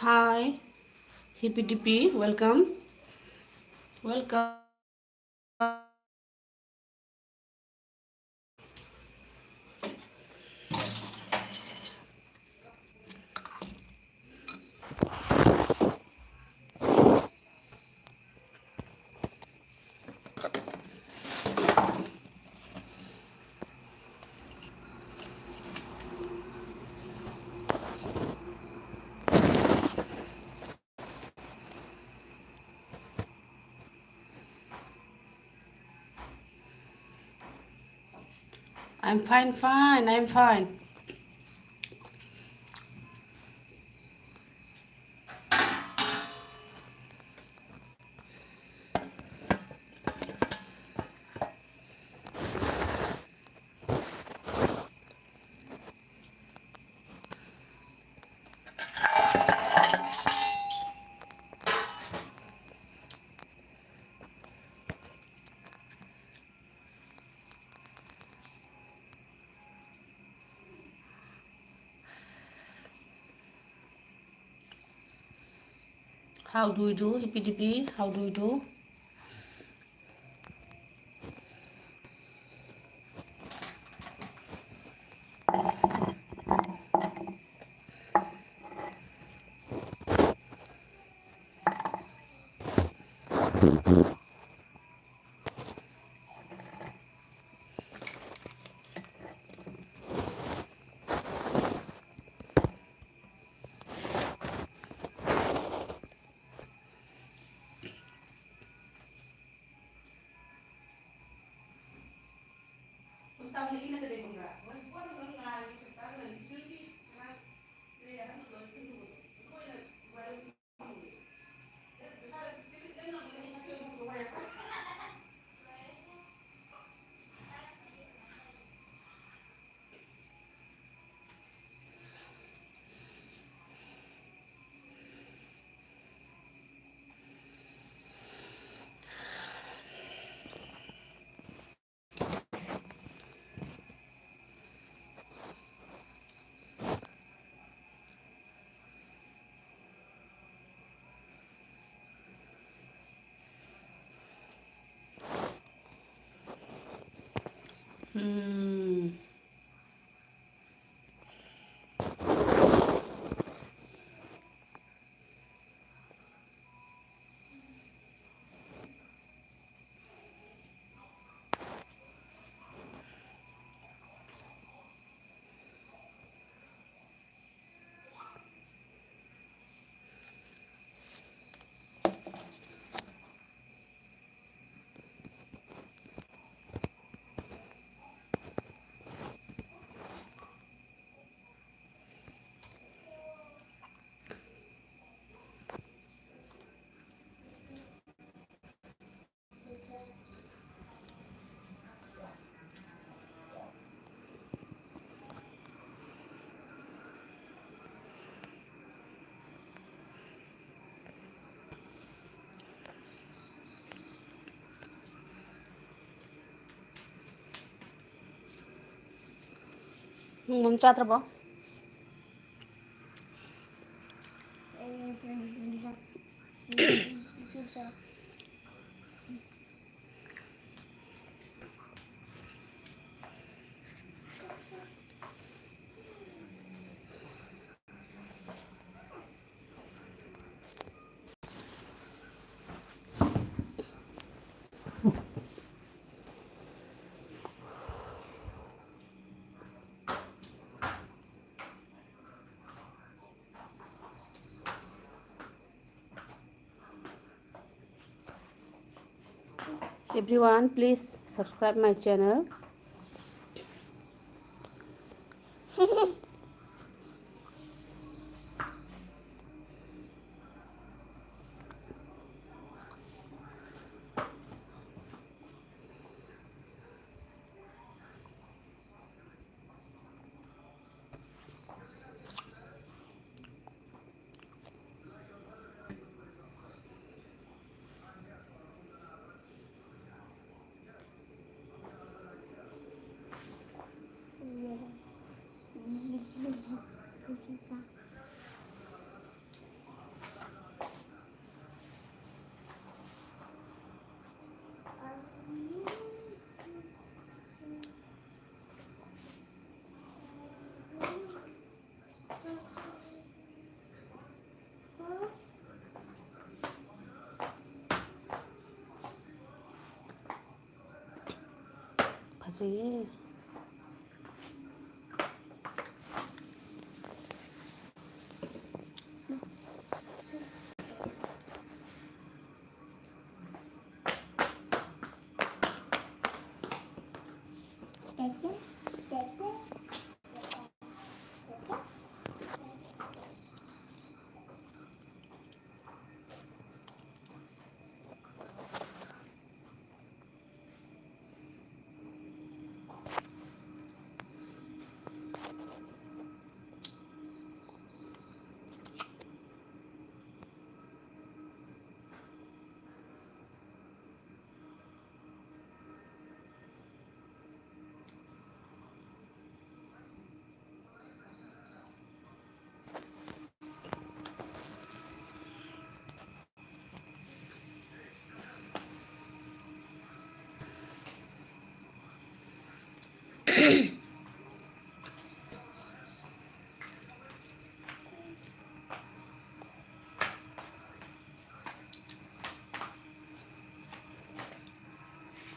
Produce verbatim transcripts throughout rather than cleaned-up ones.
Hi, Hippy Dippy, welcome. Welcome. I'm fine, fine, I'm fine. How do you do, Hippy Dippy? How do you do? ꯎꯝ꯫ ꯅꯪ momo ꯆꯥꯗ꯭ꯔꯕꯣ? Everyone, please subscribe my channel. ꯐꯖꯩꯌꯦ꯫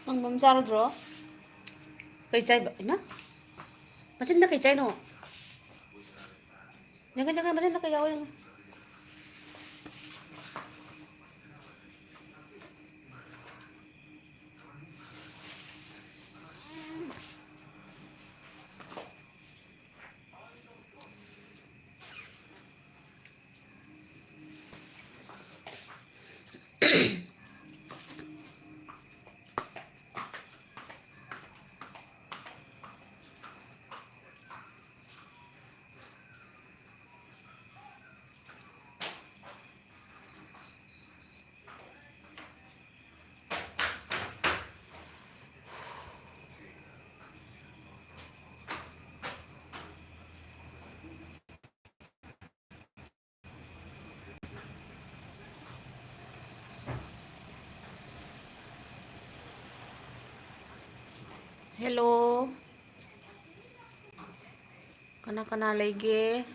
ꯅꯪ ꯑꯗꯨꯝ ꯆꯥꯔꯗ꯭ꯔꯣ? ꯀꯩ ꯆꯥꯏꯕ? ꯏꯃꯥ! ꯃꯆꯤꯟꯗ ꯀꯩ ꯆꯥꯏꯅꯣ? ꯌꯦꯡꯉꯦ, ꯌꯦꯡꯉꯦ, ꯃꯆꯤꯟꯗ ꯀꯩ ꯌꯥꯎꯋꯦ ꯌꯦꯡꯉꯦ꯫ Hello. ꯀꯅꯥ ꯀꯅꯥ ꯂꯩꯒꯦ?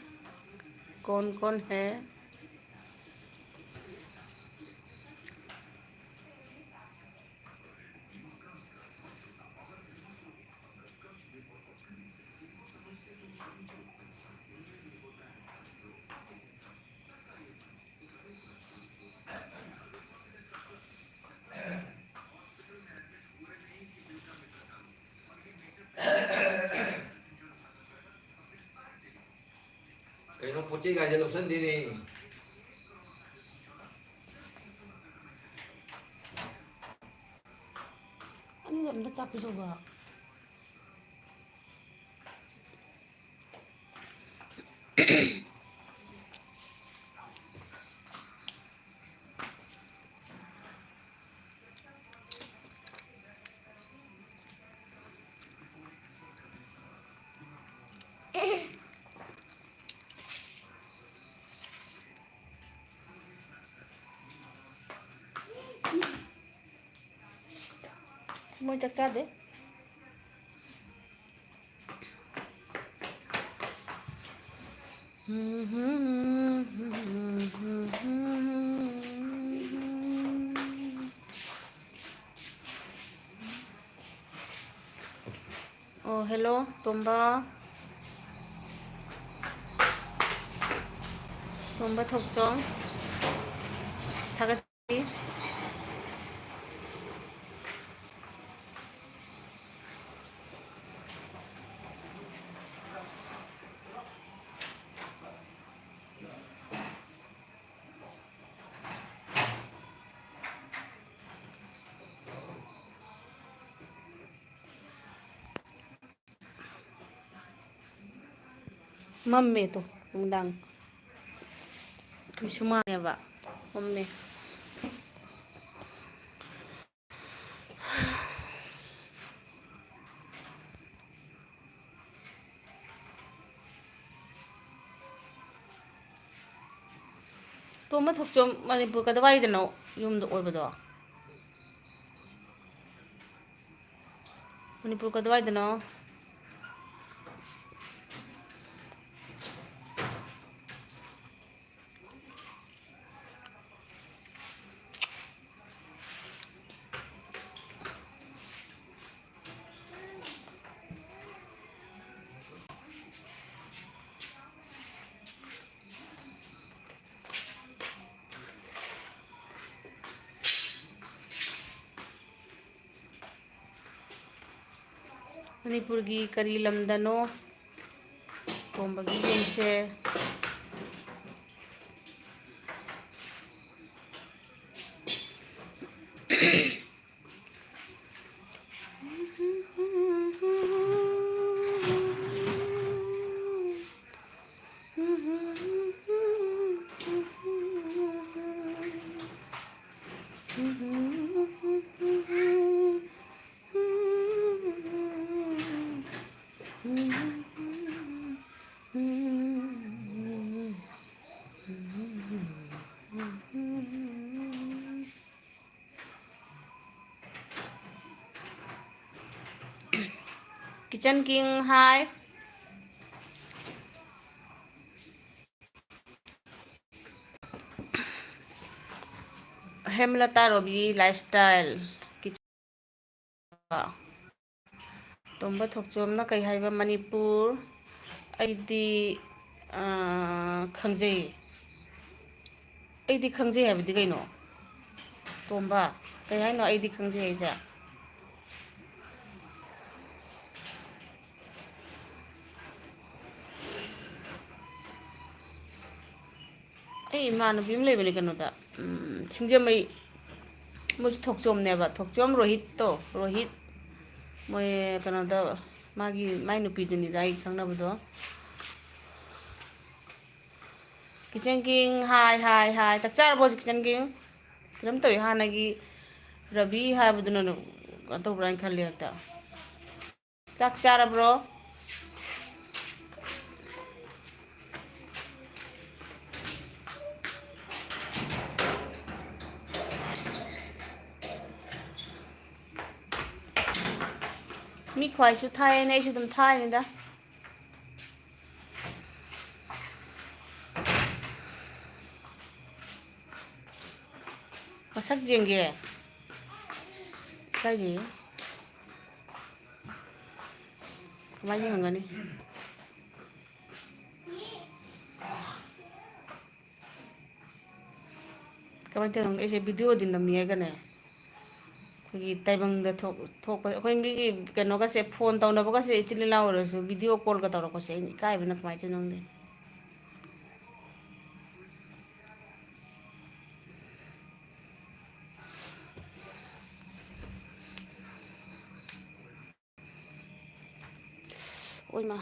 कौन कौन है? ꯀꯩꯅꯣ ꯄꯣꯠ ꯆꯩ ꯒꯥꯏꯁꯦ ꯂꯧꯁꯟꯗꯦꯅꯦ꯫ ꯑꯅꯤꯗ ꯑꯝꯇ ꯆꯥꯛ ꯄꯤꯖꯧꯕ꯫ ꯃꯣꯏ ꯆꯥꯛ ꯆꯥꯗꯦ꯫ ꯑꯣ, hello, ꯇꯣꯝꯕ꯫ ꯇꯣꯝꯕ ꯊꯣꯛꯆꯣꯝ꯫ ꯊꯥꯒꯠ ꯃꯝꯃꯦ ꯇꯣ, ꯅꯨꯡꯗꯥꯡ꯫ ꯑꯩꯈꯣꯏ ꯁꯨꯃꯥꯡꯅꯦꯕ, ꯃꯝꯃꯦ꯫ ꯇꯣꯝꯕ ꯊꯣꯛꯆꯣꯝ ꯃꯅꯤꯄꯨꯔ ꯀꯗꯥꯏꯗꯅꯣ ꯌꯨꯝꯗ ꯑꯣꯏꯕꯗꯣ? ꯃꯅꯤꯄꯨꯔ ꯀꯗꯥꯏꯗꯅꯣ? ꯃꯅꯤꯄꯨꯔꯒꯤ ꯀꯔꯤ ꯂꯝꯗꯅꯣ? ꯇꯣꯝꯕꯒꯤ ꯌꯦꯡꯁꯦ꯫ Kitchen King, hi. ꯍꯦꯃꯂꯇꯥ Robi lifestyle꯫ ꯇꯣꯝꯕ ꯊꯣꯛꯆꯣꯝꯅ ꯀꯩ ꯍꯥꯏꯕ? ꯃꯅꯤꯄꯨꯔ꯫ ꯑꯩꯗꯤ, ꯑ, ꯈꯪꯖꯩ꯫ ꯑꯩꯗꯤ ꯈꯪꯖꯩ ꯍꯥꯏꯕꯗꯤ ꯀꯩꯅꯣ? ꯇꯣꯝꯕ, ꯀꯩ ꯍꯥꯏꯅꯣ ꯑꯩꯗꯤ ꯈꯪꯖꯩ ꯍꯥꯏꯁꯦ? ꯑꯩ ꯏꯃꯥꯟꯅꯕꯤ ꯑꯃ ꯂꯩꯕꯅꯦ ꯀꯩꯅꯣꯗ, ꯎꯝ, ꯁꯤꯡꯖꯃꯩ꯫ ꯃꯣꯏꯁꯨ ꯊꯣꯛꯆꯣꯝꯅꯦꯕ, ꯊꯣꯛꯆꯣꯝ ꯔꯣꯍꯤꯠꯇꯣ, ꯔꯣꯍꯤꯠ꯫ ꯃꯣꯏ ꯀꯩꯅꯣꯗ, ꯃꯥꯒꯤ, ꯃꯥꯏ ꯅꯨꯄꯤꯗꯨꯅꯤꯗ ꯑꯩ ꯈꯪꯅꯕꯗꯣ꯫ Kitchen King, hi, hi, hi. ꯆꯥꯛ ꯆꯥꯔꯕꯣ, Kitchen King? ꯀꯩꯅꯣꯝ ꯇꯧꯏ, ꯍꯥꯟꯅꯒꯤ ꯔꯕꯤ ꯍꯥꯏꯕꯗꯨꯅ ꯀꯩꯅꯣ ꯇꯧꯕ꯭ꯔꯥ ꯍꯥꯏꯅ ꯈꯜꯂꯦ ꯍꯦꯛꯇ꯫ ꯆꯥꯛ ꯆꯥꯔꯕ꯭ꯔꯣ? ꯃꯤ ꯈ꯭ꯋꯥꯏꯁꯨ ꯊꯥꯏꯌꯦꯅꯦ, ꯑꯩꯁꯨ ꯑꯗꯨꯝ ꯊꯥꯏꯅꯤꯗ꯫ ꯃꯁꯛ ꯌꯦꯡꯒꯦ꯫ ꯀꯥꯏꯗꯩ? ꯀꯃꯥꯏꯅ ꯌꯦꯡꯉꯝꯒꯅꯤ? ꯀꯃꯥꯏꯅ ꯇꯧꯔꯤꯅꯣ? ꯑꯩꯁꯦ video ꯗꯤ ꯅꯝꯃꯤ ꯍꯥꯏꯒꯅꯦ꯫ ꯑꯩꯈꯣꯏꯒꯤ ꯇꯥꯏꯕꯪꯗ ꯊꯣꯛ-, ꯊꯣꯛꯄ, ꯑꯩꯈꯣꯏ ꯃꯤꯒꯤ ꯀꯩꯅꯣꯒꯁꯦ, ꯐꯣꯟ ꯇꯧꯅꯕꯒꯁꯦ, ꯏꯆꯤꯜ ꯏꯅꯥꯎ ꯑꯣꯏꯔꯁꯨ video callꯒ ꯇꯧꯔꯛꯄꯁꯦ, ꯑꯩꯅ ꯏꯀꯥꯏꯕꯅ ꯀꯃꯥꯏꯅ ꯇꯧꯅꯣ ꯈꯪꯗꯦ꯫ ꯑꯣꯏꯃ꯫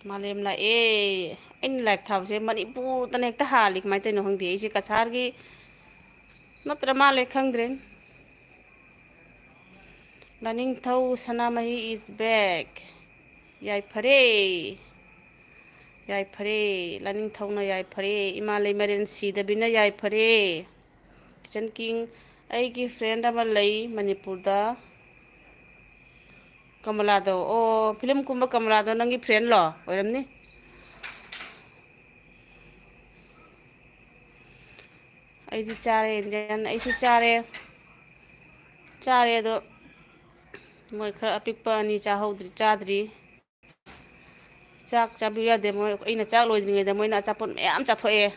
ꯃꯥꯂꯦꯝ ꯂꯥꯛꯑꯦ꯫ ꯑꯩꯅ live ꯊꯥꯕꯁꯦ ꯃꯅꯤꯄꯨꯔꯗꯅ ꯍꯦꯛꯇ ꯍꯥꯜꯂꯤ, ꯀꯃꯥꯏꯅ ꯇꯧꯔꯤꯅꯣ ꯈꯪꯗꯦ꯫ ꯑꯩꯁꯦ ꯀꯁꯥꯔꯒꯤ ꯅꯠꯇ꯭ꯔ ꯃꯥꯜꯂꯦ, ꯈꯪꯗ꯭ꯔꯦ꯫ ꯂꯥꯅꯤꯡꯊꯧ ꯁꯅꯥꯃꯍꯤ is back꯫ ꯌꯥꯏꯐꯔꯦ꯫ ꯌꯥꯏꯐꯔꯦ꯫ ꯂꯥꯅꯤꯡꯊꯧꯅ ꯌꯥꯏꯐꯔꯦ꯫ ꯏꯃꯥ ꯂꯩꯃꯔꯦꯟ ꯁꯤꯗꯕꯤꯅ ꯌꯥꯏꯐꯔꯦ꯫ Kitchen King, ꯑꯩꯒꯤ friend ꯑꯃ ꯂꯩ ꯃꯅꯤꯄꯨꯔꯗ꯫ ꯀꯃꯂꯥꯗꯣ, ꯑꯣ, film ꯀꯨꯝꯕ ꯀꯃꯂꯥꯗꯣ ꯅꯪꯒꯤ friendꯂꯣ? ꯑꯣꯏꯔꯝꯅꯤ꯫ ꯑꯩꯗꯤ ꯆꯥꯔꯦ, ꯏꯟꯗꯤꯌꯥꯟ, ꯑꯩꯁꯨ ꯆꯥꯔꯦ꯫ ꯆꯥꯔꯦ ꯑꯗꯣ, ꯃꯣꯏ ꯈꯔ ꯑꯄꯤꯛꯄ ꯑꯅꯤ ꯆꯥꯍꯧꯗ꯭ꯔꯤ, ꯆꯥꯗ꯭ꯔꯤ꯫ ꯆꯥꯛ ꯆꯥꯕꯤꯌꯨ ꯌꯥꯗꯦ ꯃꯣꯏ, ꯑꯩꯅ ꯆꯥꯛ ꯂꯣꯏꯗ꯭ꯔꯤꯉꯩꯗ ꯃꯣꯏꯅ ꯑꯆꯥꯄꯣꯠ ꯃꯌꯥꯝ ꯆꯥꯊꯣꯛꯑꯦ꯫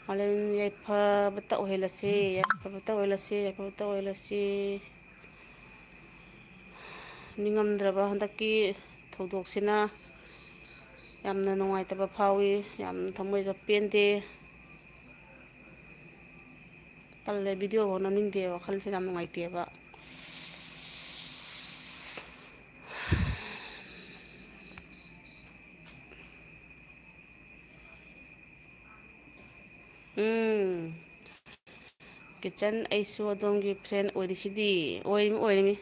ꯃꯥꯂꯦꯝ ꯌꯥꯏꯐꯕꯇ ꯑꯣꯏꯍꯜꯂꯁꯤ, ꯌꯥꯏꯐꯕꯇ ꯑꯣꯏꯍꯜꯂꯁꯤ, ꯌꯥꯏꯐꯕꯇ ꯑꯣꯏꯍꯜꯂꯁꯤ꯫ ꯅꯤꯡꯉꯝꯗ꯭ꯔꯕ ꯍꯟꯗꯛꯀꯤ ꯊꯧꯗꯣꯛꯁꯤꯅ ꯌꯥꯝꯅ ꯅꯨꯡꯉꯥꯏꯇꯕ ꯐꯥꯎꯏ, ꯌꯥꯝ ꯊꯃꯣꯏꯒ ꯄꯦꯟꯗꯦ꯫ ꯇꯜꯂꯦ, videoꯐꯥꯎ ꯅꯝꯅꯤꯡꯗꯦ, ꯋꯥꯈꯜꯁꯦ ꯌꯥꯝ ꯅꯨꯡꯉꯥꯏꯇꯦꯕ꯫ ꯎꯝ꯫ Kitchen, ꯑꯩꯁꯨ ꯑꯗꯣꯝꯒꯤ friend ꯑꯣꯏꯔꯤꯁꯤꯗꯤ꯫ ꯑꯣꯏꯔꯤꯃꯤ, ꯑꯣꯏꯔꯤꯃꯤ꯫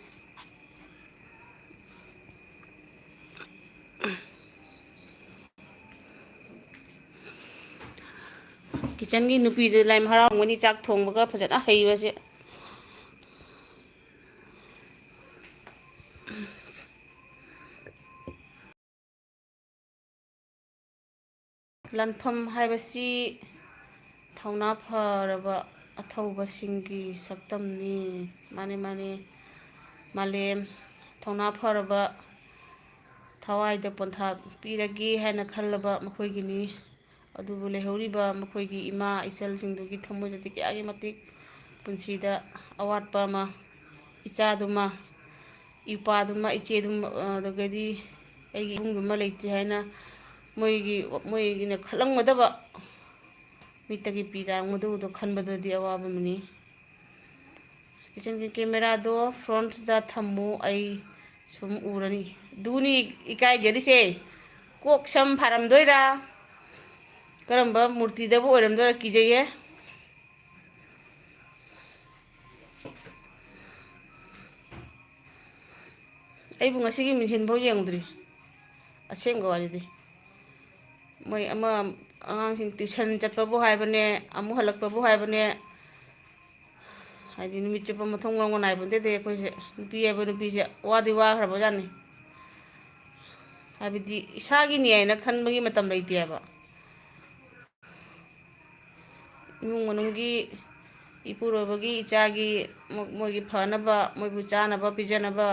Kitchenꯒꯤ ꯅꯨꯄꯤꯗꯨ ꯂꯥꯏ ꯍꯔꯥꯎꯔꯝꯒꯅꯤ, ꯆꯥꯛ ꯊꯣꯡꯕꯒ ꯐꯖꯅ ꯍꯩꯕꯁꯦ꯫ ꯂꯥꯟꯐꯝ ꯍꯥꯏꯕꯁꯤ ꯊꯧꯅꯥ ꯐꯔꯕ ꯑꯊꯧꯕꯁꯤꯡꯒꯤ ꯁꯛꯇꯝꯅꯤ꯫ ꯃꯥꯅꯦ, ꯃꯥꯅꯦ꯫ ꯃꯥꯂꯦꯝ, ꯊꯧꯅꯥ ꯐꯔꯕ, ꯊꯋꯥꯏꯗ ꯄꯣꯟꯊꯥ ꯄꯤꯔꯒꯦ ꯍꯥꯏꯅ ꯈꯜꯂꯕ ꯃꯈꯣꯏꯒꯤꯅꯤ꯫ ꯑꯗꯨꯕꯨ ꯂꯩꯍꯧꯔꯤꯕ ꯃꯈꯣꯏꯒꯤ ꯏꯃꯥ ꯏꯆꯜꯁꯤꯡꯗꯨꯒꯤ ꯊꯃꯣꯏꯗꯗꯤ ꯀꯌꯥꯒꯤ ꯃꯇꯤꯛ ꯄꯨꯟꯁꯤꯗ ꯑꯋꯥꯠꯄ ꯑꯃ, ꯏꯆꯥꯗꯨꯃ, ꯏꯄꯥꯗꯨꯃ, ꯏꯆꯦꯗꯨꯃ, ꯑꯗꯨꯒꯗꯤ ꯑꯩꯒꯤ ꯏꯕꯨꯡꯗꯨꯃ ꯂꯩꯇꯦ ꯍꯥꯏꯅ ꯃꯣꯏꯒꯤ, ꯃꯣꯏꯒꯤꯅ ꯈꯜꯂꯝꯒꯗꯕ ꯃꯤꯠꯇꯒꯤ ꯄꯤ ꯇꯥꯔꯛꯄꯗꯨ ꯈꯟꯕꯗꯗꯤ ꯑꯋꯥꯕ ꯑꯃꯅꯤ꯫ ꯀꯤꯠꯆꯟꯒꯤ ꯀꯦꯃꯦꯔꯥꯗꯣ ꯐ꯭ꯔꯣꯟꯠꯇ ꯊꯝꯃꯨ, ꯑꯩ ꯁꯨꯝ ꯎꯔꯅꯤ꯫ ꯑꯗꯨꯅꯤ ꯏꯀꯥꯏꯖꯔꯤꯁꯦ꯫ ꯀꯣꯛ ꯁꯝ ꯐꯥꯔꯝꯗꯣꯏꯔꯥ? ꯀꯔꯝꯕ ꯃꯨꯔꯇꯤꯗꯕꯨ ꯑꯣꯏꯔꯝꯗꯣꯏꯔꯥ ꯀꯤꯖꯩꯌꯦ꯫ ꯑꯩꯕꯨ ꯉꯁꯤꯒꯤ ꯃꯤꯡꯁꯦꯟꯐꯥꯎ ꯌꯦꯡꯗ꯭ꯔꯤ꯫ ꯑꯁꯦꯡꯕ ꯋꯥꯔꯤꯗꯤ꯫ ꯃꯣꯏ ꯑꯃ, ꯑꯉꯥꯡꯁꯤꯡ ꯇ꯭ꯌꯨꯁꯟ ꯆꯠꯄꯕꯨ ꯍꯥꯏꯕꯅꯦ, ꯑꯃꯨꯛ ꯍꯜꯂꯛꯄꯕꯨ ꯍꯥꯏꯕꯅꯦ, ꯍꯥꯏꯗꯤ ꯅꯨꯃꯤꯠ ꯆꯨꯞꯄ ꯃꯊꯣꯡ ꯃꯔꯝꯒ ꯅꯥꯏꯕ ꯅꯠꯇꯦꯗ ꯑꯩꯈꯣꯏꯁꯦ꯫ ꯅꯨꯄꯤ ꯍꯥꯏꯕ ꯅꯨꯄꯤꯁꯦ ꯋꯥꯗꯤ ꯋꯥꯈ꯭ꯔꯕꯖꯥꯠꯅꯤ꯫ ꯍꯥꯏꯕꯗꯤ ꯏꯁꯥꯒꯤꯅꯤ ꯍꯥꯏꯅ ꯈꯟꯕꯒꯤ ꯃꯇꯝ ꯂꯩꯇꯦꯕ꯫ ꯏꯃꯨꯡ ꯃꯅꯨꯡꯒꯤ ꯏꯄꯨꯔꯣꯏꯕꯒꯤ ꯏꯆꯥꯒꯤ ꯃꯣ-, ꯃꯣꯏꯒꯤ ꯐꯅꯕ, ꯃꯣꯏꯕꯨ ꯆꯥꯅꯕ ꯄꯤꯖꯅꯕ,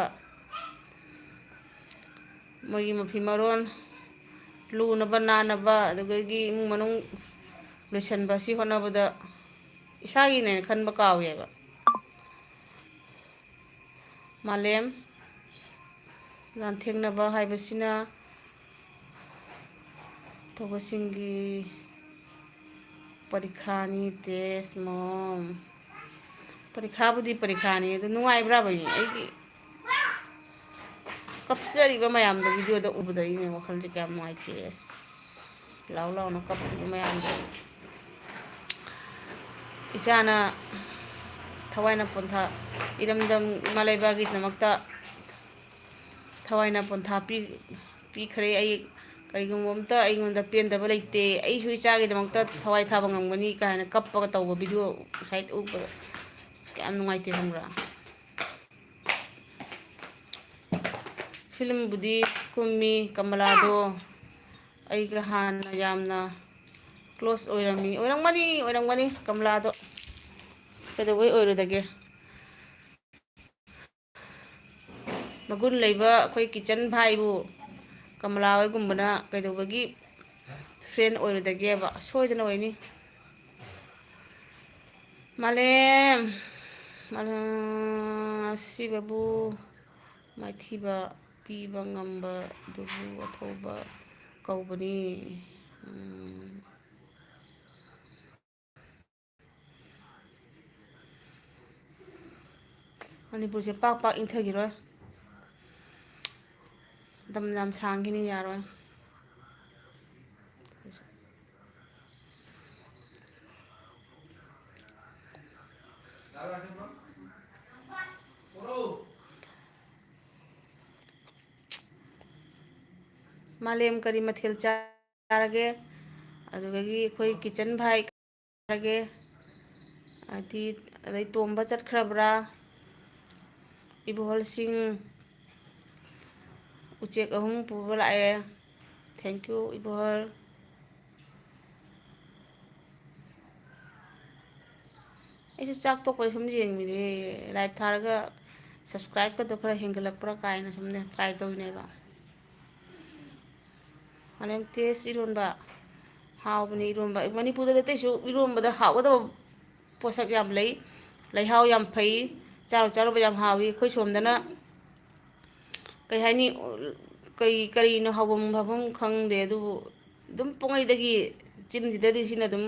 ꯃꯣꯏꯒꯤ ꯃꯐꯤ ꯃꯔꯣꯟ ꯂꯨꯅꯕ ꯅꯥꯟꯅꯕ, ꯑꯗꯨꯗꯒꯤ ꯏꯃꯨꯡ ꯃꯅꯨꯡ ꯂꯣꯏꯁꯟꯕ, ꯁꯤ ꯍꯣꯠꯅꯕꯗ ꯏꯁꯥꯒꯤꯅꯦꯅ ꯈꯟꯕ ꯀꯥꯎꯋꯦꯕ꯫ ꯃꯥꯂꯦꯝ ꯂꯥꯟꯊꯦꯡꯅꯕ ꯍꯥꯏꯕꯁꯤꯅ ꯇꯧꯕꯁꯤꯡꯒꯤ ꯄꯔꯤꯈꯥꯅꯤ, ꯇꯦꯁ ꯃꯣꯝ꯫ ꯄꯔꯤꯈꯥꯕꯨꯗꯤ ꯄꯔꯤꯈꯥꯅꯤ, ꯑꯗꯨ ꯅꯨꯡꯉꯥꯏꯕ꯭ꯔꯥꯕ? ꯑꯩꯗꯤ ꯀꯞꯆꯔꯤꯕ ꯃꯌꯥꯝꯗꯣ ꯚꯤꯗꯤꯑꯣꯗ ꯎꯕꯗ ꯑꯩꯅ ꯋꯥꯈꯜꯁꯦ ꯀꯌꯥꯝ ꯅꯨꯡꯉꯥꯏꯇꯦ꯫ ꯑꯁ, ꯂꯥꯎ ꯂꯥꯎꯅ ꯀꯞꯄꯤꯕ ꯃꯌꯥꯝꯗꯣ꯫ ꯏꯆꯥꯅ ꯊꯋꯥꯏꯅ ꯄꯣꯟꯊꯥ, ꯏꯔꯝꯗꯝ ꯏꯃꯥ ꯂꯩꯕꯥꯛꯀꯤꯗꯃꯛꯇ ꯊꯋꯥꯏꯅ ꯄꯣꯟꯊꯥ ꯄꯤ-, ꯄꯤꯈ꯭ꯔꯦ꯫ ꯑꯩ ꯀꯔꯤꯒꯨꯝꯕ ꯑꯝꯇ ꯑꯩꯉꯣꯟꯗ ꯄꯦꯟꯗꯕ ꯂꯩꯇꯦ꯫ ꯑꯩꯁꯨ ꯏꯆꯥꯒꯤꯗꯃꯛꯇ ꯊꯋꯥꯏ ꯊꯥꯕ ꯉꯝꯒꯅꯤ ꯀꯥꯏꯅ ꯀꯞꯄꯒ ꯇꯧꯕ ꯚꯤꯗꯤꯑꯣ ꯉꯁꯥꯏ ꯎꯕꯗ ꯑꯁ, ꯀꯌꯥꯝ ꯅꯨꯡꯉꯥꯏꯇꯦ ꯈꯪꯕ꯭ꯔꯥ? ꯐꯤꯂꯝꯕꯨꯗꯤ ꯀꯨꯝꯃꯤ ꯀꯃꯂꯥꯗꯣ꯫ ꯑꯩꯒ ꯍꯥꯟꯅ ꯌꯥꯝꯅ close ꯑꯣꯏꯔꯝꯃꯤ꯫ ꯑꯣꯏꯔꯝꯒꯅꯤ, ꯑꯣꯏꯔꯝꯒꯅꯤ ꯀꯃꯂꯥꯗꯣ꯫ ꯀꯩꯗꯧꯕꯩ ꯑꯣꯏꯔꯣꯏꯗꯒꯦ? ꯃꯒꯨꯟ ꯂꯩꯕ ꯑꯩꯈꯣꯏ ꯀꯤꯆꯟ ꯚꯥꯏꯕꯨ ꯀꯃꯂꯥ ꯍꯣꯏꯒꯨꯝꯕꯅ ꯀꯩꯗꯧꯕꯒꯤ ꯐ꯭ꯔꯦꯟ ꯑꯣꯏꯔꯣꯏꯗꯒꯦꯕ? ꯁꯣꯏꯗꯅ ꯑꯣꯏꯅꯤ꯫ ꯃꯥꯂꯦꯝ, ꯃꯥꯂꯦꯝ ꯑꯁꯤꯕꯕꯨ ꯃꯥꯏꯊꯤꯕ ꯄꯤꯕ ꯉꯝꯕꯗꯨꯕꯨ ꯑꯊꯧꯕ ꯀꯧꯕꯅꯤ꯫ ꯎꯝ꯫ ꯃꯅꯤꯄꯨꯔꯁꯦ ꯄꯥꯛ ꯄꯥꯛ ꯏꯪꯊꯈꯤꯔꯣꯏ꯫ ꯃꯇꯝ ꯌꯥꯝ ꯁꯥꯡꯈꯤꯅꯤ, ꯌꯥꯔꯣꯏ꯫ ꯃꯥꯂꯦꯝ ꯀꯔꯤ ꯃꯊꯦꯜ ꯆꯥꯔꯒꯦ? ꯑꯗꯨꯗꯒꯤ ꯑꯩꯈꯣꯏ ꯀꯤꯆꯟ ꯚꯥꯏ ꯆꯥꯔꯒꯦ? ꯍꯥꯏꯗꯤ, ꯑꯗꯩ ꯇꯣꯝꯕ ꯆꯠꯈ꯭ꯔꯕ꯭ꯔꯥ? ꯏꯕꯣꯍꯜꯁꯤꯡ ꯎꯆꯦꯛ ꯑꯍꯨꯝ ꯄꯨꯕ ꯂꯥꯛꯑꯦ꯫ Thank you, ꯏꯕꯣꯍꯜ꯫ ꯑꯩꯁꯨ ꯆꯥꯛ ꯇꯣꯛꯄꯩ ꯁꯨꯝ ꯌꯦꯡꯕꯤꯅꯦ, ꯂꯥꯏꯚ ꯊꯥꯔꯒ ꯁꯕꯁꯀ꯭ꯔꯥꯏꯕꯀꯗꯣ ꯈꯔ ꯍꯦꯟꯒꯠꯂꯛꯄ꯭ꯔꯥ ꯀꯥꯏꯅ ꯁꯨꯝꯅꯦ ꯇ꯭ꯔꯥꯏ ꯇꯧꯔꯤꯅꯦꯕ꯫ ꯃꯥꯂꯦꯝ ꯇꯦꯁ ꯏꯔꯣꯟꯕ ꯍꯥꯎꯕꯅꯤ꯫ ꯏꯔꯣꯟꯕ ꯃꯅꯤꯄꯨꯔꯗꯗꯤ ꯑꯇꯩꯁꯨ ꯏꯔꯣꯟꯕꯗ ꯍꯥꯎꯒꯗꯕ ꯄꯣꯠꯁꯛ ꯌꯥꯝ ꯂꯩ꯫ ꯂꯩꯍꯥꯎ ꯌꯥꯝ ꯐꯩ, ꯆꯥꯔꯨ ꯆꯥꯔꯨꯕ ꯌꯥꯝ ꯍꯥꯎꯏ꯫ ꯑꯩꯈꯣꯏ ꯁꯣꯝꯗꯅ ꯀꯩ ꯍꯥꯏꯅꯤ, ꯀꯩ, ꯀꯔꯤꯅꯣ ꯍꯥꯎꯐꯝ ꯐꯥꯎꯐꯝ ꯈꯪꯗꯦ꯫ ꯑꯗꯨꯕꯨ ꯑꯗꯨꯝ ꯄꯨꯡꯍꯩꯗꯒꯤ ꯆꯤꯟꯁꯤꯗꯗꯤ ꯁꯤꯅ ꯑꯗꯨꯝ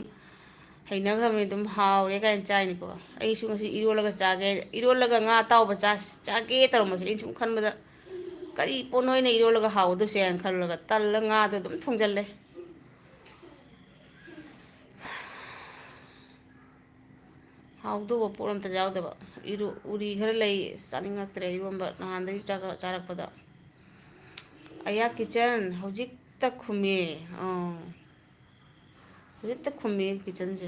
ꯍꯩꯅꯈ꯭ꯔꯕꯅꯤ, ꯑꯗꯨꯝ ꯍꯥꯎꯔꯦ ꯀꯥꯏꯅ ꯆꯥꯏꯅꯤꯀꯣ꯫ ꯑꯩꯁꯨ ꯉꯁꯤ ꯏꯔꯣꯜꯂꯒ ꯆꯥꯒꯦ, ꯏꯔꯣꯜꯂꯒ ꯉꯥ ꯑꯇꯥꯎꯕ ꯆꯥ-, ꯆꯥꯒꯦ ꯇꯧꯔꯝꯕꯁꯦ ꯑꯩꯅ ꯁꯨꯝ ꯈꯟꯕꯗ ꯀꯔꯤ ꯄꯣꯠꯅꯣ ꯑꯩꯅ ꯏꯔꯣꯜꯂꯒ ꯍꯥꯎꯒꯗꯣꯏꯁꯦ ꯍꯥꯏꯅ ꯈꯜꯂꯒ ꯇꯜꯂ ꯉꯥꯗꯣ ꯑꯗꯨꯝ ꯊꯣꯡꯖꯜꯂꯦ꯫ ꯍꯥꯎꯗꯧꯕ ꯄꯣꯠ ꯑꯝꯇ ꯌꯥꯎꯗꯕ꯫ ꯏꯔꯣ-, ꯎꯔꯤ ꯈꯔ ꯂꯩ, ꯆꯥꯅꯤꯡꯉꯛꯇ꯭ꯔꯦ ꯏꯔꯣꯝꯕ꯫ ꯅꯍꯥꯟꯗꯒꯤ ꯆꯥꯒ-, ꯆꯥꯔꯛꯄꯗ꯫ ꯑꯌꯥ ꯀꯤꯆꯟ ꯍꯧꯖꯤꯛꯇ ꯈꯨꯝꯃꯦ꯫ ꯑꯥ꯫ ꯍꯧꯖꯤꯛꯇ ꯈꯨꯝꯃꯦ ꯀꯤꯆꯟꯁꯦ꯫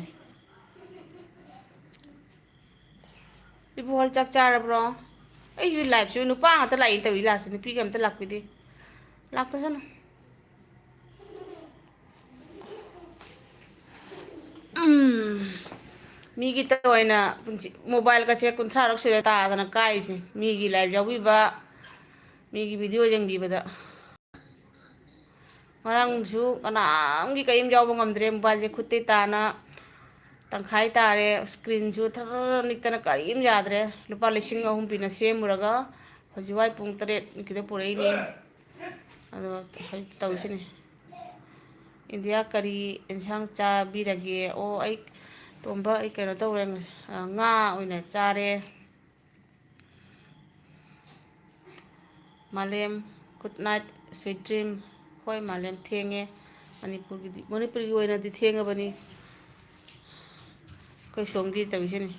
ꯏꯕꯨꯡꯉꯣ ꯆꯥꯛ ꯆꯥꯔꯕ꯭ꯔꯣ? ꯑꯩꯁꯨ ꯂꯥꯏꯞꯁꯨ ꯅꯨꯄꯥ ꯉꯥꯛꯇ ꯂꯥꯛꯏ ꯇꯧꯏ, ꯂꯥꯁꯇ ꯅꯨꯄꯤꯒ ꯑꯝꯇ ꯂꯥꯛꯄꯤꯗꯦ꯫ ꯂꯥꯛꯇꯁꯅꯨ꯫ ꯎꯝ꯫ ꯃꯤꯒꯤ ꯇ-, ꯑꯣꯏꯅ ꯄꯨꯟꯁꯤ, ꯃꯣꯕꯥꯏꯜꯒꯁꯦ ꯀꯨꯟꯊ꯭ꯔꯥꯔꯛ ꯁꯨꯔꯦ ꯇꯥꯗꯅ ꯀꯥꯏꯔꯤꯁꯦ꯫ ꯃꯤꯒꯤ ꯂꯥꯏꯞ ꯌꯥꯎꯕꯤꯕ, ꯃꯤꯒꯤ ꯚꯤꯗꯤꯑꯣ ꯌꯦꯡꯕꯤꯕꯗ꯫ ꯉꯔꯥꯡꯁꯨ ꯀꯅꯥꯝꯒꯤ ꯀꯔꯤꯝ ꯌꯥꯎꯕ ꯉꯝꯗ꯭ꯔꯦ, ꯃꯣꯕꯥꯏꯜꯁꯦ ꯈꯨꯠꯇꯩ ꯇꯥꯅ ꯇꯪꯈꯥꯏ ꯇꯥꯔꯦ, ꯏꯁꯀ꯭ꯔꯤꯟꯁꯨ ꯊꯔ ꯅꯤꯛꯇꯅ ꯀꯔꯤꯝ ꯌꯥꯗ꯭ꯔꯦ꯫ ꯂꯨꯄꯥ ꯂꯤꯁꯤꯡ ꯑꯍꯨꯝ ꯄꯤꯅ ꯁꯦꯝꯃꯨꯔꯒ ꯍꯧꯖꯤꯛ ꯋꯥꯏ ꯄꯨꯡ ꯇꯔꯦꯠꯀꯤꯗ ꯄꯨꯔꯛꯏꯅꯦ꯫ ꯑꯗꯣ ꯍꯧꯖꯤꯛ ꯇꯧꯔꯤꯁꯤꯅꯤ꯫ ꯏꯟꯗꯤꯌꯥ ꯀꯔꯤ ꯑꯦꯟꯁꯥꯡ ꯆꯥꯕꯤꯔꯒꯦ? ꯑꯣ, ꯑꯩ, ꯇꯣꯝꯕ, ꯑꯩ ꯀꯩꯅꯣ ꯇꯧꯔꯦ, ꯉ-, ꯉꯥ ꯑꯣꯏꯅ ꯆꯥꯔꯦ꯫ ꯃꯥꯂꯦꯝ, good night, sweet dream꯫ ꯍꯣꯏ, ꯃꯥꯂꯦꯝ, ꯊꯦꯡꯉꯦ꯫ ꯃꯅꯤꯄꯨꯔꯒꯤꯗꯤ, ꯃꯅꯤꯄꯨꯔꯒꯤ ꯑꯣꯏꯅꯗꯤ ꯊꯦꯡꯉꯕꯅꯤ꯫ ꯑꯩꯈꯣꯏ ꯁꯣꯝꯒꯤ ꯇꯧꯔꯤꯁꯤꯅꯤ꯫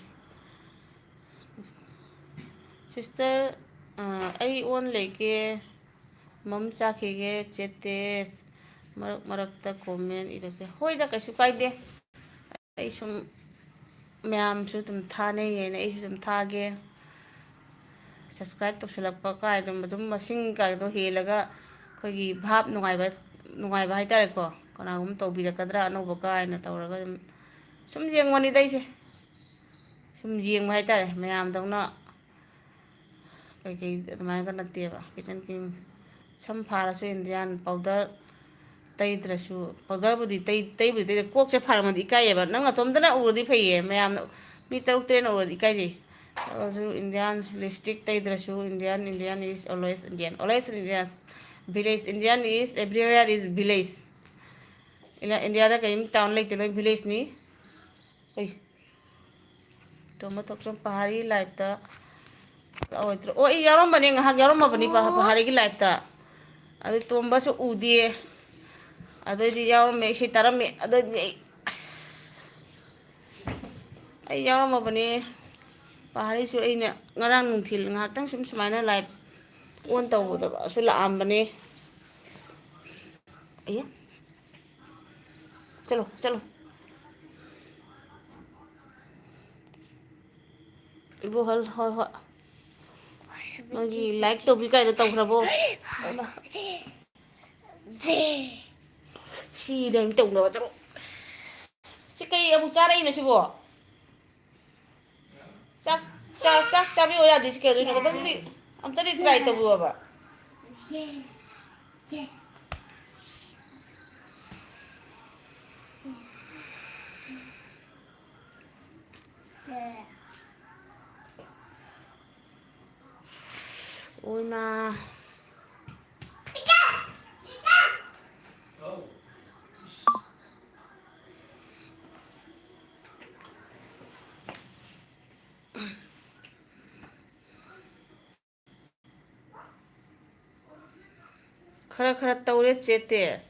Sister, ꯑ, ꯑꯩ ꯑꯣꯟ ꯂꯩꯒꯦ꯫ ꯃꯝ ꯆꯥꯈꯤꯒꯦ, ꯆꯦꯇꯦꯁ꯫ ꯃꯔꯛ ꯃꯔꯛꯇ comment ꯏꯔꯛꯀꯦ꯫ ꯍꯣꯏꯗ, ꯀꯩꯁꯨ ꯀꯥꯏꯗꯦ꯫ ꯑꯩ ꯁꯨꯝ ꯃꯌꯥꯝꯁꯨ ꯑꯗꯨꯝ ꯊꯥꯅꯩꯌꯦꯅ ꯑꯩꯁꯨ ꯑꯗꯨꯝ ꯊꯥꯒꯦ꯫ Subscribe ꯇꯧꯁꯤꯜꯂꯛꯄ ꯀꯥꯏꯗꯨꯝ ꯑꯗꯨꯝ ꯃꯁꯤꯡ ꯀꯥꯏꯗꯣ ꯍꯦꯜꯂꯒ ꯑꯩꯈꯣꯏꯒꯤ ꯚꯥꯞ ꯅꯨꯡꯉꯥꯏꯕ, ꯅꯨꯡꯉꯥꯏꯕ ꯍꯥꯏꯇꯥꯔꯦꯀꯣ꯫ ꯀꯅꯥꯒꯨꯝꯕ ꯇꯧꯕꯤꯔꯛꯀꯗ꯭ꯔꯥ ꯑꯅꯧꯕ ꯀꯥꯏꯅ ꯇꯧꯔꯒ ꯑꯗꯨꯝ ꯁꯨꯝ ꯌꯦꯡꯕꯅꯤꯗ ꯑꯩꯁꯦ꯫ ꯁꯨꯝ ꯌꯦꯡꯕ ꯍꯥꯏꯇꯥꯔꯦ, ꯃꯌꯥꯝꯗꯧꯅ ꯀꯩꯀꯩ ꯑꯗꯨꯃꯥꯏꯅꯒ ꯅꯠꯇꯦꯕ꯫ Kitchen King ꯁꯝ ꯐꯥꯔꯁꯨ Indian powder ꯇꯩꯗ꯭ꯔꯁꯨ, powderꯕꯨꯗꯤ ꯇꯩ-, ꯇꯩꯕꯨꯗꯤ ꯇꯩꯗꯦ, ꯀꯣꯛꯁꯦ ꯐꯥꯔꯝꯃꯗꯤ ꯏꯀꯥꯏꯌꯦꯕ꯫ ꯅꯪ ꯅꯇꯣꯝꯇꯅ ꯎꯔꯗꯤ ꯐꯩꯌꯦ, ꯃꯌꯥꯝꯅ, ꯃꯤ ꯇꯔꯨꯛ ꯇꯔꯦꯠꯅ ꯎꯔꯗꯤ ꯏꯀꯥꯏꯖꯩ꯫ ꯑꯗꯨ Indian lipstick ꯇꯩꯗ꯭ꯔꯁꯨ Indian, Indian is always Indian, always Indian, village, Indian is everywhere is village꯫ ꯏꯟꯗꯤꯌꯥꯗ ꯀꯔꯤꯝ town ꯂꯩꯇꯦ, ꯂꯣꯏ villageꯅꯤ꯫ ꯑꯩ ꯇꯣꯝꯕ ꯊꯣꯛꯆꯣꯝ ꯄꯍꯥꯔꯤ liveꯇ ꯂꯥꯛꯑꯣꯏꯗ꯭ꯔꯣ? ꯑꯣ, ꯑꯩ ꯌꯥꯎꯔꯝꯕꯅꯦ, ꯉꯥꯏꯍꯥꯛ ꯌꯥꯎꯔꯝꯃꯕꯅꯤ ꯄ-, ꯄꯍꯥꯔꯤꯒꯤ liveꯇ꯫ ꯑꯗꯨ ꯇꯣꯝꯕꯁꯨ ꯎꯗꯦ꯫ ꯑꯗꯩꯗꯤ ꯌꯥꯎꯔꯝꯃꯦ, ꯏꯁꯩ ꯇꯥꯔꯝꯃꯦ꯫ ꯑꯗꯩꯗꯤ ꯑꯩ, ꯑꯁ, ꯑꯩ ꯌꯥꯎꯔꯝꯃꯕꯅꯦ꯫ ꯄꯍꯥꯔꯤꯁꯨ ꯑꯩꯅ ꯉꯔꯥꯡ ꯅꯨꯡꯊꯤꯜ ꯉꯥꯏꯍꯥꯛꯇꯪ ꯁꯨꯝ ꯁꯨꯃꯥꯏꯅ live on ꯇꯧꯕꯗꯁꯨ ꯂꯥꯛꯑꯝꯕꯅꯦ꯫ ꯑꯌꯥ꯫ ꯆꯠꯂꯣ, ꯆꯠꯂꯣ꯫ ꯏꯕꯣꯍꯜ, ꯍꯣꯏ, ꯍꯣꯏ꯫ ꯅꯣꯏꯒꯤ like ꯇꯧꯕꯤ ꯀꯥꯏꯗ ꯇꯧꯈ꯭ꯔꯕꯣ? ꯁꯤꯗ ꯑꯃꯨꯛ ꯇꯧꯅꯕ ꯆꯠꯂꯣ꯫ ꯑꯁ, ꯁꯤ ꯀꯩ ꯑꯃꯨꯛ ꯆꯥꯔꯛꯏꯅꯣ ꯁꯤꯕꯣ? ꯆꯥꯛ, ꯆꯥ-, ꯆꯥꯛ ꯆꯥꯕꯤꯌꯣ ꯌꯥꯗꯦ꯫ ꯁꯤ ꯀꯩꯗꯧꯔꯤꯅꯣ? ꯑꯝꯇꯗꯤ, ꯑꯝꯇꯗꯤ try ꯇꯧꯕꯤꯌꯣꯕ꯫ ꯑꯣꯏꯃꯥ꯫ ꯈꯔ ꯈꯔ ꯇꯧꯔꯦ ꯆꯦ ꯇꯦꯁ꯫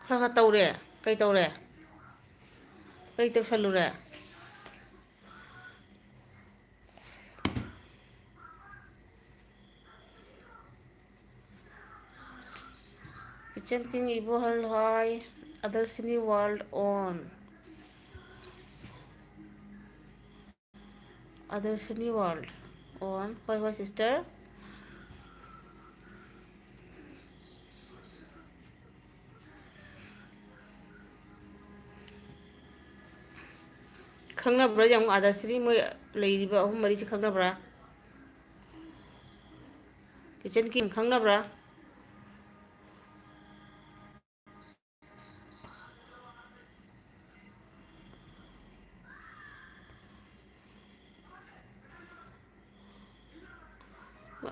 ꯈꯔ ꯈꯔ ꯇꯧꯔꯦ꯫ ꯀꯩ ꯇꯧꯔꯦ? ꯀꯩ ꯇꯧꯁꯜꯂꯨꯔꯦ? Kitchen King Ibohal, hi. Adarshini World on. Adarshini World on. ꯍꯣꯏ, ꯍꯣꯏ, sister. ꯈꯪꯅꯕ꯭ꯔꯥ ꯌꯦꯡꯉꯨ, ꯑꯥꯗꯔꯁꯤꯅꯤ ꯃꯣꯏ ꯂꯩꯔꯤꯕ ꯑꯍꯨꯝ ꯃꯔꯤꯁꯦ ꯈꯪꯅꯕ꯭ꯔꯥ? Kitchen King ꯈꯪꯅꯕ꯭ꯔꯥ?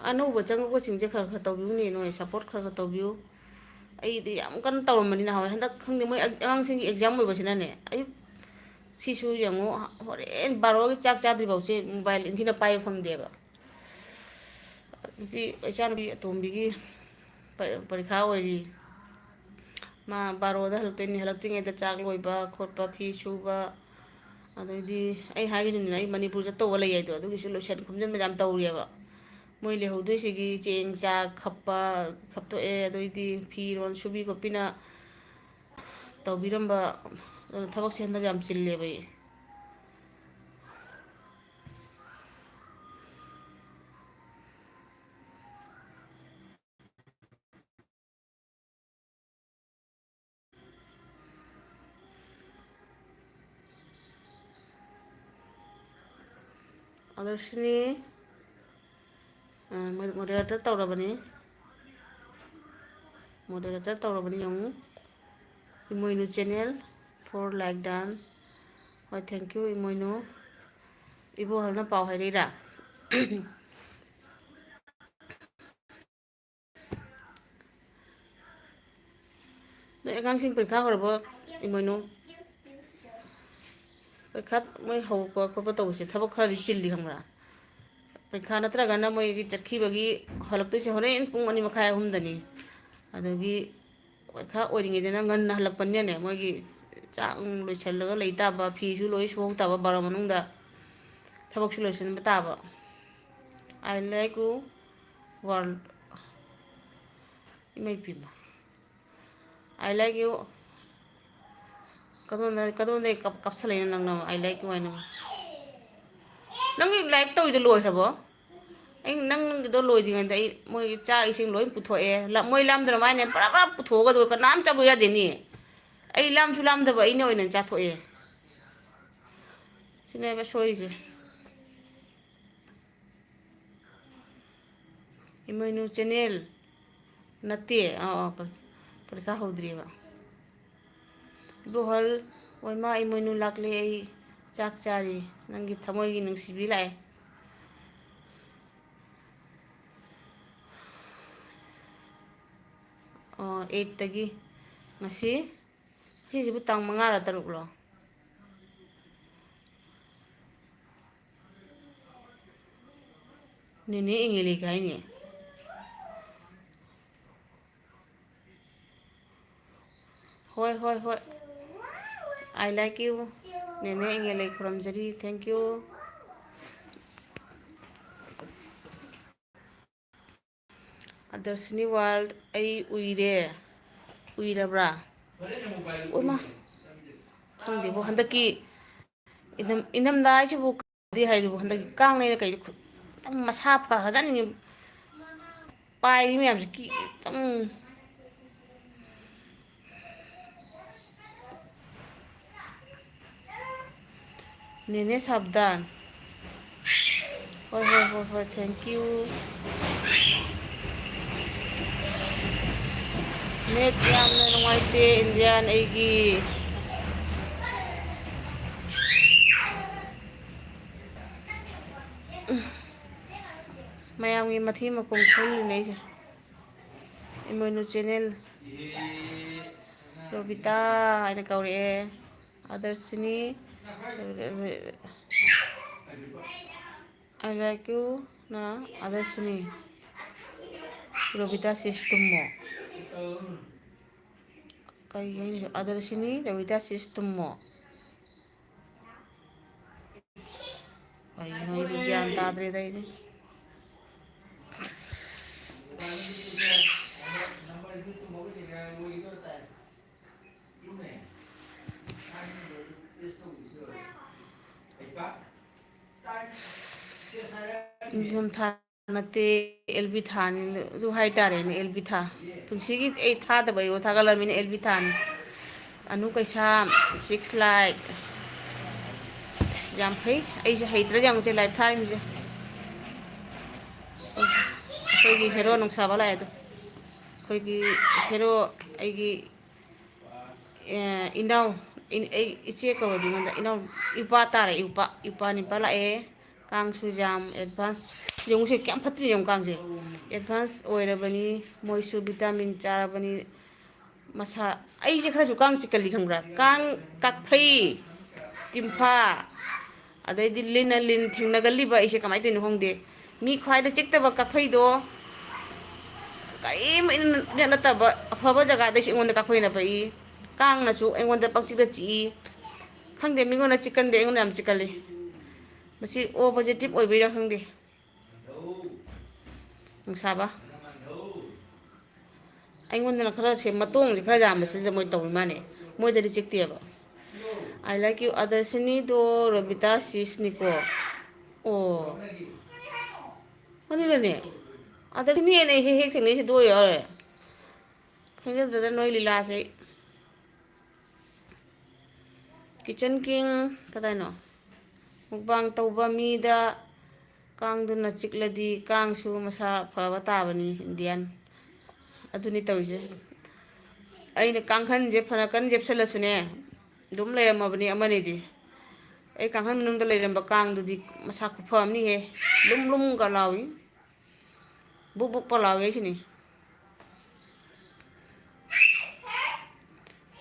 ꯑꯅꯧꯕ ꯆꯪꯉꯛꯄꯁꯤꯡꯁꯦ ꯈꯔ ꯈꯔ ꯇꯧꯕꯤꯌꯨꯅꯦ, ꯅꯣꯏ support ꯈꯔ ꯈꯔ ꯇꯧꯕꯤꯌꯨ꯫ ꯑꯩꯗꯤ ꯌꯥꯝ ꯀꯟꯅ ꯇꯧꯔꯝꯕꯅꯤ ꯅꯍꯥꯟꯋꯥꯏ, ꯍꯟꯗꯛ ꯈꯪꯗꯦ, ꯃꯣꯏ ꯑꯉꯥꯡꯁꯤꯡꯒꯤ exam ꯑꯣꯏꯕꯁꯤꯅꯅꯦ, ꯑꯌꯨꯛ ꯁꯤꯁꯨ ꯌꯦꯡꯉꯣ, ꯍꯣꯔꯦꯟ ꯕꯥꯔꯣꯒꯤ ꯆꯥꯛ ꯆꯥꯗ꯭ꯔꯤꯐꯥꯎꯁꯦ mobile ꯏꯟꯊꯤꯅ ꯄꯥꯏꯕ ꯐꯪꯗꯦꯕ꯫ ꯅꯨꯄꯤ, ꯏꯆꯥꯅꯨꯄꯤ ꯑꯇꯣꯝꯕꯤꯒꯤ ꯄ-, ꯄꯔꯤꯈꯥ ꯑꯣꯏꯔꯤ꯫ ꯃꯥ ꯕꯥꯔꯣꯗ ꯍꯜꯂꯛꯇꯣꯏꯅꯤ, ꯍꯜꯂꯛꯇ꯭ꯔꯤꯉꯩꯗ ꯆꯥꯛ ꯂꯣꯏꯕ ꯈꯣꯠꯄ, ꯐꯤ ꯁꯨꯕ, ꯑꯗꯩꯗꯤ ꯑꯩ ꯍꯥꯏꯒꯤꯗꯨꯅꯤꯅ ꯑꯩ ꯃꯅꯤꯄꯨꯔ ꯆꯠꯇꯧꯕ ꯂꯩ ꯍꯥꯏꯗꯣ, ꯑꯗꯨꯒꯤꯁꯨ ꯂꯣꯏꯁꯟ ꯈꯣꯝꯖꯤꯟꯕ ꯌꯥꯝ ꯇꯧꯔꯤꯑꯕ꯫ ꯃꯣꯏ ꯂꯩꯍꯧꯗꯣꯏꯁꯤꯒꯤ ꯆꯦꯡ ꯆꯥꯛ ꯈꯞꯄ, ꯈꯞꯇꯣꯛꯑꯦ, ꯑꯗꯩꯗꯤ ꯐꯤꯔꯣꯜ ꯁꯨꯕꯤ ꯈꯣꯠꯄꯤꯅ ꯇꯧꯕꯤꯔꯝꯕ, ꯑꯗꯨꯅ ꯊꯕꯛꯁꯦ ꯍꯟꯗꯛ ꯌꯥꯝ ꯆꯤꯜꯂꯦꯕ ꯑꯩ꯫ ꯑꯗꯔꯁꯅꯤ, ꯑ, ꯃꯣ-, moderator ꯇꯧꯔꯕꯅꯤ꯫ Moderator ꯇꯧꯔꯕꯅꯤ ꯌꯦꯡꯉꯨ꯫ ꯏꯃꯣꯏꯅꯨ channel, four like done꯫ ꯍꯣꯏ, thank you, ꯏꯃꯣꯏꯅꯨ꯫ ꯏꯕꯣꯍꯜꯅ ꯄꯥꯎ ꯍꯥꯏꯔꯛꯏꯔꯥ? ꯅꯣꯏ ꯑꯉꯥꯡꯁꯤꯡ ꯄꯔꯤꯈꯥ ꯍꯧꯔꯕꯣ, ꯏꯃꯣꯏꯅꯨ? ꯄꯔꯤꯈꯥ ꯃꯣꯏ ꯍꯧꯕ ꯈꯣꯠꯄ ꯇꯧꯕꯁꯦ ꯊꯕꯛ ꯈꯔꯗꯤ ꯆꯤꯜꯂꯤ, ꯈꯪꯕ꯭ꯔꯥ? ꯄꯔꯤꯈꯥ ꯅꯠꯇ꯭ꯔꯒꯅ ꯃꯣꯏꯒꯤ ꯆꯠꯈꯤꯕꯒꯤ ꯍꯜꯂꯛꯇꯣꯏꯁꯦ ꯍꯣꯔꯦꯟ ꯄꯨꯡ ꯑꯅꯤ ꯃꯈꯥꯏ, ꯑꯍꯨꯝꯗꯅꯤ꯫ ꯑꯗꯨꯒꯤ ꯄꯔꯤꯈꯥ ꯑꯣꯏꯔꯤꯉꯩꯗꯅ ꯉꯟꯅ ꯍꯜꯂꯛꯄꯅꯤꯅꯅꯦ, ꯃꯣꯏꯒꯤ ꯆꯥꯛ ꯅꯨꯡ ꯂꯣꯏꯁꯜꯂꯒ ꯂꯩ ꯇꯥꯕ, ꯐꯤꯁꯨ ꯂꯣꯏ ꯁꯨꯍꯧ ꯇꯥꯕ, ꯕꯥꯔꯣ ꯃꯅꯨꯡꯗ ꯊꯕꯛꯁꯨ ꯂꯣꯏꯁꯤꯟꯕ ꯇꯥꯕ꯫ I like you world꯫ ꯏꯃꯩ ꯄꯤꯃ꯫ I like you꯫ ꯀꯗꯣꯝꯗ-, ꯀꯗꯣꯝꯗꯩ ꯀꯞ-, ꯀꯞꯁꯜꯂꯛꯏꯅꯣ ꯅꯪꯅ? I like you ꯍꯥꯏꯅ꯫ ꯅꯪꯒꯤ live ꯇꯧꯔꯤꯗꯣ ꯂꯣꯏꯈ꯭ꯔꯕꯣ? ꯑꯩ ꯅꯪꯒꯤꯗꯣ ꯂꯣꯏꯗ꯭ꯔꯤꯉꯩꯗ ꯑꯩ ꯃꯣꯏꯒꯤ ꯆꯥꯛ ꯏꯁꯤꯡ ꯂꯣꯏ ꯄꯨꯊꯣꯛꯑꯦ꯫ ꯂ-, ꯃꯣꯏ ꯂꯥꯝꯗ꯭ꯔꯕ ꯍꯥꯏꯅꯦ ꯄꯔꯥ ꯄꯔꯥ ꯄꯨꯊꯣꯛꯑꯒ, ꯑꯗꯨꯒ ꯀꯅꯥꯝ ꯆꯥꯕ ꯌꯥꯗꯦꯅꯦ꯫ ꯑꯩ ꯂꯥꯝꯁꯨ ꯂꯥꯝꯗꯕ ꯑꯩꯅ ꯑꯣꯏꯅ ꯆꯥꯊꯣꯛꯑꯦ꯫ ꯁꯤꯅꯦꯕ ꯁꯣꯏꯔꯤꯁꯦ꯫ ꯏꯃꯣꯏꯅꯨ channel ꯅꯠꯇꯦ꯫ ꯑꯥ, ꯑꯥ, ꯄꯔꯤ-, ꯄꯔꯤꯈꯥ ꯍꯧꯗ꯭ꯔꯤꯑꯕ꯫ ꯏꯕꯣꯍꯜ, ꯑꯣꯏꯃꯥ, ꯏꯃꯣꯏꯅꯨ ꯂꯥꯛꯂꯦ, ꯑꯩ ꯆꯥꯛ ꯆꯥꯔꯤ꯫ ꯅꯪꯒꯤ ꯊꯃꯣꯏꯒꯤ ꯅꯨꯡꯁꯤꯕꯤ ꯂꯥꯛꯑꯦ꯫ ꯑꯣ, eightꯇꯒꯤ꯫ ꯉꯁꯤ, ꯉꯁꯤꯁꯤꯕꯨ ꯇꯥꯡ ꯃꯉꯥꯔ ꯇꯔꯨꯛꯂꯣ? ꯅꯦꯅꯦ ꯏꯪꯂꯤꯁ ꯍꯥꯏꯅꯦ꯫ ꯍꯣꯏ, ꯍꯣꯏ, ꯍꯣꯏ꯫ I like you꯫ ꯅꯦꯅꯦ ꯏꯪꯂꯤꯁ ꯈꯨꯔꯨꯝꯖꯔꯤ꯫ Thank you꯫ ꯑꯗꯔꯁꯤꯅꯤ ꯋꯥꯔꯜ, ꯑꯩ ꯎꯏꯔꯦ꯫ ꯎꯏꯔꯕ꯭ꯔꯥ? ꯑꯣꯏꯃꯥ! ꯈꯪꯗꯦꯕꯣ, ꯍꯟꯗꯛꯀꯤ ꯏꯅꯝ-, ꯏꯅꯝꯗꯥ ꯍꯥꯏꯁꯤꯕꯨ ꯀꯗꯤ ꯍꯥꯏꯗꯨꯕꯨ, ꯍꯟꯗꯛꯀꯤ ꯀꯥꯡꯅꯦꯅ ꯀꯩꯗ ꯈꯨ-, ꯌꯥꯝ ꯃꯁꯥ ꯐꯈ꯭ꯔꯖꯥꯠꯅꯤ꯫ ꯄꯥꯏꯔꯤ ꯃꯌꯥꯝꯁꯦ ꯀꯤ-, ꯈꯤꯇꯪ ꯅꯦꯅꯦ ꯁꯥꯕꯗꯥꯟ꯫ ꯍꯣꯏ, ꯍꯣꯏ, ꯍꯣꯏ, ꯍꯣꯏ, thank you꯫ ꯅꯦꯠ ꯌꯥꯝꯅ ꯅꯨꯡꯉꯥꯏꯇꯦ, ꯏꯟꯗꯤꯌꯥꯟ ꯑꯩꯒꯤ꯫ ꯃꯌꯥꯝꯒꯤ ꯃꯊꯤ ꯃꯈꯣꯡ ꯈꯨꯜꯂꯤꯅꯦ ꯑꯩꯁꯦ꯫ ꯏꯃꯣꯏꯅꯨ ꯆꯦꯅꯦꯜ꯫ ꯔꯣꯕꯤꯇꯥ ꯍꯥꯏꯅ ꯀꯧꯔꯛꯑꯦ꯫ ꯑꯥꯗꯔꯁꯤꯅꯤ꯫ I like you ꯅ ꯑꯥꯗꯔꯁꯤꯅꯤ꯫ ꯔꯣꯕꯤꯇꯥ sis ꯇꯨꯝꯃꯣ꯫ ꯀꯔꯤ ꯍꯥꯏꯅꯣ? ꯑꯥꯗꯔꯁꯤꯅꯤ, ꯔꯣꯕꯤꯇꯥ sis ꯇꯨꯝꯃꯣ꯫ ꯀꯩꯅꯣ ꯑꯩꯗꯤ ꯒ꯭ꯌꯥꯟ ꯇꯥꯗ꯭ꯔꯦꯗ ꯑꯩꯗꯤ꯫ ꯅꯤꯡꯊꯝꯊꯥ ꯅꯠꯇꯦ, ꯑꯦꯜ ꯕꯤ ꯊꯥꯅꯤ꯫ ꯑꯗꯨ ꯍꯥꯏꯇꯥꯔꯦꯅꯦ, ꯑꯦꯜ ꯕꯤ ꯊꯥ꯫ ꯄꯨꯟꯁꯤꯒꯤ ꯑꯩ ꯊꯥꯗꯕ ꯑꯩꯉꯣꯟꯗ ꯊꯥꯒꯠꯂꯝꯃꯤꯅ ꯑꯦꯜ ꯕꯤ ꯊꯥꯅꯤ꯫ ꯑꯅꯨ ꯀꯩꯁꯥꯝ, six like꯫ ꯑꯁ, ꯌꯥꯝ ꯐꯩ꯫ ꯑꯩꯁꯦ ꯍꯩꯇ꯭ꯔꯗꯤ ꯌꯥꯝ ꯂꯥꯏꯚ ꯊꯥꯔꯤꯕꯁꯦ꯫ ꯑꯩꯈꯣꯏꯒꯤ ꯍꯦꯔꯣ ꯅꯨꯡꯁꯥꯕ ꯂꯥꯛꯑꯦ ꯑꯗꯣ꯫ ꯑꯩꯈꯣꯏꯒꯤ ꯍꯦꯔꯣ ꯑꯩꯒꯤ ꯑꯦ, ꯏꯅꯥꯎ, ꯏꯟ-, ꯑꯩ ꯏꯆꯦ ꯀꯧꯔꯗꯤ ꯑꯩꯉꯣꯟꯗ ꯏꯅꯥꯎ, ꯏꯄꯥ ꯇꯥꯔꯦ, ꯏꯄꯥ, ꯏꯄꯥ ꯅꯤꯄꯥ ꯂꯥꯛꯑꯦ꯫ ꯀꯥꯡꯁꯨ ꯌꯥꯝ advance꯫ ꯌꯦꯡꯉꯨꯁꯦ, ꯀꯌꯥꯝ ꯐꯠꯇ꯭ꯔꯤ ꯌꯦꯡꯉꯨ ꯀꯥꯡꯁꯦ꯫ Advance ꯑꯣꯏꯔꯕꯅꯤ, ꯃꯣꯏꯁꯨ vitamin ꯆꯥꯔꯕꯅꯤ꯫ ꯃꯁꯥ, ꯑꯩꯁꯦ ꯈꯔꯁꯨ ꯀꯥꯡ ꯆꯤꯛꯀꯜꯂꯤ ꯈꯪꯕ꯭ꯔꯥ? ꯀꯥꯡ, ꯀꯛꯐꯩ, ꯇꯤꯝꯐꯥ, ꯑꯗꯩꯗꯤ ꯂꯤꯟꯅ ꯂꯤꯟ ꯊꯦꯡꯅꯒꯜꯂꯤꯕ ꯑꯩꯁꯦ ꯀꯃꯥꯏꯅ ꯇꯧꯔꯤꯅꯣ ꯈꯪꯗꯦ꯫ ꯃꯤ ꯈ꯭ꯋꯥꯏꯗ ꯆꯤꯛꯇꯕ ꯀꯛꯐꯩꯗꯣ ꯀꯔꯤꯝ ꯅꯠꯇꯕ ꯑꯐꯕ ꯖꯒꯥꯗꯩꯁꯨ ꯑꯩꯉꯣꯟꯗ ꯀꯛꯐꯩꯅ ꯄꯛꯏ꯫ ꯀꯥꯡꯅꯁꯨ ꯑꯩꯉꯣꯟꯗ ꯄꯪꯆꯤꯛꯇ ꯆꯤꯛꯏ꯫ ꯈꯪꯗꯦ, ꯃꯤꯉꯣꯟꯗ ꯆꯤꯛꯀꯟꯗꯦ, ꯑꯩꯉꯣꯟꯗ ꯌꯥꯝ ꯆꯤꯛꯀꯜꯂꯤ꯫ ꯃꯁꯤ O positive ꯑꯣꯏꯕꯩꯔꯥ ꯈꯪꯗꯦ꯫ ꯅꯨꯡꯁꯥꯕ꯫ ꯑꯩꯉꯣꯟꯗꯅ ꯈꯔ ꯁꯦ, ꯃꯇꯣꯡꯁꯦ ꯈꯔ ꯌꯥꯝꯕꯁꯤꯗ ꯃꯣꯏ ꯇꯧꯔꯤ ꯃꯥꯅꯦ꯫ ꯃꯣꯏꯗꯗꯤ ꯆꯤꯛꯇꯦꯕ꯫ I like you ꯑꯥꯗꯔꯁꯤꯅꯤꯗꯣ Robita sis ꯅꯤꯀꯣ꯫ ꯑꯣ꯫ ꯑꯗꯨꯅꯅꯦ꯫ ꯑꯥꯗꯔꯁꯤꯅꯤ ꯑꯩꯅ ꯍꯦꯛ ꯍꯦꯛ ꯊꯦꯡꯅꯩꯁꯦ ꯑꯗꯨ ꯑꯣꯏ ꯌꯥꯎꯔꯦ꯫ ꯈꯪꯖꯗ꯭ꯔꯦꯗ ꯅꯣꯏ ꯂꯤꯂꯥꯁꯦ꯫ Kitchen King ꯀꯗꯥꯏꯅꯣ? Mukbang ꯇꯧꯕ ꯃꯤꯗ ꯀꯥꯡꯗꯨꯅ ꯆꯤꯛꯂꯗꯤ ꯀꯥꯡꯁꯨ ꯃꯁꯥ ꯐꯕ ꯇꯥꯕꯅꯤ, ꯏꯟꯗꯤꯌꯥꯟ꯫ ꯑꯗꯨꯅꯤ ꯇꯧꯔꯤꯁꯦ꯫ ꯑꯩꯅ ꯀꯥꯡꯈꯟꯁꯦ ꯐꯅ ꯀꯟꯅ ꯌꯦꯞꯁꯜꯂꯁꯨꯅꯦ, ꯑꯗꯨꯝ ꯂꯩꯔꯝꯃꯕꯅꯤ ꯑꯃꯅꯤꯗꯤ꯫ ꯑꯩ ꯀꯥꯡꯈꯟ ꯃꯅꯨꯡꯗ ꯂꯩꯔꯝꯕ ꯀꯥꯡꯗꯨꯗꯤ ꯃꯁꯥ ꯈꯨꯐ ꯑꯃꯅꯤꯍꯦ, ꯂꯨꯝ ꯂꯨꯝꯒ ꯂꯥꯎꯏ꯫ ꯕꯨꯛ ꯕꯨꯛꯄ ꯂꯥꯎꯋꯦ ꯁꯤꯅꯤ꯫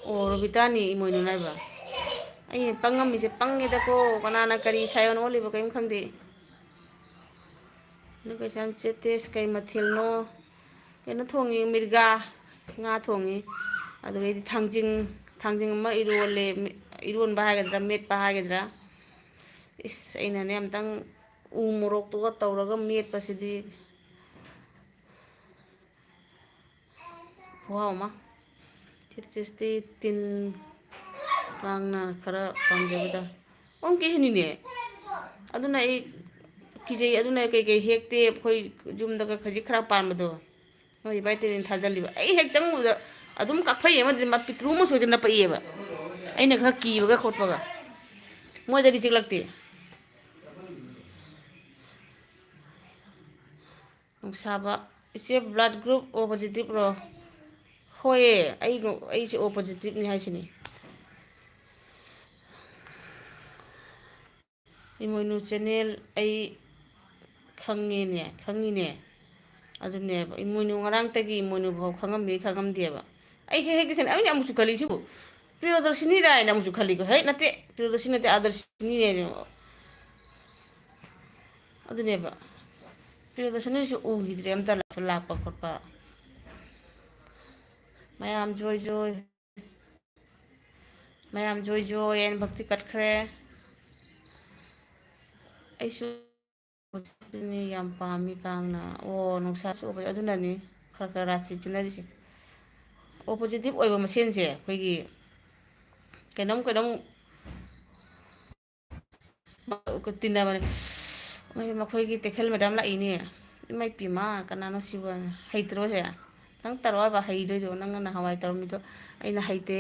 ꯑꯣ, ꯔꯣꯕꯤꯇꯥꯅꯤ ꯏꯃꯣꯏꯅꯨ ꯅꯥꯏꯕ꯫ ꯑꯩꯅ ꯄꯪꯉꯝꯃꯤꯁꯦ ꯄꯪꯉꯦꯗꯀꯣ꯫ ꯀꯅꯥꯅ ꯀꯔꯤ ꯁꯥꯏꯌꯣꯟ ꯑꯣꯜꯂꯤꯕ ꯀꯔꯤꯝ ꯈꯪꯗꯦ꯫ ꯅꯪ ꯀꯩꯁꯥꯝ ꯆꯦꯇꯦꯁ ꯀꯩ ꯃꯊꯦꯜꯅꯣ? ꯀꯩꯅꯣ ꯊꯣꯡꯉꯤ, ꯃꯤꯔꯒꯥ ꯉꯥ ꯊꯣꯡꯉꯤ꯫ ꯑꯗꯨꯗꯩꯗꯤ ꯊꯥꯡꯖꯤꯡ, ꯊꯥꯡꯖꯤꯡ ꯑꯃ ꯏꯔꯣꯜꯂꯦ, ꯏꯔꯣꯟꯕ ꯍꯥꯏꯒꯗ꯭ꯔꯥ, ꯃꯦꯠꯄ ꯍꯥꯏꯒꯗ꯭ꯔꯥ꯫ ꯏꯁ, ꯑꯩꯅꯅꯦ ꯑꯝꯇꯪ ꯎ ꯃꯣꯔꯣꯛꯇꯨꯒ ꯇꯧꯔꯒ ꯃꯦꯠꯄꯁꯤꯗꯤ ꯈꯨꯍꯥꯎ ꯑꯃ꯫ ꯇꯤꯠ ꯆꯤꯁꯇꯤ ꯇꯤꯟ ꯀꯥꯡꯅ ꯈꯔ ꯄꯥꯝꯖꯕꯗ ꯑꯣꯟ ꯀꯦꯁꯤꯅꯤꯅꯦ꯫ ꯑꯗꯨꯅ ꯑꯩ ꯀꯤꯖꯩ꯫ ꯑꯗꯨꯅ ꯀꯩꯀꯩ ꯍꯦꯛꯇꯦ꯫ ꯑꯩꯈꯣꯏ ꯌꯨꯝꯗꯒ ꯈꯖꯤꯛ ꯈꯔ ꯄꯥꯟꯕꯗꯣ, ꯃꯣꯏ ꯏꯕꯥꯏ ꯇꯦꯔꯦꯟ ꯊꯥꯖꯜꯂꯤꯕ꯫ ꯑꯩ ꯍꯦꯛ ꯆꯪꯉꯨꯕꯗ ꯑꯗꯨꯝ ꯀꯥꯛꯐꯩ ꯑꯃꯗꯤ ꯃꯥ ꯄꯤꯛꯇ꯭ꯔꯨ ꯃꯆꯨ ꯑꯣꯏꯗꯅ ꯄꯛꯏꯑꯦꯕ꯫ ꯑꯩꯅ ꯈꯔ ꯀꯤꯕꯒ ꯈꯣꯠꯄꯒ꯫ ꯃꯣꯏꯗꯗꯤ ꯆꯤꯛꯂꯛꯇꯦ꯫ ꯅꯨꯡꯁꯥꯕ, ꯏꯆꯦ blood group O positive ꯔꯣ? ꯍꯣꯏꯌꯦ, ꯑꯩ, ꯑꯩꯁꯦ O positive ꯅꯤ ꯍꯥꯏꯁꯤꯅꯤ꯫ ꯏꯃꯣꯏꯅꯨ channel ꯑꯩ ꯈꯪꯉꯦꯅꯦ, ꯈꯪꯉꯤꯅꯦ꯫ ꯑꯗꯨꯅꯦꯕ, ꯏꯃꯣꯏꯅꯨ ꯉꯔꯥꯡꯇꯒꯤ ꯏꯃꯣꯏꯅꯨ ꯐꯥꯎ ꯈꯪꯉꯝꯃꯤ, ꯈꯪꯉꯝꯗꯦꯕ꯫ ꯑꯩ ꯍꯦꯛ ꯍꯦꯛꯇ ꯊꯦꯡꯅꯩ꯫ ꯑꯩꯅ ꯑꯃꯨꯛꯁꯨ ꯈꯜꯂꯤ, "ꯁꯤꯕꯨ ꯄ꯭ꯔꯤꯌꯣꯗꯔꯁꯤꯅꯤꯔꯥ?" ꯍꯥꯏꯅ ꯑꯃꯨꯛꯁꯨ ꯈꯜꯂꯤꯀꯣ꯫ ꯍꯦ, ꯅꯠꯇꯦ, ꯄ꯭ꯔꯤꯌꯣꯗꯔꯁꯤꯅꯤ ꯅꯠꯇꯦ, ꯑꯥꯗꯔꯁꯤꯅꯤꯅꯦ꯫ ꯑꯗꯨꯅꯦꯕ, ꯄ꯭ꯔꯤꯌꯣꯗꯔꯁꯤꯅꯤꯁꯨ ꯎꯈꯤꯗ꯭ꯔꯦ ꯑꯝꯇ, ꯂꯥꯛꯄ ꯈꯣꯠꯄ꯫ ꯃꯌꯥꯝ ꯖꯣꯏ ꯖꯣꯏ꯫ ꯃꯌꯥꯝ ꯖꯣꯏ ꯖꯣꯏ ꯑꯅ ꯚꯛꯇꯤ ꯀꯠꯈ꯭ꯔꯦ꯫ ꯑꯩꯁꯨ ꯑꯗꯨꯅꯤ ꯌꯥꯝ ꯄꯥꯝꯃꯤ ꯀꯥꯡꯅ꯫ ꯑꯣ, ꯅꯨꯡꯁꯥꯁꯨ ꯎꯕ ꯑꯗꯨꯅꯅꯤ ꯈꯔ ꯈꯔ ꯔꯥꯁꯤ ꯆꯨꯅꯔꯤꯁꯦ꯫ ꯑꯣ, positive ꯑꯣꯏꯕ ꯃꯁꯦꯟꯁꯦ ꯑꯩꯈꯣꯏꯒꯤ ꯀꯩꯅꯣꯝ ꯀꯩꯅꯣꯝ ꯇꯤꯟꯅꯕꯅꯦ꯫ ꯃꯣꯏ, ꯃꯈꯣꯏꯒꯤ ꯇꯦꯈꯦꯜ ꯃꯦꯗꯥꯝ ꯂꯥꯛꯏꯅꯦ꯫ ꯏꯃꯥ ꯏꯄꯦꯝꯃ, ꯀꯅꯥꯅꯣ ꯁꯤꯕꯨ? ꯍꯩꯇ꯭ꯔꯣ ꯁꯦ? ꯅꯪ ꯇꯧꯔꯛꯑꯣ ꯍꯥꯏꯕ ꯍꯩꯗꯣꯏꯗꯣ, ꯅꯪꯅ ꯅꯍꯥꯟꯋꯥꯏ ꯇꯧꯔꯝꯃꯤꯗꯣ꯫ ꯑꯩꯅ ꯍꯩꯇꯦ꯫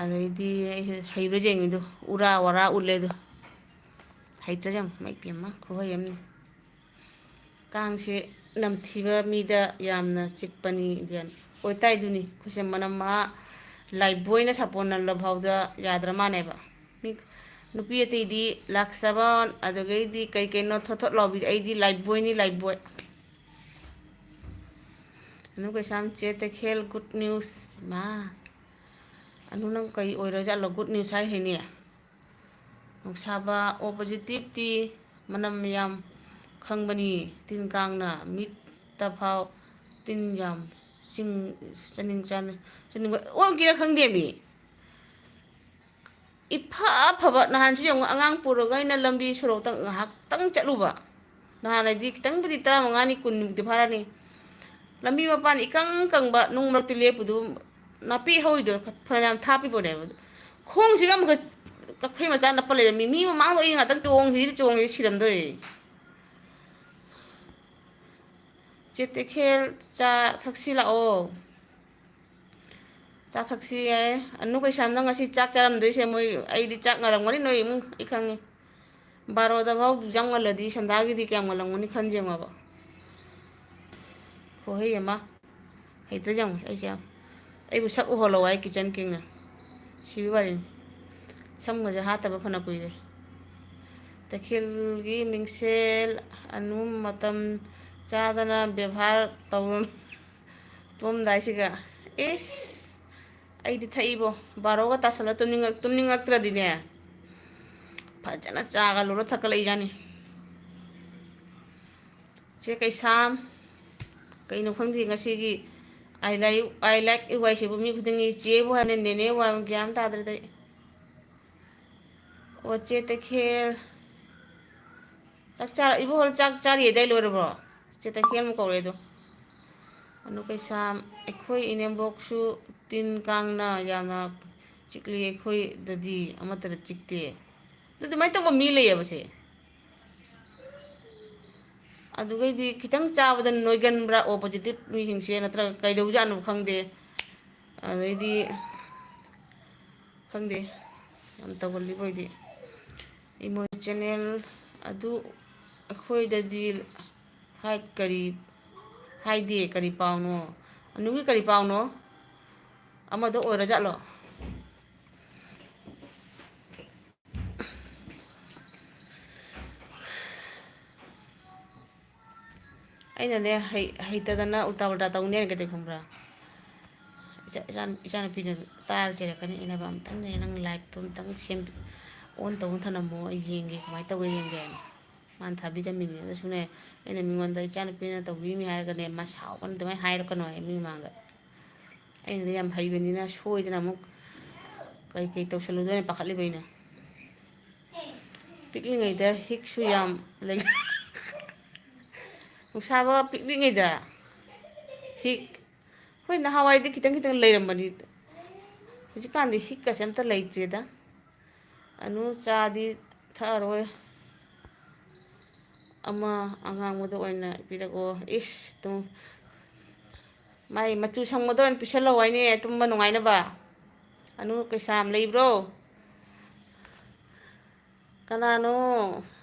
ꯑꯗꯩꯗꯤ ꯑꯩꯁꯨ ꯍꯩꯕ꯭ꯔꯥ ꯌꯦꯡꯉꯤꯗꯣ, ꯎꯔꯥ ꯋꯥꯔꯥ ꯎꯠꯂꯦ ꯑꯗꯣ꯫ ꯍꯩꯇ꯭ꯔꯥ ꯌꯦꯡꯉꯨ, ꯏꯃꯥ ꯏꯄꯦꯝꯃ, ꯈꯨꯍꯩ ꯑꯃꯅꯤ꯫ ꯀꯥꯡꯁꯦ ꯅꯝꯊꯤꯕ ꯃꯤꯗ ꯌꯥꯝꯅ ꯆꯤꯛꯄꯅꯤ, ꯏꯟꯗꯤꯌꯥꯟ ꯑꯣꯏꯇꯥꯏꯗꯨꯅꯤ꯫ ꯑꯩꯈꯣꯏꯁꯦ ꯃꯅꯝ ꯃꯍꯥ ꯂꯥꯏꯕꯣꯏꯅ ꯁꯥꯄꯣꯟ ꯅꯝꯂ ꯐꯥꯎꯗ ꯌꯥꯗ꯭ꯔ ꯃꯥꯜꯂꯦꯕ꯫ ꯃꯤ ꯅꯨꯄꯤ ꯑꯇꯩꯗꯤ ꯂꯥꯛꯆꯕ, ꯑꯗꯨꯗꯒꯤꯗꯤ ꯀꯩ ꯀꯩꯅꯣ ꯊꯣꯠ ꯊꯣꯠ ꯂꯥꯎꯕꯤ, ꯑꯩꯗꯤ ꯂꯥꯏꯕꯣꯏꯅꯤ, ꯂꯥꯏꯕꯣꯏ꯫ ꯑꯅꯨ ꯀꯩꯁꯥꯝ, ꯆꯦ ꯇꯈꯦꯜ, good news꯫ ꯏꯃꯥ, ꯑꯅꯨ ꯅꯪ ꯀꯩ ꯑꯣꯏꯔꯖꯥꯠꯂꯣ? Good news ꯍꯥꯏ ꯍꯩꯅꯦ꯫ ꯅꯨꯡꯁꯥꯕ, ꯑꯣ ꯄꯣꯖꯤꯇꯤꯚꯇꯤ ꯃꯅꯝ ꯌꯥꯝ ꯈꯪꯕꯅꯤ꯫ ꯇꯤꯟ ꯀꯥꯡꯅ ꯃꯤꯠꯇ ꯐꯥꯎ ꯇꯤꯟ ꯌꯥꯝ ꯆꯤꯡ-, ꯆꯥꯅꯤꯡ ꯆꯥꯅꯤꯡ-, ꯆꯥꯅꯤꯡꯕ ꯑꯣꯟꯒꯦꯔꯥ ꯈꯪꯗꯦꯃꯤ꯫ ꯏꯐ ꯐꯕ, ꯅꯍꯥꯟꯁꯨ ꯌꯦꯡꯉꯨ, ꯑꯉꯥꯡ ꯄꯨꯔꯒ ꯑꯩꯅ ꯂꯝꯕꯤ ꯁꯣꯔꯣꯛꯇ ꯉꯥꯏꯍꯥꯛꯇꯪ ꯆꯠꯂꯨꯕ꯫ ꯅꯍꯥꯟ ꯍꯥꯏꯗꯤ ꯈꯤꯇꯪꯕꯨꯗꯤ ꯇꯔꯥꯃꯉꯥꯅꯤ, ꯀꯨꯟꯃꯨꯛꯇꯤ ꯐꯥꯔꯅꯤ꯫ ꯂꯝꯕꯤ ꯃꯄꯥꯟ ꯏꯀꯪ ꯀꯪꯕ ꯅꯨꯡ ꯃꯔꯛꯇ ꯂꯦꯞꯄꯨꯗꯨ, ꯅꯥꯄꯤ ꯍꯧꯔꯤꯗꯣ ꯐꯅꯌꯥꯝ ꯊꯥꯞꯄꯤꯕꯅꯦꯕ꯫ ꯈꯣꯡꯁꯤꯒ ꯑꯃꯨꯛꯀ ꯀꯛꯐꯩ ꯃꯆꯥ ꯅꯞꯄ ꯂꯩꯔꯝꯃꯤ꯫ ꯃꯤ ꯃꯃꯥꯡꯗ ꯑꯩ ꯉꯥꯛꯇꯪ ꯆꯣꯡꯁꯤꯗꯤ ꯆꯣꯡꯁꯤꯗꯤ ꯁꯤꯔꯝꯗꯣꯔꯦ꯫ ꯆꯦ ꯇꯈꯦꯜ, ꯆꯥ ꯊꯛꯁꯤ ꯂꯥꯛꯑꯣ꯫ ꯆꯥ ꯊꯛꯁꯤ ꯌꯥꯏ꯫ ꯑꯅꯨ ꯀꯩꯁꯥꯝꯗ ꯉꯁꯤ ꯆꯥꯛ ꯆꯥꯔꯝꯗꯣꯏꯁꯦ ꯃꯣꯏ, ꯑꯩꯗꯤ ꯆꯥꯛ ꯉꯔꯝꯒꯅꯤ ꯅꯣꯏ ꯏꯃꯨꯡ, ꯑꯩ ꯈꯪꯉꯤ꯫ ꯕꯥꯔꯣꯗ ꯐꯥꯎ ꯌꯥꯝ ꯉꯜꯂꯗꯤ ꯁꯟꯗꯥꯒꯤꯗꯤ ꯀꯌꯥꯝ ꯉꯜꯂꯝꯒꯅꯤ ꯈꯟ ꯌꯦꯡꯉꯣꯕ꯫ ꯈꯨꯍꯩ ꯑꯃ꯫ ꯍꯩꯇ꯭ꯔꯥ ꯌꯦꯡꯉꯨ, ꯑꯩꯁꯦ ꯌꯥꯝ꯫ ꯑꯩꯕꯨ ꯁꯛ ꯎꯍꯜꯂꯣ ꯍꯥꯏ ꯀꯤꯆꯟ ꯀꯤꯡꯅ꯫ ꯁꯤꯕꯤ ꯋꯥꯔꯤꯅꯤ꯫ ꯁꯝꯒꯁꯦ ꯍꯥꯠꯇꯕ ꯐꯅ ꯀꯨꯏꯔꯦ꯫ ꯇꯈꯦꯜꯒꯤ ꯃꯤꯡꯁꯦꯜ ꯑꯅꯨ ꯃꯇꯝ ꯆꯥꯗꯅ ꯕꯦꯕꯥꯔ ꯇꯧꯔꯨꯅꯨ꯫ ꯇꯨꯝꯂꯝꯗꯥꯏꯁꯤꯒ꯫ ꯏꯁ! ꯑꯩꯗꯤ ꯊꯛꯏꯕꯣ꯫ ꯕꯥꯔꯣꯒ ꯇꯥꯁꯜꯂ ꯇꯨꯝꯅꯤꯡꯉꯛ-, ꯇꯨꯝꯅꯤꯡꯉꯛꯇ꯭ꯔꯗꯤꯅꯦ, ꯐꯖꯅ ꯆꯥꯒ ꯂꯣꯜꯂ ꯊꯛꯀꯠꯂꯛꯏꯖꯥꯠꯅꯤ꯫ ꯆꯦ ꯀꯩꯁꯥꯝ, ꯀꯩꯅꯣ ꯈꯪꯗꯦ ꯉꯁꯤꯒꯤ I like, I like you ꯍꯥꯏꯁꯤꯕꯨ ꯃꯤ ꯈꯨꯗꯤꯡꯒꯤ ꯆꯦꯕꯨ ꯍꯥꯏꯕꯅꯤ, ꯅꯦꯅꯦꯕꯨ ꯍꯥꯏꯕꯅꯤ, ꯒ꯭ꯌꯥꯟ ꯇꯥꯗ꯭ꯔꯦꯗ ꯑꯩ꯫ ꯑꯣ, ꯆꯦ ꯇꯈꯦꯜ꯫ ꯆꯥꯛ ꯆꯥ-, ꯏꯕꯣꯍꯜ ꯆꯥꯛ ꯆꯥꯔꯤꯗꯥꯏ ꯂꯣꯏꯔꯕ꯭ꯔꯣ? ꯆꯦ ꯇꯈꯦꯜ ꯑꯃꯨꯛ ꯀꯧꯔꯛꯑꯦ ꯑꯗꯣ꯫ ꯑꯅꯨ ꯀꯩꯁꯥꯝ, ꯑꯩꯈꯣꯏ ꯏꯅꯦꯝꯕꯣꯛꯁꯨ ꯇꯤꯟ ꯀꯥꯡꯅ ꯌꯥꯝꯅ ꯆꯤꯛꯂꯤ, ꯑꯩꯈꯣꯏꯗꯗꯤ ꯑꯃꯠꯇꯗ ꯆꯤꯛꯇꯦ꯫ ꯑꯗꯨ ꯑꯗꯨꯃꯥꯏꯅ ꯇꯧꯕ ꯃꯤ ꯂꯩꯌꯦꯕ ꯁꯦ꯫ ꯑꯗꯨꯒꯩꯗꯤ ꯈꯤꯇꯪ ꯆꯥꯕꯗ ꯅꯣꯏꯒꯟꯕ꯭ꯔꯥ ꯑꯣ ꯄꯣꯖꯤꯇꯤꯚ ꯃꯤꯁꯤꯡꯁꯦ, ꯅꯠꯇ꯭ꯔꯒ ꯀꯩꯗꯧꯖꯥꯠꯅꯣ ꯈꯪꯗꯦ꯫ ꯑꯗꯩꯗꯤ ꯈꯪꯗꯦ, ꯌꯥꯝ ꯇꯧꯒꯜꯂꯤꯕ ꯑꯣꯏꯗꯤ꯫ ꯏꯃꯣꯏ ꯆꯦꯅꯦꯜ ꯑꯗꯨ ꯑꯩꯈꯣꯏꯗꯗꯤ ꯍꯥꯏ, ꯀꯔꯤ ꯍꯥꯏꯗꯦ? ꯀꯔꯤ ꯄꯥꯎꯅꯣ? ꯑꯅꯨꯒꯤ ꯀꯔꯤ ꯄꯥꯎꯅꯣ? ꯑꯃꯗꯣ ꯑꯣꯏꯔꯖꯥꯠꯂꯣ? ꯑꯩꯅꯅꯦ, ꯍꯩ-, ꯍꯩꯇꯗꯅ ꯎꯜꯇꯥ ꯄꯜꯇꯥ ꯇꯧꯅꯤ ꯍꯥꯏꯔꯒꯗꯤ ꯈꯪꯕ꯭ꯔꯥ? ꯏꯆꯥ-, ꯏꯆꯥ-, ꯏꯆꯥꯅꯨꯄꯤꯅ ꯇꯥꯔ ꯆꯩꯔꯛꯀꯅꯤ꯫ ꯑꯩꯅ ꯍꯥꯏꯕ, "ꯑꯝꯇꯪꯅꯦ, ꯅꯪ ꯂꯥꯏꯠꯇꯣ ꯑꯝꯇꯪ ꯁꯦꯝ-, ꯑꯣꯟ ꯇꯧꯅ ꯊꯅꯝꯃꯣ, ꯑꯩ ꯌꯦꯡꯒꯦ, ꯀꯃꯥꯏꯅ ꯇꯧꯒꯦ ꯌꯦꯡꯒꯦ" ꯍꯥꯏꯅ꯫ ꯃꯥꯅ ꯊꯥꯕꯤꯔꯝꯃꯤꯅꯦ꯫ ꯑꯗꯨꯁꯨꯅꯦ, ꯑꯩꯅ ꯃꯤꯉꯣꯟꯗ ꯏꯆꯥꯅꯨꯄꯤꯅ ꯇꯧꯕꯤꯔꯤꯅꯤ ꯍꯥꯏꯔꯒꯅꯦ, "ꯃꯥ ꯁꯥꯎꯒꯅꯤ, ꯑꯗꯨꯃꯥꯏꯅ ꯍꯥꯏꯔꯛꯀꯅꯣ" ꯍꯥꯏ ꯃꯤ ꯃꯃꯥꯡꯗ꯫ ꯑꯩꯅꯗꯤ ꯌꯥꯝ ꯍꯩꯕꯅꯤꯅ ꯁꯣꯏꯗꯅ ꯑꯃꯨꯛ ꯀꯩ ꯀꯩ ꯇꯧꯁꯜꯂꯨꯗꯣꯏꯅ ꯄꯥꯈꯠꯂꯤꯕ ꯑꯩꯅ꯫ ꯄꯤꯛꯂꯤꯉꯩꯗ ꯍꯤꯛꯁꯨ ꯌꯥꯝ ꯂꯩ꯫ ꯅꯨꯡꯁꯥꯕ ꯄꯤꯛꯂꯤꯉꯩꯗ ꯍꯤꯛ, ꯍꯣꯏ, ꯅꯍꯥꯟꯋꯥꯏꯗꯤ ꯈꯤꯇꯪ ꯈꯤꯇꯪ ꯂꯩꯔꯝꯕꯅꯤ, ꯍꯧꯖꯤꯛꯀꯥꯟꯗꯤ ꯍꯤꯛꯀꯁꯦ ꯑꯝꯇ ꯂꯩꯇ꯭ꯔꯦꯗ꯫ ꯑꯅꯨ ꯆꯥꯗꯤ ꯊꯛꯑꯔꯣꯏ, ꯑꯃ ꯑꯉꯥꯡꯕꯗ ꯑꯣꯏꯅ ꯄꯤꯔꯛꯑꯣ꯫ ꯏꯁ ꯇꯨ, ꯃꯥꯏ ꯃꯆꯨ ꯁꯪꯕꯗ ꯑꯣꯏꯅ ꯄꯤꯁꯜꯂꯛꯑꯣ ꯍꯥꯏꯅꯦ, ꯇꯨꯝꯕ ꯅꯨꯡꯉꯥꯏꯅꯕ꯫ ꯑꯅꯨ ꯀꯩꯁꯥꯝ ꯂꯩꯕ꯭ꯔꯣ? ꯀꯅꯥꯅꯣ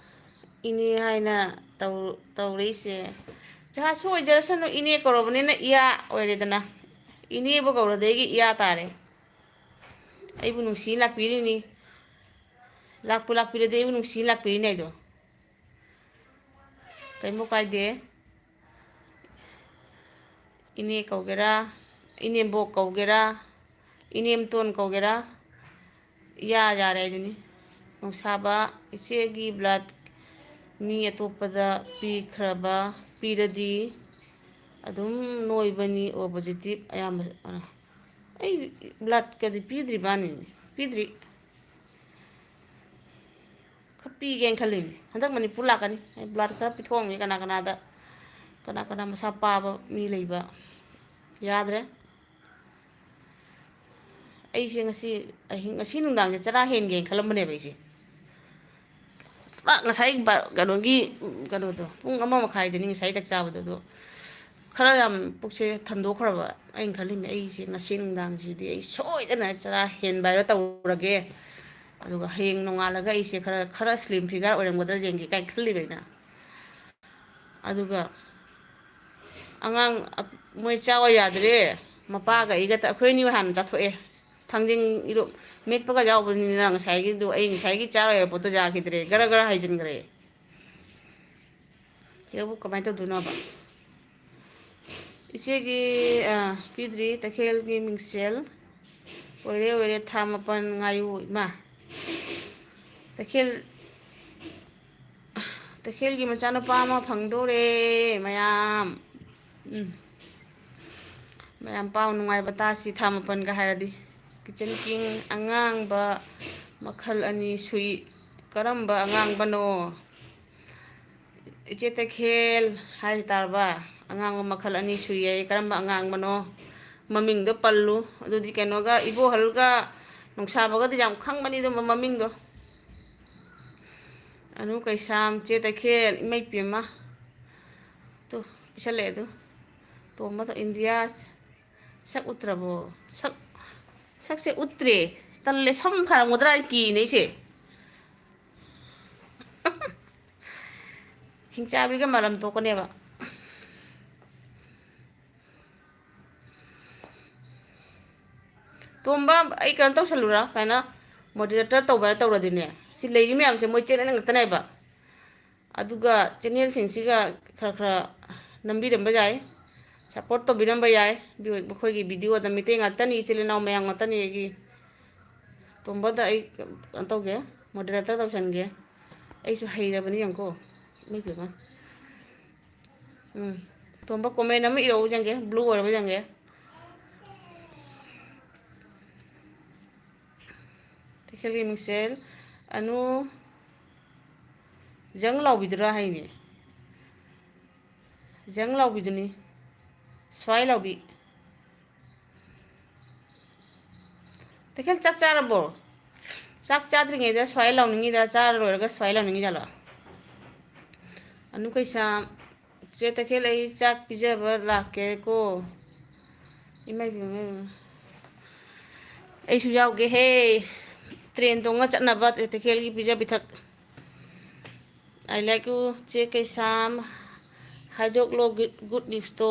ꯏꯅꯦ ꯍꯥꯏꯅ ꯇꯧ-, ꯇꯧꯔꯛꯏꯁꯦ? ꯖꯍꯥꯖꯁꯨ ꯑꯣꯏꯖꯔꯁꯅꯨ, ꯏꯅꯦ ꯀꯧꯔꯕꯅꯤꯅ ꯏꯌꯥ ꯑꯣꯏꯔꯦꯗꯅ꯫ ꯏꯅꯦꯕꯨ ꯀꯧꯔꯗꯤ ꯑꯩꯒꯤ ꯏꯌꯥ ꯇꯥꯔꯦ꯫ ꯑꯩꯕꯨ ꯅꯨꯡꯁꯤ ꯂꯥꯛꯄꯤꯔꯤꯅꯤ꯫ ꯂꯥꯛꯄꯨ ꯂꯥꯛꯄꯤꯔꯗꯤ ꯑꯩꯕꯨ ꯅꯨꯡꯁꯤ ꯂꯥꯛꯄꯤꯔꯤꯅꯦ ꯑꯩꯗꯣ꯫ ꯀꯩꯝꯕꯨ ꯀꯥꯏꯗꯦ꯫ ꯏꯅꯦ ꯀꯧꯒꯦꯔꯥ, ꯏꯅꯦꯝꯕꯣꯛ ꯀꯧꯒꯦꯔꯥ, ꯏꯅꯦꯝꯇꯣꯟ ꯀꯧꯒꯦꯔꯥ, ꯏꯌꯥ ꯌꯥꯔꯦ ꯍꯥꯏꯗꯨꯅꯤ꯫ ꯅꯨꯡꯁꯥꯕ, ꯏꯆꯦꯒꯤ blood ꯃꯤ ꯑꯇꯣꯞꯄꯗ ꯄꯤꯈ꯭ꯔꯕ, ꯄꯤꯔꯗꯤ ꯑꯗꯨꯝ ꯅꯣꯏꯕꯅꯤ, O positive ꯑꯌꯥꯝꯕ꯫ ꯑꯩ bloodꯀꯗꯤ ꯄꯤꯗ꯭ꯔꯤꯕꯥꯅꯤꯅꯦ, ꯄꯤꯗ꯭ꯔꯤ꯫ ꯈꯔ ꯄꯤꯒꯦꯅ ꯈꯜꯂꯤꯅꯦ꯫ ꯍꯟꯗꯛ ꯃꯅꯤꯄꯨꯔ ꯂꯥꯛꯀꯅꯤ꯫ ꯑꯩ blood ꯈꯔ ꯄꯤꯊꯣꯛꯑꯝꯒꯦ ꯀꯅꯥ ꯀꯅꯥꯗ, ꯀꯅꯥ ꯀꯅꯥ ꯃꯁꯥ ꯄꯥꯕ ꯃꯤ ꯂꯩꯕ꯫ ꯌꯥꯗ꯭ꯔꯦ꯫ ꯑꯩꯁꯦ ꯉꯁꯤ ꯑꯍꯤꯡ, ꯉꯁꯤ ꯅꯨꯡꯗꯥꯡꯁꯦ ꯆꯔꯥ ꯍꯦꯟꯒꯦꯅ ꯈꯜꯂꯝꯕꯅꯦꯕ ꯑꯩꯁꯦ꯫ ꯄꯨꯔꯥ ꯉꯁꯥꯏ ꯕꯥ-, ꯀꯩꯅꯣꯒꯤ, ꯀꯩꯅꯣꯗꯣ, ꯄꯨꯡ ꯑꯃ ꯃꯈꯥꯏꯗꯅꯤ ꯉꯁꯥꯏ ꯆꯥꯛ ꯆꯥꯕꯗꯣ꯫ ꯑꯗꯣ ꯈꯔ ꯌꯥꯝ ꯄꯨꯛꯁꯦ ꯊꯟꯗꯣꯛꯈ꯭ꯔꯕ꯫ ꯑꯩꯅ ꯈꯜꯂꯤꯅꯦ, ꯑꯩꯁꯦ ꯉꯁꯤ ꯅꯨꯡꯗꯥꯡꯁꯤꯗꯤ ꯑꯩ ꯁꯣꯏꯗꯅ ꯆꯔꯥ ꯍꯦꯟꯕ ꯍꯥꯏꯕ ꯇꯧꯔꯒꯦ꯫ ꯑꯗꯨꯒ ꯍꯌꯦꯡ ꯅꯣꯡꯉꯥꯜꯂꯒ ꯑꯩꯁꯦ ꯈꯔ, ꯈꯔ slim figure ꯑꯣꯏꯔꯝꯒꯗ꯭ꯔꯥ ꯌꯦꯡꯒꯦ ꯀꯥꯏꯅ ꯈꯜꯂꯤꯕ ꯑꯩꯅ꯫ ꯑꯗꯨꯒ ꯑꯉꯥꯡ ꯑꯞ-, ꯃꯣꯏ ꯆꯥꯎ ꯌꯥꯗ꯭ꯔꯦ꯫ ꯃꯄꯥꯒ ꯑꯩꯒ ꯇ-, ꯑꯩꯈꯣꯏ ꯑꯅꯤ ꯍꯥꯟꯅ ꯆꯥꯊꯣꯛꯑꯦ꯫ ꯊꯥꯡꯖꯤꯡ ꯏꯔꯣ-, ꯃꯦꯠꯄꯒ ꯌꯥꯎꯕꯅꯤꯅ ꯉꯁꯥꯏꯒꯤꯗꯣ, ꯑꯩ ꯉꯁꯥꯏꯒꯤ ꯆꯥꯔꯣꯏ ꯍꯥꯏꯕ ꯄꯣꯠꯇꯣ ꯌꯥꯈꯤꯗ꯭ꯔꯦ, ꯒꯔ ꯒꯔ ꯍꯥꯏꯖꯤꯟꯈ꯭ꯔꯦ꯫ ꯁꯤꯗꯕꯨ ꯀꯃꯥꯏꯅ ꯇꯧꯗꯣꯏꯅꯣꯕ? ꯏꯆꯦꯒꯤ, ꯑ, ꯄꯤꯗ꯭ꯔꯤ, ꯇꯈꯦꯜꯒꯤ ꯃꯤꯡꯁꯦꯜ꯫ ꯑꯣꯏꯔꯦ, ꯑꯣꯏꯔꯦ, ꯊꯥ ꯃꯥꯄꯟ ꯉꯥꯏꯌꯨ, ꯏꯃꯥ꯫ ꯇꯈꯦꯜ, ꯇꯈꯦꯜꯒꯤ ꯃꯆꯥꯅꯨꯄꯥ ꯑꯃ ꯐꯪꯗꯣꯔꯦ, ꯃꯌꯥꯝ꯫ ꯎꯝ꯫ ꯃꯌꯥꯝ ꯄꯥꯎ ꯅꯨꯡꯉꯥꯏꯕ ꯇꯥꯁꯤ, ꯊꯥ ꯃꯥꯄꯟꯒ ꯍꯥꯏꯔꯗꯤ꯫ Kitchen King ꯑꯉꯥꯡꯕ ꯃꯈꯜ ꯑꯅꯤ ꯁꯨꯏ꯫ ꯀꯔꯝꯕ ꯑꯉꯥꯡꯕꯅꯣ? ꯏꯆꯦ ꯇꯈꯦꯜ ꯍꯥꯏ ꯇꯥꯔꯕ? ꯑꯉꯥꯡꯕ ꯃꯈꯜ ꯑꯅꯤ ꯁꯨꯏꯌꯦ꯫ ꯀꯔꯝꯕ ꯑꯉꯥꯡꯕꯅꯣ? ꯃꯃꯤꯡꯗꯣ ꯄꯜꯂꯨ꯫ ꯑꯗꯨꯗꯤ ꯀꯩꯅꯣꯒ, ꯏꯕꯣꯍꯜꯒ ꯅꯣꯡꯁꯥꯕꯒꯗꯤ ꯌꯥꯝ ꯈꯪꯕꯅꯤ ꯑꯗꯨꯝꯕ ꯃꯃꯤꯡꯗꯣ꯫ ꯑꯅꯨ ꯀꯩꯁꯥꯝ, ꯆꯦ ꯇꯈꯦꯜ, ꯏꯃꯩ ꯄꯦꯝꯃ꯫ ꯇꯨ, ꯄꯤꯁꯜꯂꯛꯑꯦ ꯑꯗꯨ꯫ ꯇꯣꯝꯕꯗꯣ ꯏꯟꯗꯤꯌꯥ ꯁꯛ ꯎꯠꯇ꯭ꯔꯕꯣ? ꯁꯛ, ꯁꯛꯁꯦ ꯎꯠꯇ꯭ꯔꯦ꯫ ꯇꯜꯂꯦ, ꯁꯝ ꯐꯔꯝꯒꯗ꯭ꯔꯥ ꯍꯥꯏꯅ ꯀꯤꯅꯦ ꯑꯩꯁꯦ꯫ ꯍꯤꯡꯆꯥꯕꯤꯒ ꯃꯔꯝ ꯊꯣꯛꯀꯅꯦꯕ꯫ ꯇꯣꯝꯕ, ꯑꯩ ꯀꯩꯅꯣ ꯇꯧꯁꯜꯂꯨꯔꯥ? ꯁꯨꯃꯥꯏꯅ moderator ꯇꯧꯕ ꯍꯥꯏꯅ ꯇꯧꯔꯗꯤꯅꯦ, ꯁꯤ ꯂꯩꯔꯤ ꯃꯌꯥꯝꯁꯦ ꯃꯣꯏ channel ꯉꯥꯛꯇꯅꯦꯕ꯫ ꯑꯗꯨꯒ channelꯁꯤꯡꯁꯤꯒ ꯈꯔ ꯈꯔ ꯅꯝꯕꯤꯔꯝꯕ ꯌꯥꯏ, support ꯇꯧꯕꯤꯔꯝꯕ ꯌꯥꯏ꯫ ꯃꯈꯣꯏꯒꯤ videoꯗ ꯃꯤꯇꯩ ꯉꯥꯛꯇꯅꯤ, ꯏꯆꯤꯜ ꯏꯅꯥꯎ ꯃꯌꯥꯝ ꯉꯥꯛꯇꯅꯤ ꯑꯩꯒꯤ꯫ ꯇꯣꯝꯕꯗ ꯑꯩ ꯀꯩꯅꯣ ꯇꯧꯒꯦ, moderator ꯇꯧꯁꯟꯒꯦ꯫ ꯑꯩꯁꯨ ꯍꯩꯔꯕꯅꯤ ꯌꯦꯡꯉꯨꯀꯣ꯫ ꯏꯃꯩ ꯄꯦꯝꯃ꯫ ꯎꯝ꯫ ꯇꯣꯝꯕ comment ꯑꯃ ꯏꯔꯛꯎ ꯌꯦꯡꯒꯦ, blue ꯑꯣꯏꯔꯕ ꯌꯦꯡꯒꯦ꯫ ꯇꯈꯦꯜꯒꯤ ꯃꯤꯡꯁꯦꯜ, ꯑꯅꯨ ꯖꯪ ꯂꯥꯎꯕꯤꯗꯨꯔꯥ ꯍꯥꯏꯅꯦ꯫ ꯖꯪ ꯂꯥꯎꯕꯤꯗꯨꯅꯤ꯫ ꯁ꯭ꯋꯥꯏ ꯂꯥꯎꯕꯤ꯫ ꯇꯈꯦꯜ ꯆꯥꯛ ꯆꯥꯔꯕꯣ? ꯆꯥꯛ ꯆꯥꯗ꯭ꯔꯤꯉꯩꯗ ꯁ꯭ꯋꯥꯏ ꯂꯥꯎꯅꯤꯡꯉꯤꯔ, ꯆꯥꯔ ꯂꯣꯏꯔꯒ ꯁ꯭ꯋꯥꯏ ꯂꯥꯎꯅꯤꯡꯉꯤꯖꯥꯠꯂꯣ? ꯑꯅꯨ ꯀꯩꯁꯥꯝ, ꯆꯦ ꯇꯈꯦꯜ, ꯑꯩ ꯆꯥꯛ ꯄꯤꯖꯕ ꯂꯥꯛꯀꯦꯀꯣ꯫ ꯏꯃꯥꯏ ꯄꯦꯝꯃ, ꯏꯃꯥꯏ ꯄꯦꯝꯃ꯫ ꯑꯩꯁꯨ ꯌꯥꯎꯒꯦꯍꯦ꯫ Train ꯇꯣꯡꯉ ꯆꯠꯅꯕ ꯇꯈꯦꯜꯒꯤ ꯄꯤꯖ ꯄꯤꯊꯛ꯫ I like you, ꯆꯦ ꯀꯩꯁꯥꯝ꯫ ꯍꯥꯏꯗꯣꯛꯂꯣ ꯒꯨꯗ ꯅ꯭ꯌꯨꯁꯇꯣ꯫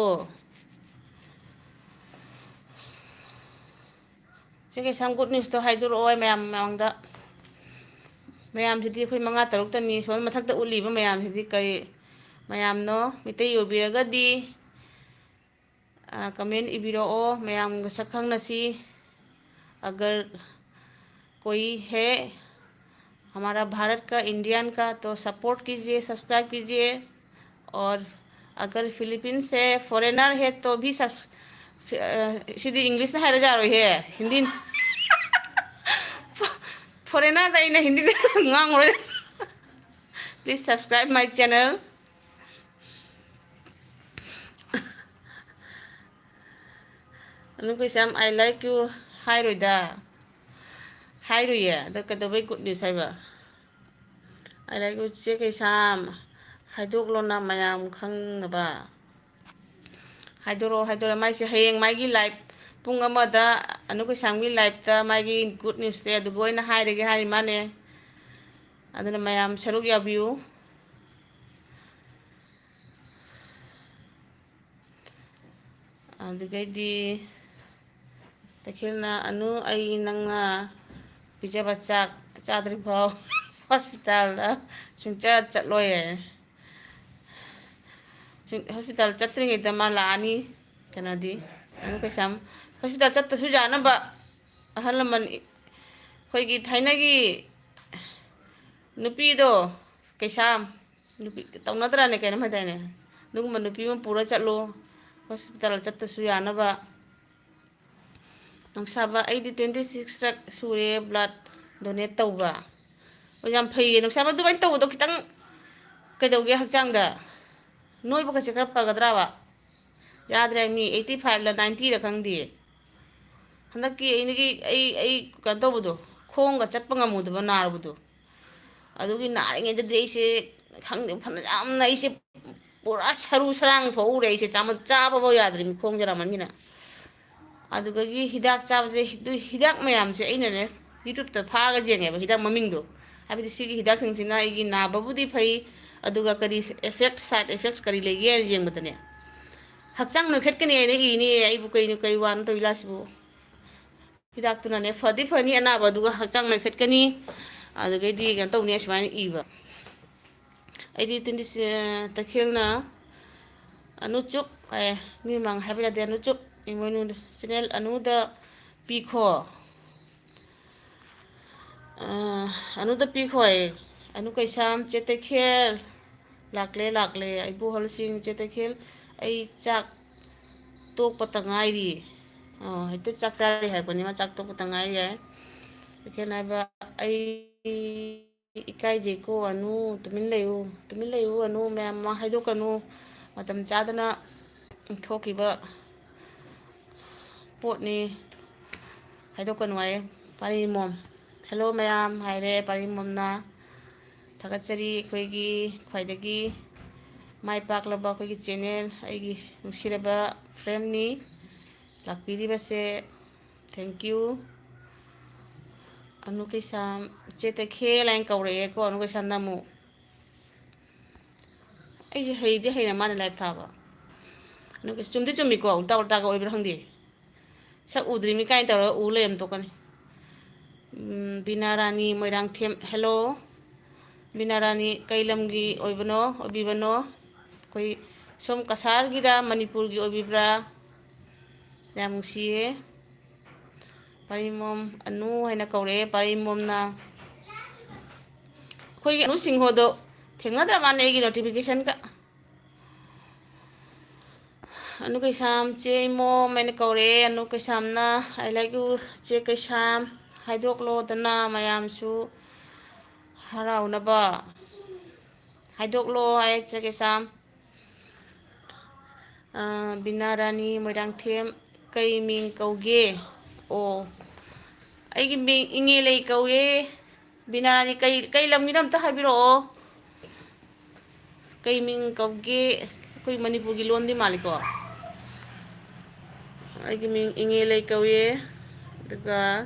ꯆꯦ ꯀꯩꯁꯥꯝ, ꯒꯨꯗ ꯅ꯭ꯌꯨꯁꯇꯣ ꯍꯥꯏꯗꯣꯔꯛꯑꯣ ꯑꯩ ꯃꯌꯥꯝ ꯃꯃꯥꯡꯗ꯫ ꯃꯌꯥꯝꯁꯤꯗꯤ ꯑꯩꯈꯣꯏ ꯃꯉꯥ ꯇꯔꯨꯛꯇꯅꯤ, ꯁꯣꯝ ꯃꯊꯛꯇ ꯎꯠꯂꯤꯕ ꯃꯌꯥꯝꯁꯤꯗꯤ ꯀꯔꯤ ꯃꯌꯥꯝꯅꯣ? ꯃꯤꯇꯩ ꯑꯣꯏꯕꯤꯔꯒꯗꯤ, ꯑ, ꯀꯃꯦꯟ ꯏꯕꯤꯔꯛꯑꯣ, ꯃꯌꯥꯝꯒ ꯁꯛ ꯈꯪꯅꯁꯤ꯫ अगर कोई है हमारा भारत का, इंडियन का, तो सपोर्ट कीजिए, सब्सक्राइब कीजिए। और अगर फिलीपींस से फॉरेनर है तो भी सब, ꯑ, ꯁꯤꯗꯤ ꯏꯪꯂꯤꯁꯅ ꯍꯥꯏꯔ ꯌꯥꯔꯣꯏꯍꯦ, ꯍꯤꯟꯗꯤ꯫ ꯐꯣꯔꯦꯅꯔꯗ ꯑꯩꯅ ꯍꯤꯟꯗꯤꯗ ꯉꯥꯡꯉꯨꯔꯦ꯫ Please subscribe my channel. ꯑꯗꯨ ꯀꯩꯁꯥꯝ, "I like you" ꯍꯥꯏꯔꯣꯏꯗ꯫ ꯍꯥꯏꯔꯨꯏꯌꯦ꯫ ꯑꯗꯣ ꯀꯩꯗꯧꯕꯩ ꯒꯨꯗ ꯅ꯭ꯌꯨꯁ ꯍꯥꯏꯕ? "I like you" ꯆꯦ ꯀꯩꯁꯥꯝ꯫ ꯍꯥꯏꯗꯣꯛꯂꯣꯅ ꯃꯌꯥꯝ ꯈꯪꯅꯕ꯫ ꯍꯥꯏꯗꯣꯔꯛꯑꯣ, ꯍꯥꯏꯗꯣꯔꯛꯑꯣ꯫ ꯃꯥꯏꯁꯦ ꯍꯌꯦꯡ ꯃꯥꯒꯤ ꯂꯥꯏꯞ ꯄꯨꯡ ꯑꯃꯗ ꯑꯅꯨ ꯀꯩꯁꯥꯝꯒꯤ ꯂꯥꯏꯞꯇ ꯃꯥꯒꯤ ꯒꯨꯗ ꯅ꯭ꯌꯨꯁꯁꯦ ꯑꯗꯨꯒ ꯑꯣꯏꯅ ꯍꯥꯏꯔꯒꯦ ꯍꯥꯏꯔꯤ ꯃꯥꯅꯦ꯫ ꯑꯗꯨꯅ ꯃꯌꯥꯝ ꯁꯔꯨꯛ ꯌꯥꯕꯤꯌꯨ꯫ ꯑꯗꯨꯗꯩꯗꯤ ꯇꯈꯦꯜꯅ, "ꯑꯅꯨ, ꯑꯩ ꯅꯪꯅ ꯄꯤꯖꯕ ꯆꯥꯛ ꯆꯥꯗ꯭ꯔꯤꯐꯥꯎ ꯍꯣꯁꯄꯤꯇꯥꯜꯗ ꯁꯨꯡꯆꯠ ꯆꯠꯂꯣꯏ" ꯍꯥꯏ꯫ ꯁꯨꯡ-, ꯍꯣꯁꯄꯤꯇꯥꯜ ꯆꯠꯇ꯭ꯔꯤꯉꯩꯗ ꯃꯥ ꯂꯥꯛꯑꯅꯤ꯫ ꯀꯩꯅꯣꯗꯤ, ꯑꯅꯨ ꯀꯩꯁꯥꯝ ꯍꯣꯁꯄꯤꯇꯥꯜ ꯆꯠꯇꯁꯨ ꯌꯥꯅꯕ ꯑꯍꯜ ꯂꯃꯟ, ꯑꯩꯈꯣꯏꯒꯤ ꯊꯥꯏꯅꯒꯤ ꯅꯨꯄꯤꯗꯣ, ꯀꯩꯁꯥꯝ, ꯅꯨꯄꯤ ꯇꯧꯅꯗ꯭ꯔꯅꯦ ꯀꯩꯅꯣꯝ ꯍꯥꯏꯗꯥꯏꯅꯦ? ꯑꯗꯨꯒꯨꯝꯕ ꯅꯨꯄꯤ ꯑꯃ ꯄꯨꯔ ꯆꯠꯂꯣ, ꯍꯣꯁꯄꯤꯇꯥꯜ ꯆꯠꯇꯁꯨ ꯌꯥꯅꯕ꯫ ꯅꯨꯡꯁꯥꯕ, "ꯑꯩꯗꯤ ꯇ꯭ꯋꯦꯟꯇꯤ ꯁꯤꯛꯁ ꯔꯛ ꯁꯨꯔꯦ ꯕ꯭ꯂꯠ ꯗꯣꯅꯦꯠ ꯇꯧꯕ"꯫ ꯑꯣ, ꯌꯥꯝ ꯐꯩꯌꯦ ꯅꯨꯡꯁꯥꯕ, ꯑꯗꯨꯃꯥꯏꯅ ꯇꯧꯕꯗꯣ ꯈꯤꯇꯪ ꯀꯩꯗꯧꯒꯦ ꯍꯛꯆꯥꯡꯗ? ꯅꯣꯏꯕꯒꯁꯦ ꯈꯔ ꯐꯒꯗ꯭ꯔꯕ? ꯌꯥꯗ꯭ꯔꯦ, ꯃꯤ ꯑꯩꯠꯇꯤ ꯐꯥꯏꯚꯂ ꯅꯥꯏꯟꯇꯤꯔ ꯈꯪꯗꯦ꯫ ꯍꯟꯗꯛꯀꯤ ꯑꯩꯅꯒꯤ, ꯑꯩ, ꯑꯩ ꯀꯩꯅꯣ ꯇꯧꯕꯗꯣ, ꯈꯣꯡꯒ ꯆꯠꯄ ꯉꯝꯃꯨꯗꯕ ꯅꯥꯔꯨꯕꯗꯣ, ꯑꯗꯨꯒꯤ ꯅꯥꯔꯤꯉꯩꯗꯗꯤ ꯑꯩꯁꯦ ꯈꯪꯗꯦ, ꯐꯅ ꯌꯥꯝꯅ ꯑꯩꯁꯦ ꯄꯨꯔꯥ ꯁꯔꯨ ꯁꯔꯥꯡ ꯊꯣꯛꯎꯔꯦ꯫ ꯑꯩꯁꯦ ꯆꯥꯃ-, ꯆꯥꯕꯐꯥꯎ ꯌꯥꯗ꯭ꯔꯦ, ꯃꯤ ꯈꯣꯡꯁꯦ ꯅꯥꯃꯟꯒꯤꯅ꯫ ꯑꯗꯨꯗꯒꯤ ꯍꯤꯗꯥꯛ ꯆꯥꯕꯁꯦ, ꯑꯗꯨ ꯍꯤꯗꯥꯛ ꯃꯌꯥꯝꯁꯦ ꯑꯩꯅꯅꯦ, ꯌꯨꯇ꯭ꯌꯨꯕꯇ ꯐꯥꯛꯑꯒ ꯌꯦꯡꯉꯦꯕ ꯍꯤꯗꯥꯛ ꯃꯃꯤꯡꯗꯣ꯫ ꯍꯥꯏꯕꯗꯤ ꯁꯤꯒꯤ ꯍꯤꯗꯥꯛꯁꯤꯡꯁꯤꯅ ꯑꯩꯒꯤ ꯅꯥꯕꯕꯨꯗꯤ ꯐꯩ, ꯑꯗꯨꯒ ꯀꯔꯤ effect, side effect ꯀꯔꯤ ꯂꯩꯒꯦ ꯍꯥꯏꯅ ꯌꯦꯡꯕꯗꯅꯦ, ꯍꯛꯆꯥꯡ ꯅꯣꯏꯈꯠꯀꯅꯤ ꯍꯥꯏꯅ ꯏꯅꯦ꯫ ꯑꯩꯕꯨ ꯀꯩꯅꯣ, ꯀꯩ ꯋꯥꯅꯣ ꯇꯧꯔꯤ ꯂꯥꯁꯤꯕꯨ? ꯍꯤꯗꯥꯛꯇꯨꯅꯅꯦ ꯐꯗꯤ ꯐꯅꯤ ꯑꯅꯥꯕ, ꯑꯗꯨꯒ ꯍꯛꯆꯥꯡ ꯅꯣꯏꯈꯠꯀꯅꯤ, ꯑꯗꯨꯗꯒꯤꯗꯤ ꯀꯩꯅꯣ ꯇꯧꯅꯤ, ꯑꯁꯨꯃꯥꯏꯅ ꯏꯕ꯫ ꯑꯩꯗꯤ ꯇ꯭ꯋꯦꯟꯇꯤ ꯇꯈꯦꯜꯅ ꯑꯅꯨꯆꯨꯞ ꯍꯥꯏ, ꯃꯤ ꯃꯃꯥꯡ ꯍꯥꯏꯕ ꯌꯥꯗꯦ꯫ ꯑꯅꯨꯆꯨꯞ ꯏꯃꯣꯏꯅꯨ ꯆꯦꯅꯦꯜ ꯑꯅꯨꯗ ꯄꯤꯈꯣ꯫ ꯑ, ꯑꯅꯨꯗ ꯄꯤꯈꯣ ꯍꯥꯏꯌꯦ꯫ ꯑꯅꯨ ꯀꯩꯁꯥꯝ, ꯆꯦ ꯇꯈꯦꯜ꯫ ꯂꯥꯛꯂꯦ, ꯂꯥꯛꯂꯦ꯫ ꯏꯕꯣꯍꯜꯁꯤꯡ, ꯆꯦ ꯇꯈꯦꯜ, ꯑꯩ ꯆꯥꯛ ꯇꯣꯛꯄꯇ ꯉꯥꯏꯔꯤ꯫ ꯑꯣ, ꯍꯦꯛꯇ ꯆꯥꯛ ꯆꯥꯔꯤ ꯍꯥꯏꯔꯛꯄꯅꯤ, ꯃꯥ ꯆꯥꯛ ꯇꯣꯛꯄꯇ ꯉꯥꯏꯔꯤ ꯍꯥꯏ꯫ ꯇꯈꯦꯜ ꯍꯥꯏꯕ, ꯑꯩ ꯏꯀꯥꯏꯖꯩꯀꯣ ꯑꯅꯨ, ꯇꯨꯃꯤꯟ ꯂꯩꯌꯨ, ꯇꯨꯃꯤꯟ ꯂꯩꯌꯨ ꯑꯅꯨ, ꯃꯌꯥꯝ ꯃꯃꯥꯡ ꯍꯥꯏꯗꯣꯛꯀꯅꯨ꯫ ꯃꯇꯝ ꯆꯥꯗꯅ ꯊꯣꯛꯈꯤꯕ ꯄꯣꯠꯅꯤ, ꯍꯥꯏꯗꯣꯛꯀꯅꯨ ꯍꯥꯏꯌꯦ꯫ ꯄꯥꯔꯤ ꯃꯣꯝ, "ꯍꯦꯜꯂꯣ ꯃꯌꯥꯝ" ꯍꯥꯏꯔꯦ ꯄꯥꯔꯤ ꯃꯣꯝꯅ꯫ ꯊꯥꯒꯠꯆꯔꯤ ꯑꯩꯈꯣꯏꯒꯤ ꯈ꯭ꯋꯥꯏꯗꯒꯤ ꯃꯥꯏ ꯄꯥꯛꯂꯕ ꯑꯩꯈꯣꯏꯒꯤ ꯆꯦꯅꯦꯜ, ꯑꯩꯒꯤ ꯅꯨꯡꯁꯤꯔꯕ ꯐ꯭ꯔꯦꯟꯅꯤ ꯂꯥꯛꯄꯤꯔꯤꯕꯁꯦ꯫ Thank you꯫ ꯑꯅꯨ ꯀꯩꯁꯥꯝ, ꯆꯦ ꯇꯈꯦꯜ ꯍꯥꯏꯅ ꯀꯧꯔꯛꯑꯦꯀꯣ, ꯑꯅꯨ ꯀꯩꯁꯥꯝꯅ ꯑꯃꯨꯛ꯫ ꯑꯩꯁꯦ ꯍꯩꯗꯤ ꯍꯩꯅ ꯃꯥꯅ ꯂꯥꯏꯞ ꯊꯥꯕ꯫ ꯑꯗꯨꯒ ꯆꯨꯝꯗꯤ ꯆꯨꯝꯃꯤꯀꯣ, ꯎꯜꯇꯥ ꯎꯜꯇꯥꯒ ꯑꯣꯏꯕ꯭ꯔꯥ ꯈꯪꯗꯦ꯫ ꯁꯛ ꯎꯗ꯭ꯔꯤꯃꯤ ꯀꯥꯏꯅ ꯇꯧꯔꯒ ꯎ ꯂꯩꯔꯝ ꯇꯣꯛꯀꯅꯤ꯫ ꯎꯝ, ꯕꯤꯅꯥ ꯔꯥꯅꯤ ꯃꯣꯏꯔꯥꯡꯊꯦꯝ, ꯍꯦꯜꯂꯣ꯫ ꯕꯤꯅꯥ ꯔꯥꯅꯤ ꯀꯩ ꯂꯝꯒꯤ ꯑꯣꯏꯕꯅꯣ, ꯑꯣꯏꯕꯤꯕꯅꯣ? ꯑꯩꯈꯣꯏ ꯁꯣꯝ ꯀꯁꯥꯔꯒꯤꯔ ꯃꯅꯤꯄꯨꯔꯒꯤ ꯑꯣꯏꯕꯤꯕ꯭ꯔꯥ? ꯌꯥꯝ ꯅꯨꯡꯁꯤꯌꯦ꯫ ꯄꯥꯔꯤꯃꯣꯝ ꯑꯅꯨ ꯍꯥꯏꯅ ꯀꯧꯔꯛꯑꯦ ꯄꯥꯔꯤꯃꯣꯝꯅ꯫ ꯑꯩꯈꯣꯏꯒꯤ ꯑꯅꯨ ꯁꯤꯡꯍꯣꯗꯣ ꯊꯦꯡꯅꯗ꯭ꯔ ꯃꯥꯜꯂꯦ ꯑꯩꯒꯤ ꯅꯣꯇꯤꯐꯤꯀꯦꯁꯟꯒ꯫ ꯑꯅꯨ ꯀꯩꯁꯥꯝ, ꯆꯦ ꯏꯃꯣꯝ ꯍꯥꯏꯅ ꯀꯧꯔꯛꯑꯦ꯫ ꯑꯅꯨ ꯀꯩꯁꯥꯝꯅ "I love you ꯆꯦ ꯀꯩꯁꯥꯝ, ꯍꯥꯏꯗꯣꯛꯂꯣꯗꯅ ꯃꯌꯥꯝꯁꯨ ꯍꯔꯥꯎꯅꯕ꯫ ꯍꯥꯏꯗꯣꯛꯂꯣ" ꯍꯥꯏ ꯆꯦ ꯀꯩꯁꯥꯝ꯫ ꯑ, ꯕꯤꯅꯥ ꯔꯥꯅꯤ ꯃꯣꯏꯔꯥꯡꯊꯦꯝ, "ꯀꯩ ꯃꯤꯡ ꯀꯧꯒꯦ?" ꯑꯣ, ꯑꯩꯒꯤ ꯃꯤꯡ ꯏꯉꯦꯂꯩ ꯀꯧꯏ꯫ ꯕꯤꯅꯥ ꯔꯥꯅꯤ, ꯀꯩ, ꯀꯩ ꯂꯝꯒꯤꯅꯣ ꯑꯝꯇ ꯍꯥꯏꯕꯤꯔꯛꯑꯣ꯫ ꯀꯩ ꯃꯤꯡ ꯀꯧꯒꯦ? ꯑꯩꯈꯣꯏ ꯃꯅꯤꯄꯨꯔꯒꯤ ꯂꯣꯟꯗꯤ ꯃꯥꯜꯂꯤꯀꯣ꯫ ꯑꯩꯒꯤ ꯃꯤꯡ ꯏꯉꯦꯂꯩ ꯀꯧꯏ꯫ ꯑꯗꯨꯒ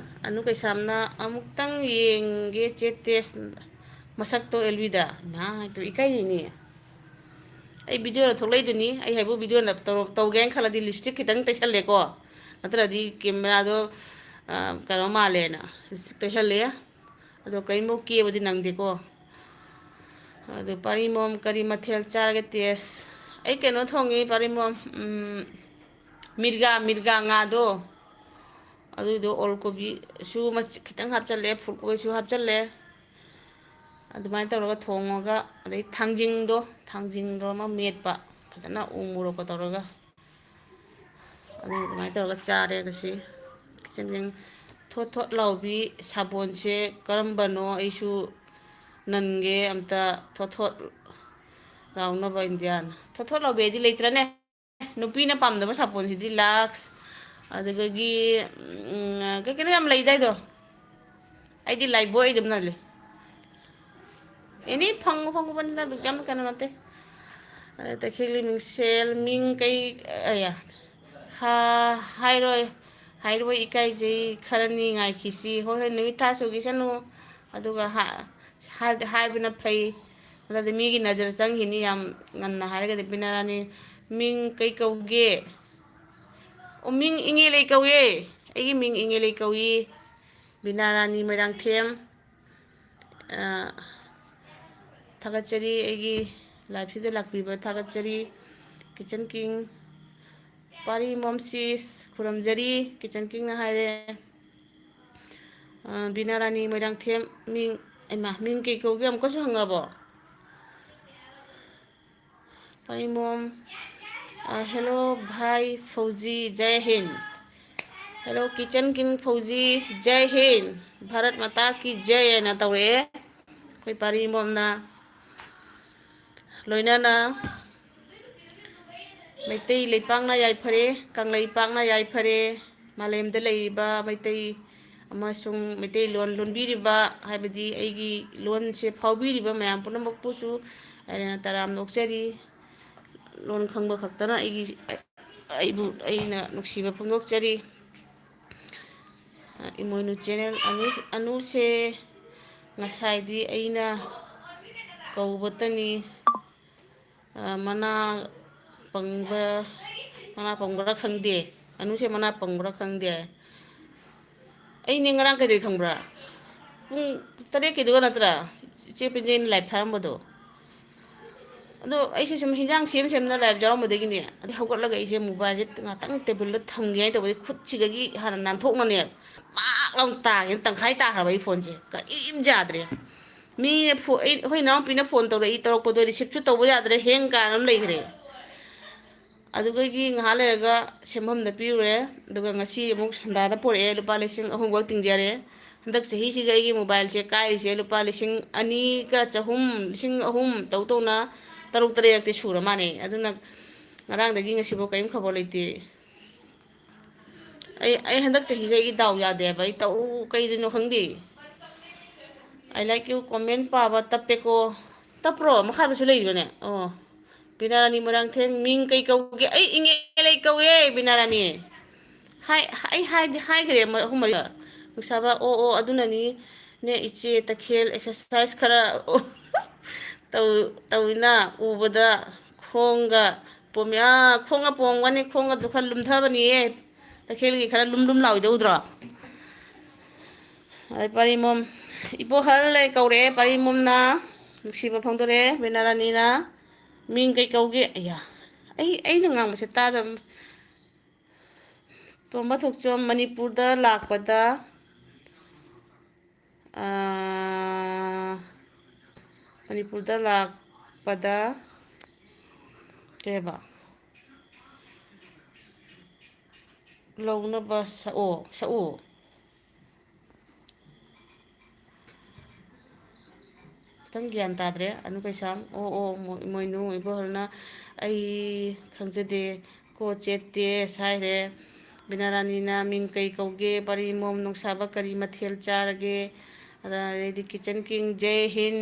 ꯑꯅꯨ ꯀꯩꯁꯥꯝꯅ "ꯑꯃꯨꯛꯇꯪ ꯌꯦꯡꯒꯦ ꯆꯦ ꯇꯦꯁ"꯫ ꯃꯁꯛꯇꯣ ꯑꯦꯜꯕꯤꯗ꯫ ꯏꯃꯥ, ꯏꯀꯥꯏꯅꯤꯅꯦ꯫ ꯑꯩ ꯚꯤꯗꯤꯑꯣꯗ ꯊꯣꯛꯂꯛꯏꯗꯨꯅꯤ꯫ ꯑꯩ ꯍꯥꯏꯕꯨ ꯚꯤꯗꯤꯑꯣꯅ ꯇꯧꯔ-, ꯇꯧꯒꯦ ꯍꯥꯏꯅ ꯈꯜꯂꯗꯤ ꯂꯤꯞꯁꯇꯤꯛ ꯈꯤꯇꯪ ꯇꯩꯁꯜꯂꯦꯀꯣ꯫ ꯅꯠꯇ꯭ꯔꯗꯤ ꯀꯦꯃꯦꯔꯥꯗꯣ, ꯑ, ꯀꯩꯅꯣ ꯃꯥꯜꯂꯦꯅ ꯂꯤꯞꯁꯇꯤꯛ ꯇꯩꯁꯜꯂꯦ꯫ ꯑꯗꯣ ꯀꯔꯤꯝꯐꯥꯎ ꯀꯦꯕꯗꯤ ꯅꯪꯗꯦꯀꯣ꯫ ꯑꯗꯨ ꯄꯥꯔꯤꯃꯣꯝ ꯀꯔꯤ ꯃꯊꯦꯜ ꯆꯥꯔꯒꯦ ꯇꯦꯁ? ꯑꯩ ꯀꯩꯅꯣ ꯊꯣꯡꯉꯤ ꯄꯥꯔꯤꯃꯣꯝ, ꯎꯝ, ꯃꯤꯔꯒꯥ, ꯃꯤꯔꯒꯥ ꯉꯥꯗꯣ꯫ ꯑꯗꯨꯏꯗꯣ ꯑꯣꯜ ꯀꯣꯕꯤꯁꯨ ꯃꯆꯦꯠ ꯈꯤꯇꯪ ꯍꯥꯞꯆꯜꯂꯦ, ꯐꯨꯜ ꯀꯣꯕꯤꯁꯨ ꯍꯥꯞꯆꯜꯂꯦ꯫ ꯑꯗꯨꯃꯥꯏꯅ ꯇꯧꯔꯒ ꯊꯣꯡꯉꯒ, ꯑꯗꯩ ꯊꯥꯡꯖꯤꯡꯗꯣ, ꯊꯥꯡꯖꯤꯡꯗꯣ ꯑꯃ ꯃꯦꯠꯄ, ꯐꯖꯅ ꯎ ꯃꯣꯔꯣꯛꯀ ꯇꯧꯔꯒ꯫ ꯑꯗꯨ ꯑꯗꯨꯃꯥꯏꯅ ꯇꯧꯔꯒ ꯆꯥꯔꯦ ꯉꯁꯤ꯫ ꯊꯣꯠ ꯊꯣꯠ ꯂꯥꯎꯕꯤ ꯁꯥꯄꯣꯟꯁꯦ ꯀꯔꯝꯕꯅꯣ? ꯑꯩꯁꯨ ꯅꯟꯒꯦ ꯑꯝꯇ꯫ ꯊꯣꯠ ꯊꯣꯠ ꯂꯥꯎꯅꯕ ꯏꯟꯗꯤꯌꯥꯟ꯫ ꯊꯣꯠ ꯊꯣꯠ ꯂꯥꯎꯕꯤ ꯍꯥꯏꯗꯤ ꯂꯩꯇ꯭ꯔꯅꯦ? ꯅꯨꯄꯤꯅ ꯄꯥꯝꯗꯕ ꯁꯥꯄꯣꯟꯁꯤꯗꯤ ꯂꯥꯛꯁ, ꯑꯗꯨꯗꯒꯤ, ꯎꯝ, ꯀꯩ ꯀꯩꯅꯣ ꯌꯥꯝ ꯂꯩꯗꯥꯏꯗꯣ꯫ ꯑꯩꯗꯤ ꯂꯥꯏꯕꯣꯏ ꯑꯗꯨꯝ ꯅꯜꯂꯤ꯫ ꯑꯦꯅꯤ ꯐꯪꯕ ꯐꯪꯕꯅꯤꯅ ꯑꯗꯨ ꯌꯥꯝ ꯀꯩꯅꯣ ꯅꯠꯇꯦ꯫ ꯑꯗ ꯇꯈꯦꯜꯒꯤ ꯃꯤꯡꯁꯦꯜ, ꯃꯤꯡ ꯀꯩ, ꯑꯌꯥ, ꯍꯥ-, ꯍꯥꯏꯔꯣꯏ, ꯍꯥꯏꯔꯣꯏ, ꯏꯀꯥꯏꯖꯩ, ꯈꯔꯅꯤ ꯉꯥꯏꯈꯤꯁꯤ꯫ ꯍꯣꯏ, ꯍꯣꯏ, ꯅꯨꯃꯤꯠ ꯊꯥ ꯁꯨꯈꯤꯁꯅꯨ, ꯑꯗꯨꯒ ꯍꯥ-, ꯍꯥꯏ-, ꯍꯥꯏꯕꯅ ꯐꯩ꯫ ꯅꯠꯇ꯭ꯔꯗꯤ ꯃꯤꯒꯤ ꯅꯖꯔ ꯆꯪꯈꯤꯅꯤ꯫ ꯌꯥꯝ ꯉꯟꯅ ꯍꯥꯏꯔꯒꯗꯤ ꯕꯤꯅꯥꯔꯥꯅꯤ, ꯃꯤꯡ ꯀꯩ ꯀꯧꯒꯦ? ꯑꯣ, ꯃꯤꯡ ꯏꯉꯦꯂꯩ ꯀꯧꯏ꯫ ꯑꯩꯒꯤ ꯃꯤꯡ ꯏꯉꯦꯂꯩ ꯀꯧꯏ꯫ ꯕꯤꯅꯥꯔꯥꯅꯤ ꯃꯣꯏꯔꯥꯡꯊꯦꯝ꯫ ꯑ, ꯊꯥꯒꯠꯆꯔꯤ, ꯑꯩꯒꯤ ꯂꯥꯏꯐꯁꯤꯗ ꯂꯥꯛꯄꯤꯕ ꯊꯥꯒꯠꯆꯔꯤ꯫ ꯀꯤꯆꯟ ꯀꯤꯡ, ꯄꯥꯔꯤ ꯃꯣꯝꯁꯤꯁ, ꯈꯨꯔꯨꯝꯖꯔꯤ, ꯀꯤꯆꯟ ꯀꯤꯡꯅ ꯍꯥꯏꯔꯦ꯫ ꯑ, ꯕꯤꯅꯥꯔꯥꯅꯤ ꯃꯣꯏꯔꯥꯡꯊꯦꯝ, ꯃꯤꯡ, ꯏꯃꯥ, ꯃꯤꯡ ꯀꯩ ꯀꯧꯒꯦ ꯑꯃꯨꯛꯀꯁꯨ ꯍꯪꯉꯕꯣ? ꯄꯥꯔꯤ ꯃꯣꯝ, ꯑ, ꯍꯦꯜꯂꯣ ꯚꯥꯏ ꯐꯧꯖꯤ, ꯖꯩ ꯍꯤꯟ꯫ ꯍꯦꯜꯂꯣ ꯀꯤꯆꯟ ꯀꯤꯡ ꯐꯧꯖꯤ, ꯖꯩ ꯍꯤꯟ꯫ ꯚꯥꯔꯠ ꯃꯥꯇꯥ ꯀꯤ ꯖꯩ ꯍꯥꯏꯅ ꯇꯧꯔꯛꯑꯦ ꯑꯩꯈꯣꯏ ꯄꯥꯔꯤ ꯃꯣꯝꯅ꯫ ꯂꯣꯏꯅꯅ ꯃꯩꯇꯩ ꯂꯩꯄꯥꯛꯅ ꯌꯥꯏꯐꯔꯦ, ꯀꯪꯂꯩꯄꯥꯛꯅ ꯌꯥꯏꯐꯔꯦ, ꯃꯥꯂꯦꯝꯗ ꯂꯩꯔꯤꯕ ꯃꯩꯇꯩ ꯑꯃꯁꯨꯡ ꯃꯩꯇꯩꯂꯣꯟ ꯂꯣꯟꯕꯤꯔꯤꯕ, ꯍꯥꯏꯕꯗꯤ ꯑꯩꯒꯤ ꯂꯣꯟꯁꯦ ꯐꯥꯎꯕꯤꯔꯤꯕ ꯃꯌꯥꯝ ꯄꯨꯝꯅꯃꯛꯄꯨꯁꯨ ꯑꯩꯅ ꯇꯔꯥꯝꯅ ꯑꯣꯛꯆꯔꯤ꯫ ꯂꯣꯟ ꯈꯪꯕ ꯈꯛꯇꯅ ꯑꯩꯒꯤ, ꯑꯩꯕꯨ, ꯑꯩꯅ ꯅꯨꯡꯁꯤꯕ ꯐꯣꯡꯗꯣꯛꯆꯔꯤ꯫ ꯏꯃꯣꯏꯅꯨ ꯆꯦꯅꯦꯜ, ꯑꯅꯨ, ꯑꯅꯨꯁꯦ, ꯉꯁꯥꯏꯗꯤ ꯑꯩꯅ ꯀꯧꯕꯇꯅꯤ, ꯑ, ꯃꯅꯥ ꯄꯪꯕ, ꯃꯅꯥ ꯄꯪꯕ꯭ꯔꯥ ꯈꯪꯗꯦ, ꯑꯅꯨꯁꯦ ꯃꯅꯥ ꯄꯪꯕ꯭ꯔꯥ ꯈꯪꯗꯦ꯫ ꯑꯩꯅꯦ ꯉꯔꯥꯡ ꯀꯩꯗꯧꯏ ꯈꯪꯕ꯭ꯔꯥ? ꯄꯨꯡ ꯇꯔꯦꯠꯀꯤꯗꯨꯒ ꯅꯠꯇ꯭ꯔꯥ ꯏꯆꯦ ꯄꯦꯟꯖꯩꯅ ꯂꯥꯏꯞ ꯊꯥꯔꯝꯕꯗꯣ? ꯑꯗꯣ ꯑꯩꯁꯦ ꯁꯨꯝ ꯍꯤꯟꯖꯥꯡ ꯁꯦꯝ ꯁꯦꯝꯅ ꯂꯥꯏꯞ ꯌꯥꯎꯔꯝꯕꯗꯒꯤꯅꯦ, ꯑꯗꯩ ꯍꯧꯒꯠꯂꯒ ꯑꯩꯁꯦ ꯃꯣꯕꯥꯏꯜꯁꯦ ꯉꯥꯛꯇꯪ ꯇꯦꯕꯜꯗ ꯊꯝꯒꯦ ꯍꯥꯏꯅ ꯇꯧꯕꯗꯤ ꯈꯨꯠꯁꯤꯗꯒꯤ ꯍꯥꯟꯅ ꯅꯥꯟꯊꯣꯛꯅꯅꯦ ꯄꯥꯛ ꯂꯥꯎꯅ ꯇꯥꯒꯦꯅ ꯇꯪꯈꯥꯏ ꯇꯥꯈ꯭ꯔꯕ ꯑꯩ ꯐꯣꯟꯁꯦ꯫ ꯀꯔꯤꯝ ꯌꯥꯗ꯭ꯔꯦ꯫ ꯃꯤ ꯐꯣ-, ꯑꯩ, ꯑꯩꯈꯣꯏ ꯏꯅꯥꯎꯄꯤꯅ ꯐꯣꯟ ꯇꯧꯔꯛꯏ, ꯇꯧꯔꯛꯄꯗꯣ ꯔꯤꯁꯤꯞꯁꯨ ꯇꯧꯕ ꯌꯥꯗ꯭ꯔꯦ, ꯍꯦꯡ ꯀꯥꯏꯅ ꯑꯗꯨꯝ ꯂꯩꯈ꯭ꯔꯦ꯫ ꯑꯗꯨꯗꯒꯤ ꯉꯥꯏꯍꯥꯛ ꯂꯩꯔꯒ ꯁꯦꯝꯐꯝꯗ ꯄꯤꯔꯨꯔꯦ꯫ ꯑꯗꯨꯒ ꯉꯁꯤ ꯑꯃꯨꯛ ꯁꯟꯗꯥꯗ ꯄꯣꯔꯛꯑꯦ, ꯂꯨꯄꯥ ꯂꯤꯁꯤꯡ ꯑꯍꯨꯝꯈꯛ ꯇꯤꯡꯖꯔꯦ꯫ ꯍꯟꯗꯛ ꯆꯍꯤꯁꯤꯒ ꯑꯩꯒꯤ ꯃꯣꯕꯥꯏꯜꯁꯦ ꯀꯥꯏꯔꯤꯁꯦ ꯂꯨꯄꯥ ꯂꯤꯁꯤꯡ ꯑꯅꯤꯒ ꯆꯍꯨꯝ, ꯂꯤꯁꯤꯡ ꯑꯍꯨꯝ ꯇꯧ ꯇꯧꯅ ꯇꯔꯨꯛ ꯇꯔꯦꯠꯇꯤ ꯁꯨꯔ ꯃꯥꯜꯂꯦ꯫ ꯑꯗꯨꯅ ꯉꯔꯥꯡꯗꯒꯤ ꯉꯁꯤꯐꯥꯎ ꯀꯔꯤꯝ ꯈꯕꯔ ꯂꯩꯇꯦ꯫ ꯑꯩ, ꯑꯩ ꯍꯟꯗꯛ ꯆꯍꯤꯁꯦ ꯑꯩꯒꯤ ꯗꯥꯎ ꯌꯥꯗꯦ ꯍꯥꯏꯕ꯫ ꯑꯩ ꯇꯧ-, ꯀꯩꯗꯅꯣ ꯈꯪꯗꯦ꯫ "I like you" comment ꯄꯥꯕ ꯇꯞꯄꯦꯀꯣ꯫ ꯇꯞꯄ꯭ꯔꯣ? ꯃꯈꯥꯗꯁꯨ ꯂꯩꯕꯅꯦ꯫ ꯑꯣ, ꯕꯤꯅꯥꯔꯥꯅꯤ ꯃꯣꯏꯔꯥꯡꯊꯦꯝ, ꯃꯤꯡ ꯀꯩ ꯀꯧꯒꯦ? ꯑꯩ ꯏꯉꯦꯂꯩ ꯀꯧꯋꯦ, ꯕꯤꯅꯥꯔꯥꯅꯤ꯫ ꯍꯥꯏ, ꯑꯩ ꯍꯥꯏꯗꯤ ꯍꯥꯏꯈ꯭ꯔꯦ, ꯃ-, ꯑꯍꯨꯝ ꯃꯔꯤ꯫ ꯅꯨꯡꯁꯥꯕ, "ꯑꯣ, ꯑꯣ, ꯑꯗꯨꯅꯅꯤ ꯅꯦ ꯏꯆꯦ, ꯇꯈꯦꯜ exercise ꯈꯔ ꯇꯧ-, ꯇꯧꯏꯅ ꯎꯕꯗ ꯈꯣꯡꯒ ꯄꯣꯝꯃꯤ꯫" ꯑꯥ, ꯈꯣꯡꯒ ꯄꯣꯝꯒꯅꯤ, ꯈꯣꯡꯒꯁꯨ ꯈꯔ ꯂꯨꯝꯊꯕꯅꯤꯌꯦ꯫ ꯇꯈꯦꯜꯒꯤ ꯈꯔ ꯂꯨꯝ ꯂꯨꯝ ꯂꯥꯎꯏꯗꯣ ꯎꯗ꯭ꯔꯣ? ꯑꯗꯩ ꯄꯔꯤꯃꯣꯝ, ꯏꯕꯣꯍꯜ ꯂꯩ ꯀꯧꯔꯛꯑꯦ, ꯄꯔꯤꯃꯣꯝꯅ ꯅꯨꯡꯁꯤꯕ ꯐꯣꯡꯗꯣꯔꯛꯑꯦ, ꯕꯤꯅꯥꯔꯥꯅꯤꯅ꯫ "ꯃꯤꯡ ꯀꯩ ꯀꯧꯒꯦ?" ꯑꯌꯥ, ꯑꯩ, ꯑꯩꯅ ꯉꯥꯡꯕꯁꯦ ꯇꯥꯗꯕ꯫ ꯇꯣꯝꯕ ꯊꯣꯛꯆꯣꯝ, ꯃꯅꯤꯄꯨꯔꯗ ꯂꯥꯛꯄꯗ, ꯑꯥ, ꯃꯅꯤꯄꯨꯔꯗ ꯂꯥꯛꯄꯗ ꯀꯩ ꯍꯥꯏꯕ? ꯂꯧꯅꯕ ꯁꯛꯑꯣ, ꯁꯛꯎ꯫ ꯈꯤꯇꯪ ꯒ꯭ꯌꯥꯟ ꯇꯥꯗ꯭ꯔꯦ꯫ ꯑꯅꯨ ꯀꯩꯁꯥꯝ, ꯑꯣ, ꯑꯣ, ꯃꯣ-, ꯃꯣꯏꯅꯨ, ꯏꯕꯣꯍꯜꯅ "ꯑꯩ ꯈꯪꯖꯗꯦ ꯀꯣ, ꯆꯦꯠꯇꯦ" ꯍꯥꯏꯔꯦ꯫ ꯕꯤꯅꯥꯔꯥꯅꯤꯅ "ꯃꯤꯡ ꯀꯩ ꯀꯧꯒꯦ?" ꯄꯔꯤꯃꯣꯝ, "ꯅꯨꯡꯁꯥꯕ ꯀꯔꯤ ꯃꯊꯦꯜ ꯆꯥꯔꯒꯦ?" ꯑꯗꯩꯗꯤ ꯀꯤꯆꯟ ꯀꯤꯡ, "ꯖꯦ ꯍꯤꯟ"꯫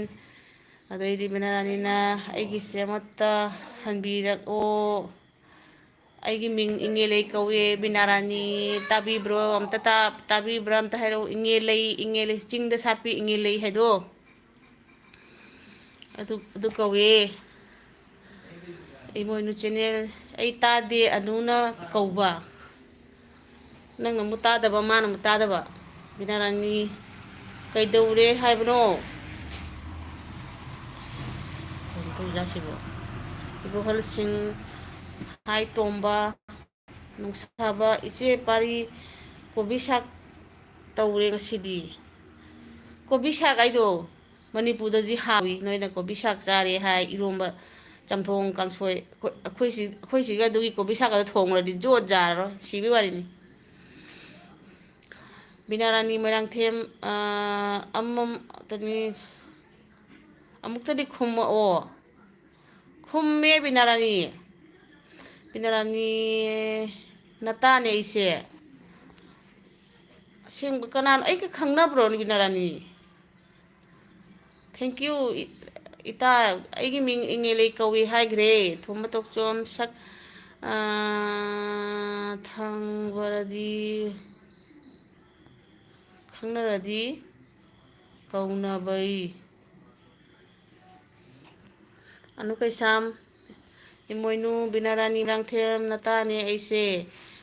ꯑꯗꯩꯗꯤ ꯕꯤꯅꯥꯔꯥꯅꯤꯅ "ꯑꯩꯒꯤꯁꯦ ꯑꯃꯠꯇ ꯍꯟꯕꯤꯔꯛꯑꯣ"꯫ ꯑꯩꯒꯤ ꯃꯤꯡ ꯏꯉꯦꯂꯩ ꯀꯧꯋꯦ, ꯕꯤꯅꯥꯔꯥꯅꯤ꯫ ꯇꯥꯕꯤꯕ꯭ꯔꯣ? ꯑꯝꯇ ꯇꯥ-, ꯇꯥꯕꯤꯕ꯭ꯔꯥ? ꯑꯝꯇ ꯍꯥꯏꯔꯛꯎ꯫ ꯏꯉꯦꯂꯩ, ꯏꯉꯦꯂꯩ, ꯆꯤꯡꯗ ꯁꯥꯠꯄꯤ ꯏꯉꯦꯂꯩ ꯍꯥꯏꯗꯣ꯫ ꯑꯗꯨ, ꯑꯗꯨ ꯀꯧꯋꯦ꯫ ꯏꯃꯣꯏꯅꯨ ꯆꯦꯅꯦꯜ꯫ ꯑꯩ ꯇꯥꯗꯦ, ꯑꯅꯨꯅ ꯀꯧꯕ꯫ ꯅꯪꯅ ꯑꯃꯨꯛ ꯇꯥꯗꯕ, ꯃꯥꯅ ꯑꯃꯨꯛ ꯇꯥꯗꯕ꯫ ꯕꯤꯅꯥꯔꯥꯅꯤ, ꯀꯩꯗꯧꯔꯦ ꯍꯥꯏꯕꯅꯣ? ꯀꯩꯅꯣ ꯇꯧꯔꯤꯖꯥꯠꯁꯤꯕꯣ? ꯏꯕꯣꯍꯜꯁꯤꯡ, ꯍꯥꯏ ꯇꯣꯝꯕ, ꯅꯨꯡꯁꯥꯕ, ꯏꯆꯦ ꯄꯥꯔꯤ, ꯀꯣꯕꯤ ꯁꯥꯛ ꯇꯧꯔꯦ ꯉꯁꯤꯗꯤ꯫ ꯀꯣꯕꯤ ꯁꯥꯛ ꯍꯥꯏꯗꯣ ꯃꯅꯤꯄꯨꯔꯗꯗꯤ ꯍꯥꯎꯏ꯫ ꯅꯣꯏꯅ ꯀꯣꯕꯤ ꯁꯥꯛ ꯆꯥꯔꯦ ꯍꯥꯏ, ꯏꯔꯣꯝꯕ, ꯆꯝꯊꯣꯡ, ꯀꯥꯡꯁꯣꯏ꯫ ꯑꯩꯈꯣꯏ, ꯑꯩꯈꯣꯏꯁꯤ-, ꯑꯩꯈꯣꯏ ꯁꯤꯒ ꯑꯗꯨꯒꯤ ꯀꯣꯕꯤ ꯁꯥꯛꯀꯗꯣ ꯊꯣꯡꯉꯨꯔꯗꯤ ꯖꯣꯠ ꯌꯥꯔꯔꯣꯏ, ꯁꯤꯕꯤ ꯋꯥꯔꯤꯅꯤ꯫ ꯕꯤꯅꯥꯔꯥꯅꯤ ꯃꯣꯏꯔꯥꯡꯊꯦꯝ, ꯑꯥ, ꯑꯃꯝ-, ꯇꯅꯤ-, ꯑꯃꯨꯛꯇꯗꯤ ꯈꯨꯝꯃꯛꯑꯣ꯫ ꯈꯨꯝꯃꯦ ꯕꯤꯅꯥꯔꯥꯅꯤ꯫ ꯕꯤꯅꯥꯔꯥꯅꯤ, ꯅꯇꯥꯅꯦ ꯑꯩꯁꯦ꯫ ꯑꯁꯦꯡꯕ ꯀꯅꯥꯅꯣ? ꯑꯩꯒ ꯈꯪꯅꯕ꯭ꯔꯣ ꯕꯤꯅꯥꯔꯥꯅꯤ? Thank you, ꯏ-, ꯏꯇꯥ꯫ ꯑꯩꯒꯤ ꯃꯤꯡ ꯏꯉꯦꯂꯩ ꯀꯧꯏ ꯍꯥꯏꯈ꯭ꯔꯦ꯫ ꯊꯣꯝꯕ ꯇꯣꯛꯆꯣꯝ ꯁꯛ, ꯑꯥ, ꯊꯪꯕꯔꯗꯤ ꯈꯪꯅꯔꯗꯤ ꯀꯧꯅꯕꯩ꯫ ꯑꯅꯨ ꯀꯩꯁꯥꯝ, ꯏꯃꯣꯏꯅꯨ, ꯕꯤꯅꯥꯔꯥꯅꯤ ꯃꯣꯏꯔꯥꯡꯊꯦꯝ ꯅꯇꯥꯅꯦ ꯑꯩꯁꯦ꯫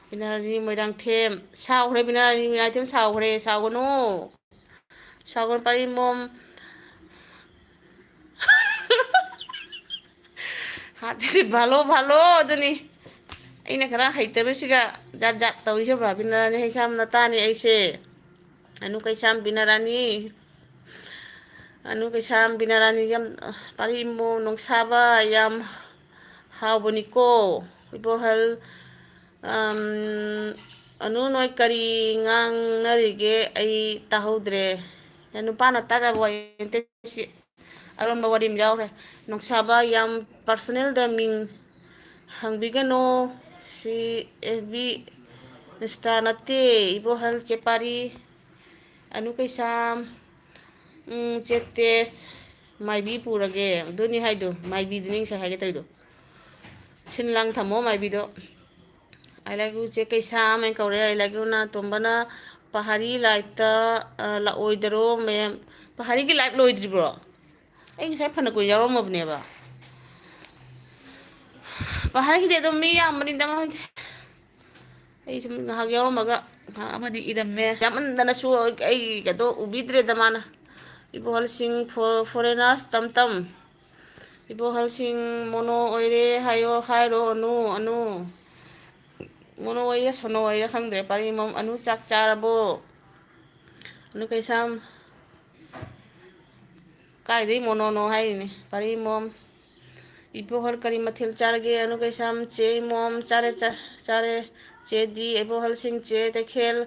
ꯕꯤꯅꯥꯔꯥꯅꯤ ꯃꯣꯏꯔꯥꯡꯊꯦꯝ ꯁꯥꯎꯈ꯭ꯔꯦ, ꯕꯤꯅꯥꯔꯥꯅꯤ ꯃꯣꯏꯔꯥꯡꯊꯦꯝ ꯁꯥꯎꯈ꯭ꯔꯦ, ꯁꯥꯎꯒꯅꯨ꯫ ꯁꯥꯎꯒꯅꯨ, ꯄꯥꯔꯤꯃꯣꯝ꯫ ꯍꯥꯠꯇꯤ ꯚꯥꯂꯣ, ꯚꯥꯂꯣ ꯑꯗꯨꯅꯤ꯫ ꯑꯩꯅ ꯈꯔ ꯍꯩꯇꯕꯁꯤꯒ ꯖꯥꯠ ꯖꯥꯠ ꯇꯧꯔꯤꯁꯦ꯫ ꯕꯤꯅꯥꯔꯥꯅꯤ ꯍꯩꯁꯥꯝ ꯅꯇꯥꯅꯦ ꯑꯩꯁꯦ꯫ ꯑꯅꯨ ꯀꯩꯁꯥꯝ ꯕꯤꯅꯥꯔꯥꯅꯤ꯫ ꯑꯅꯨ ꯀꯩꯁꯥꯝ ꯕꯤꯅꯥꯔꯥꯅꯤ ꯌꯥꯝ, ꯄꯥꯔꯤ ꯏꯃꯣ ꯅꯣꯡꯁꯥꯕ ꯌꯥꯝ ꯍꯥꯎꯕꯅꯤꯀꯣ꯫ ꯏꯕꯣꯍꯜ, ꯑꯝ, ꯑꯅꯨ ꯅꯣꯏ ꯀꯔꯤ ꯉꯥꯡꯅꯔꯤꯒꯦ? ꯑꯩ ꯇꯥꯍꯧꯗ꯭ꯔꯦ꯫ ꯅꯨꯄꯥꯅ ꯇꯥꯗꯕ ꯋꯥꯔꯤ ꯅꯠꯇꯦ ꯁꯤ꯫ ꯑꯔꯣꯟꯕ ꯋꯥꯔꯤ ꯑꯃ ꯌꯥꯎꯈ꯭ꯔꯦ꯫ ꯅꯣꯡꯁꯥꯕ ꯌꯥꯝ personal ꯗ ꯃꯤꯡ ꯍꯪꯕꯤꯒꯅꯣ꯫ ꯁꯤ ꯑꯦꯐ ꯕꯤ, Insta ꯅꯠꯇꯦ꯫ ꯏꯕꯣꯍꯜ, ꯆꯦ ꯄꯥꯔꯤ, ꯑꯅꯨ ꯀꯩꯁꯥꯝ, ꯎꯝ, ꯆꯦ ꯇꯦꯁ, ꯃꯥꯏꯕꯤ ꯄꯨꯔꯒꯦ꯫ ꯑꯗꯨꯅꯤ ꯍꯥꯏꯗꯣ, ꯃꯥꯏꯕꯤꯗꯨꯅꯤ ꯉꯁꯥꯏ ꯍꯥꯏꯒꯦ ꯇꯧꯔꯤꯗꯣ꯫ ꯁꯤꯟ ꯂꯥꯡ ꯊꯝꯃꯣ ꯃꯥꯏꯕꯤꯗꯣ꯫ "I love you, ꯆꯦ ꯀꯩꯁꯥꯝ" ꯍꯥꯏꯅ ꯀꯧꯔꯦ꯫ "I love you" ꯅ꯫ ꯇꯣꯝꯕꯅ "ꯄꯍꯥꯔꯤ live ꯇ, ꯑ, ꯂꯥꯛꯑꯣꯏꯗꯔꯣ, ꯃꯦꯝ?" ꯄꯍꯥꯔꯤꯒꯤ live ꯂꯣꯏꯗ꯭ꯔꯤꯕ꯭ꯔꯣ? ꯑꯩ ꯉꯁꯥꯏ ꯐꯅ ꯀꯨꯏꯅ ꯌꯥꯎꯔꯝꯃꯕꯅꯦꯕ꯫ ꯄꯍꯥꯔꯤꯒꯤꯗꯤ ꯑꯗꯨꯝ ꯃꯤ ꯌꯥꯝꯕꯅꯤꯗ ꯃꯣꯏꯗꯤ꯫ ꯑꯩ ꯁꯨꯝ ꯉꯥꯏꯍꯥꯛ ꯌꯥꯎꯔꯝꯃꯒ ꯉꯥꯏꯍꯥꯛ ꯑꯃꯗꯤ ꯏꯔꯝꯃꯦ꯫ ꯌꯥꯝꯃꯟꯗꯅꯁꯨ ꯑꯩꯒꯗꯣ ꯎꯕꯤꯗ꯭ꯔꯦꯗ ꯃꯥꯅ꯫ ꯏꯕꯣꯍꯜꯁꯤꯡ ꯐꯣ-, foreigners ꯇꯝ ꯇꯝ꯫ ꯏꯕꯣꯍꯜꯁꯤꯡ ꯃꯣꯅꯣ ꯑꯣꯏꯔꯦ ꯍꯥꯏꯌꯣ, ꯍꯥꯏꯔꯣ, ꯑꯅꯨ, ꯑꯅꯨ꯫ ꯃꯣꯅꯣ ꯑꯣꯏꯔꯦ, ꯁꯣꯅꯣ ꯑꯣꯏꯔꯦ ꯈꯪꯗ꯭ꯔꯦ꯫ ꯄꯥꯔꯤꯃꯣꯝ, "ꯑꯅꯨ ꯆꯥꯛ ꯆꯥꯔꯕꯣ?" ꯑꯅꯨ ꯀꯩꯁꯥꯝ, "ꯀꯥꯏꯗꯩ ꯃꯣꯅꯣꯅꯣ ꯍꯥꯏꯔꯤꯅꯦ?" ꯄꯥꯔꯤꯃꯣꯝ, "ꯏꯕꯣꯍꯜ ꯀꯔꯤ ꯃꯊꯦꯜ ꯆꯥꯔꯒꯦ?" ꯑꯅꯨ ꯀꯩꯁꯥꯝ, "ꯆꯦ ꯃꯣꯝ ꯆꯥꯔꯦ, ꯆꯥ-, ꯆꯥꯔꯦ꯫ ꯆꯦ ꯗꯤ, ꯏꯕꯣꯍꯜꯁꯤꯡ, ꯆꯦ ꯇꯈꯦꯜ,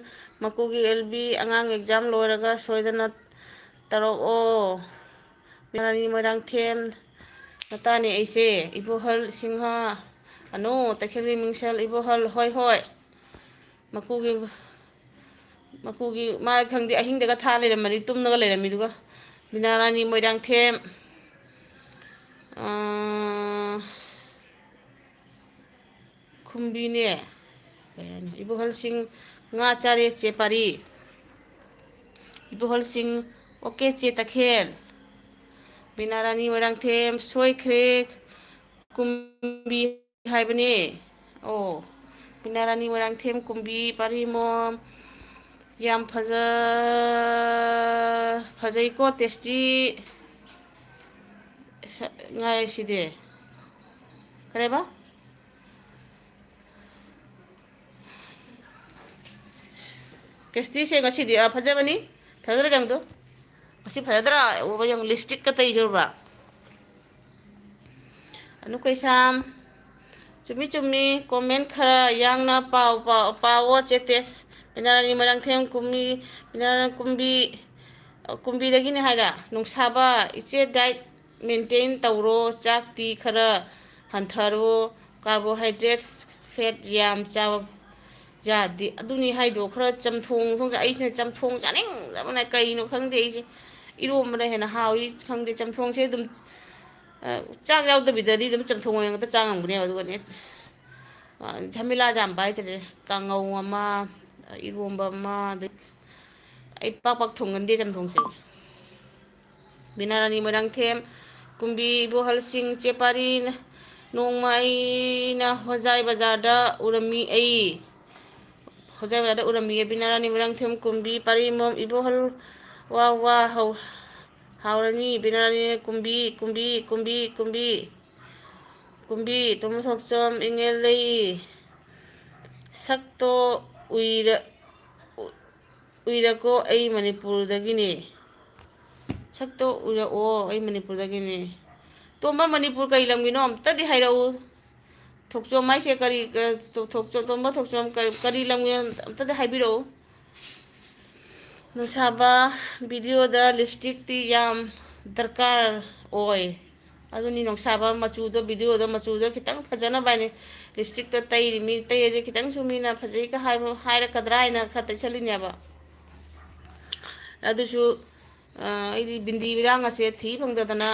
ꯃꯀꯨꯒꯤ ꯑꯦꯜ ꯕꯤ ꯑꯉꯥꯡ exam ꯂꯣꯏꯔꯒ ꯁꯣꯏꯗꯅ ꯇꯧꯔꯛꯑꯣ꯫ ꯃꯦꯔꯥꯅꯤ ꯃꯣꯏꯔꯥꯡꯊꯦꯝ ꯃꯇꯥꯅꯦ ꯑꯩꯁꯦ꯫ ꯏꯕꯣꯍꯜ ꯁꯤꯡꯍ, ꯑꯅꯨ ꯇꯈꯦꯜꯒꯤ ꯃꯤꯡꯁꯦꯜ ꯏꯕꯣꯍꯜ, ꯍꯣꯏ, ꯍꯣꯏ꯫ ꯃꯀꯨꯒꯤ, ꯃꯀꯨꯒꯤ, ꯃꯥ ꯈꯪꯗꯦ, ꯑꯍꯤꯡꯗꯒ ꯊꯥ ꯂꯩꯔꯝꯃꯅꯤ, ꯇꯨꯝꯅꯒ ꯂꯩꯔꯝꯃꯤꯗꯨꯒ꯫ ꯕꯤꯅꯥꯔꯥꯅꯤ ꯃꯣꯏꯔꯥꯡꯊꯦꯝ, ꯑꯥ, ꯈꯨꯝꯕꯤꯅꯦ꯫ ꯀꯩ ꯍꯥꯏꯅꯣ? ꯏꯕꯣꯍꯜꯁꯤꯡ ꯉꯥ ꯆꯥꯔꯦ ꯆꯦ ꯄꯥꯔꯤ꯫ ꯏꯕꯣꯍꯜꯁꯤꯡ, "ꯑꯣꯀꯦ ꯆꯦ ꯇꯈꯦꯜ"꯫ ꯕꯤꯅꯥꯔꯥꯅꯤ ꯃꯣꯏꯔꯥꯡꯊꯦꯝ, "ꯁꯣꯏꯈ꯭ꯔꯦ, ꯀꯨꯝꯕꯤ ꯍꯥꯏꯕꯅꯦ"꯫ ꯑꯣ, ꯕꯤꯅꯥꯔꯥꯅꯤ ꯃꯣꯏꯔꯥꯡꯊꯦꯝ, ꯀꯨꯝꯕꯤ, ꯄꯥꯔꯤꯃꯣꯝ꯫ ꯌꯥꯝ ꯐꯖ-, ꯐꯖꯩꯀꯣ, ꯇꯦꯁꯇꯤ꯫ ꯁ-, ꯉꯥꯏ ꯁꯤꯗꯤ꯫ ꯀꯔꯦꯕ? ꯀꯦꯁꯇꯤꯁꯦ ꯉꯁꯤꯗꯤ, ꯑ, ꯐꯖꯕꯅꯤ꯫ ꯐꯖꯗ꯭ꯔꯥ ꯌꯦꯡꯉꯨꯗꯣ? ꯉꯁꯤ ꯐꯖꯗ꯭ꯔꯥ? ꯎꯕ ꯌꯦꯡꯉꯨ, ꯂꯤꯞꯁꯇꯤꯛꯀ ꯇꯩꯖꯔꯨꯕ꯫ ꯑꯅꯨ ꯀꯩꯁꯥꯝ, ꯆꯨꯝꯃꯤ, ꯆꯨꯝꯃꯤ꯫ Comment ꯈꯔ ꯌꯥꯡꯅ ꯄꯥꯎ, ꯄꯥꯎ, ꯄꯥꯎꯑꯣ, ꯆꯦ ꯇꯦꯁ꯫ ꯄꯤꯅꯥꯔꯥꯅꯤ ꯃꯣꯏꯔꯥꯡꯊꯦꯝ ꯀꯨꯝꯕꯤ, ꯄꯤꯅꯥꯔꯥꯅꯤ ꯀꯨꯝꯕꯤ, ꯀꯨꯝꯕꯤꯗꯒꯤꯅꯦ ꯍꯥꯏꯔ? ꯅꯨꯡꯁꯥꯕ, ꯏꯆꯦ diet maintain ꯇꯧꯔꯣ, ꯆꯥꯛꯇꯤ ꯈꯔ ꯍꯟꯊꯔꯣ, carbohydrates, fat ꯌꯥꯝ ꯆꯥꯕ ꯌꯥꯗꯦ꯫ ꯑꯗꯨꯅꯤ ꯍꯥꯏꯗꯣ, ꯈꯔ ꯆꯝꯊꯣꯡ ꯊꯣꯡ-, ꯑꯩꯁꯤꯅ ꯆꯝꯊꯣꯡ ꯆꯥꯅꯤꯡꯗꯕꯅ ꯀꯩꯅꯣ ꯈꯪꯗꯦ ꯑꯩꯁꯦ꯫ ꯏꯔꯣꯝꯕꯅ ꯍꯦꯟꯅ ꯍꯥꯎꯏ ꯈꯪꯗꯦ꯫ ꯆꯝꯊꯣꯡꯁꯦ ꯑꯗꯨꯝ, ꯑ, ꯆꯥꯛ ꯌꯥꯎꯗꯕꯤꯗꯗꯤ ꯑꯗꯨꯝ ꯆꯝꯊꯣꯡ ꯑꯣꯏꯅ ꯈꯛꯇ ꯆꯥ ꯉꯝꯒꯅꯦꯕ꯫ ꯑꯗꯨꯒꯅꯦ, ꯁꯃꯤꯂꯥ ꯌꯥꯝꯕ ꯍꯥꯏꯇꯥꯔꯦ꯫ ꯀꯥꯡꯉꯧ ꯑꯃ, ꯏꯔꯣꯝꯕ ꯑꯃ, ꯑꯗꯩ ꯑꯩ ꯄꯥꯛ ꯄꯥꯛ ꯊꯣꯡꯒꯟꯗꯦ ꯆꯝꯊꯣꯡꯁꯦ꯫ ꯕꯤꯅꯥꯔꯥꯅꯤ ꯃꯣꯏꯔꯥꯡꯊꯦꯝ, ꯀꯨꯝꯕꯤ ꯏꯕꯣꯍꯜꯁꯤꯡ, ꯆꯦ ꯄꯥꯔꯤ, ꯅꯣꯡꯃ ꯑꯩꯅ ꯍꯣꯖꯥꯏ ꯕꯖꯥꯔꯗ ꯎꯔꯝꯃꯤ ꯑꯩ꯫ ꯍꯣꯖꯥꯏ ꯕꯖꯥꯔꯗ ꯎꯔꯝꯃꯤ꯫ ꯕꯤꯅꯥꯔꯥꯅꯤ ꯃꯣꯏꯔꯥꯡꯊꯦꯝ, ꯀꯨꯝꯕꯤ ꯄꯥꯔꯤꯃꯣꯝ ꯏꯕꯣꯍꯜ, ꯋꯥ ꯋꯥ ꯍꯧ-, ꯍꯥꯎꯔꯅꯤ꯫ ꯕꯤꯅꯥꯔꯥꯅꯤ ꯀꯨꯝꯕꯤ, ꯀꯨꯝꯕꯤ, ꯀꯨꯝꯕꯤ, ꯀꯨꯝꯕꯤ꯫ ꯀꯨꯝꯕꯤ, ꯇꯣꯝꯕ ꯊꯣꯛꯆꯣꯝ, ꯏꯉꯦꯜ ꯂꯩ꯫ ꯁꯛꯇꯣ ꯎꯏꯔ-, ꯎꯏꯔꯀꯣ, ꯑꯩ ꯃꯅꯤꯄꯨꯔꯗꯒꯤꯅꯦ꯫ ꯁꯛꯇꯣ ꯎꯏꯔꯛꯑꯣ, ꯑꯩ ꯃꯅꯤꯄꯨꯔꯗꯒꯤꯅꯦ꯫ ꯇꯣꯝꯕ, ꯃꯅꯤꯄꯨꯔ ꯀꯔꯤ ꯂꯝꯒꯤꯅꯣ ꯑꯝꯇꯗꯤ ꯍꯥꯏꯔꯛꯎ꯫ ꯊꯣꯛꯆꯣꯝ ꯍꯥꯏꯁꯦ ꯀꯔꯤ, ꯀ-, ꯊꯣꯛ-, ꯊꯣꯛꯆꯣꯝ, ꯇꯣꯝꯕ ꯊꯣꯛꯆꯣꯝ ꯀꯔꯤ, ꯀꯔꯤ ꯂꯝꯒꯤꯅꯣ ꯑꯝꯇꯗꯤ ꯍꯥꯏꯕꯤꯔꯛꯎ꯫ ꯅꯨꯡꯁꯥꯕ, ꯚꯤꯗꯤꯑꯣꯗ ꯂꯤꯞꯁꯇꯤꯛꯇꯤ ꯌꯥꯝ ꯗꯔꯀꯥꯔ ꯑꯣꯏ꯫ ꯑꯗꯨꯅꯤ ꯅꯨꯡꯁꯥꯕ, ꯃꯆꯨꯗꯣ, ꯚꯤꯗꯤꯑꯣꯗ ꯃꯆꯨꯗꯣ ꯈꯤꯇꯪ ꯐꯖꯅꯕ ꯍꯥꯏꯅ ꯂꯤꯞꯁꯇꯤꯛꯇꯣ ꯇꯩꯔꯤꯃꯤ꯫ ꯇꯩꯔꯗꯤ ꯈꯤꯇꯪꯁꯨ ꯃꯤꯅ ꯐꯖꯩꯒ ꯍꯥꯏꯕ, ꯍꯥꯏꯔꯛꯀꯗ꯭ꯔꯥ ꯍꯥꯏꯅ ꯈꯔ ꯇꯩꯁꯜꯂꯤꯅꯦꯕ꯫ ꯑꯗꯨꯁꯨ, ꯑ, ꯑꯩꯗꯤ ꯕꯤꯟꯗꯤ ꯕꯤꯔꯥꯡ ꯑꯁꯦ ꯊꯤ ꯐꯪꯗꯗꯅ,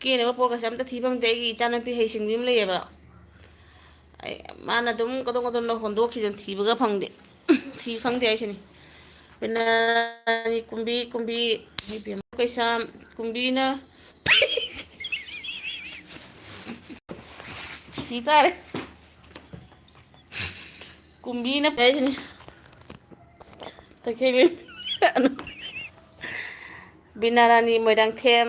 ꯀꯦꯅꯕ ꯄꯣꯠꯀꯁꯦ ꯑꯝꯇ ꯊꯤ ꯐꯪꯗꯦ꯫ ꯑꯩꯒꯤ ꯏꯆꯥꯅꯨꯄꯤ ꯍꯩꯁꯤꯡꯕꯤ ꯑꯃ ꯂꯩꯌꯦꯕ, ꯑꯩ, ꯃꯥꯅ ꯑꯗꯨꯝ ꯀꯗꯣꯝ ꯀꯗꯣꯝꯗ ꯍꯣꯟꯗꯣꯛꯈꯤꯗꯅ ꯊꯤꯕꯒ ꯐꯪꯗꯦ꯫ ꯊꯤ ꯈꯪꯗꯦ ꯍꯥꯏꯁꯤꯅꯤ꯫ ꯄꯤꯅꯥꯔꯥꯅꯤ ꯀꯨꯝꯕꯤ, ꯀꯨꯝꯕꯤ, ꯏꯃꯥ ꯀꯩꯁꯥꯝ, ꯀꯨꯝꯕꯤꯅ ꯁꯤ ꯇꯥꯔꯦ꯫ ꯀꯨꯝꯕꯤꯅ ꯐꯩ ꯍꯥꯏꯁꯤꯅꯤ꯫ ꯇꯈꯦꯜ ꯕꯤꯅꯥꯔꯥꯅꯤ ꯃꯣꯏꯔꯥꯡꯊꯦꯝ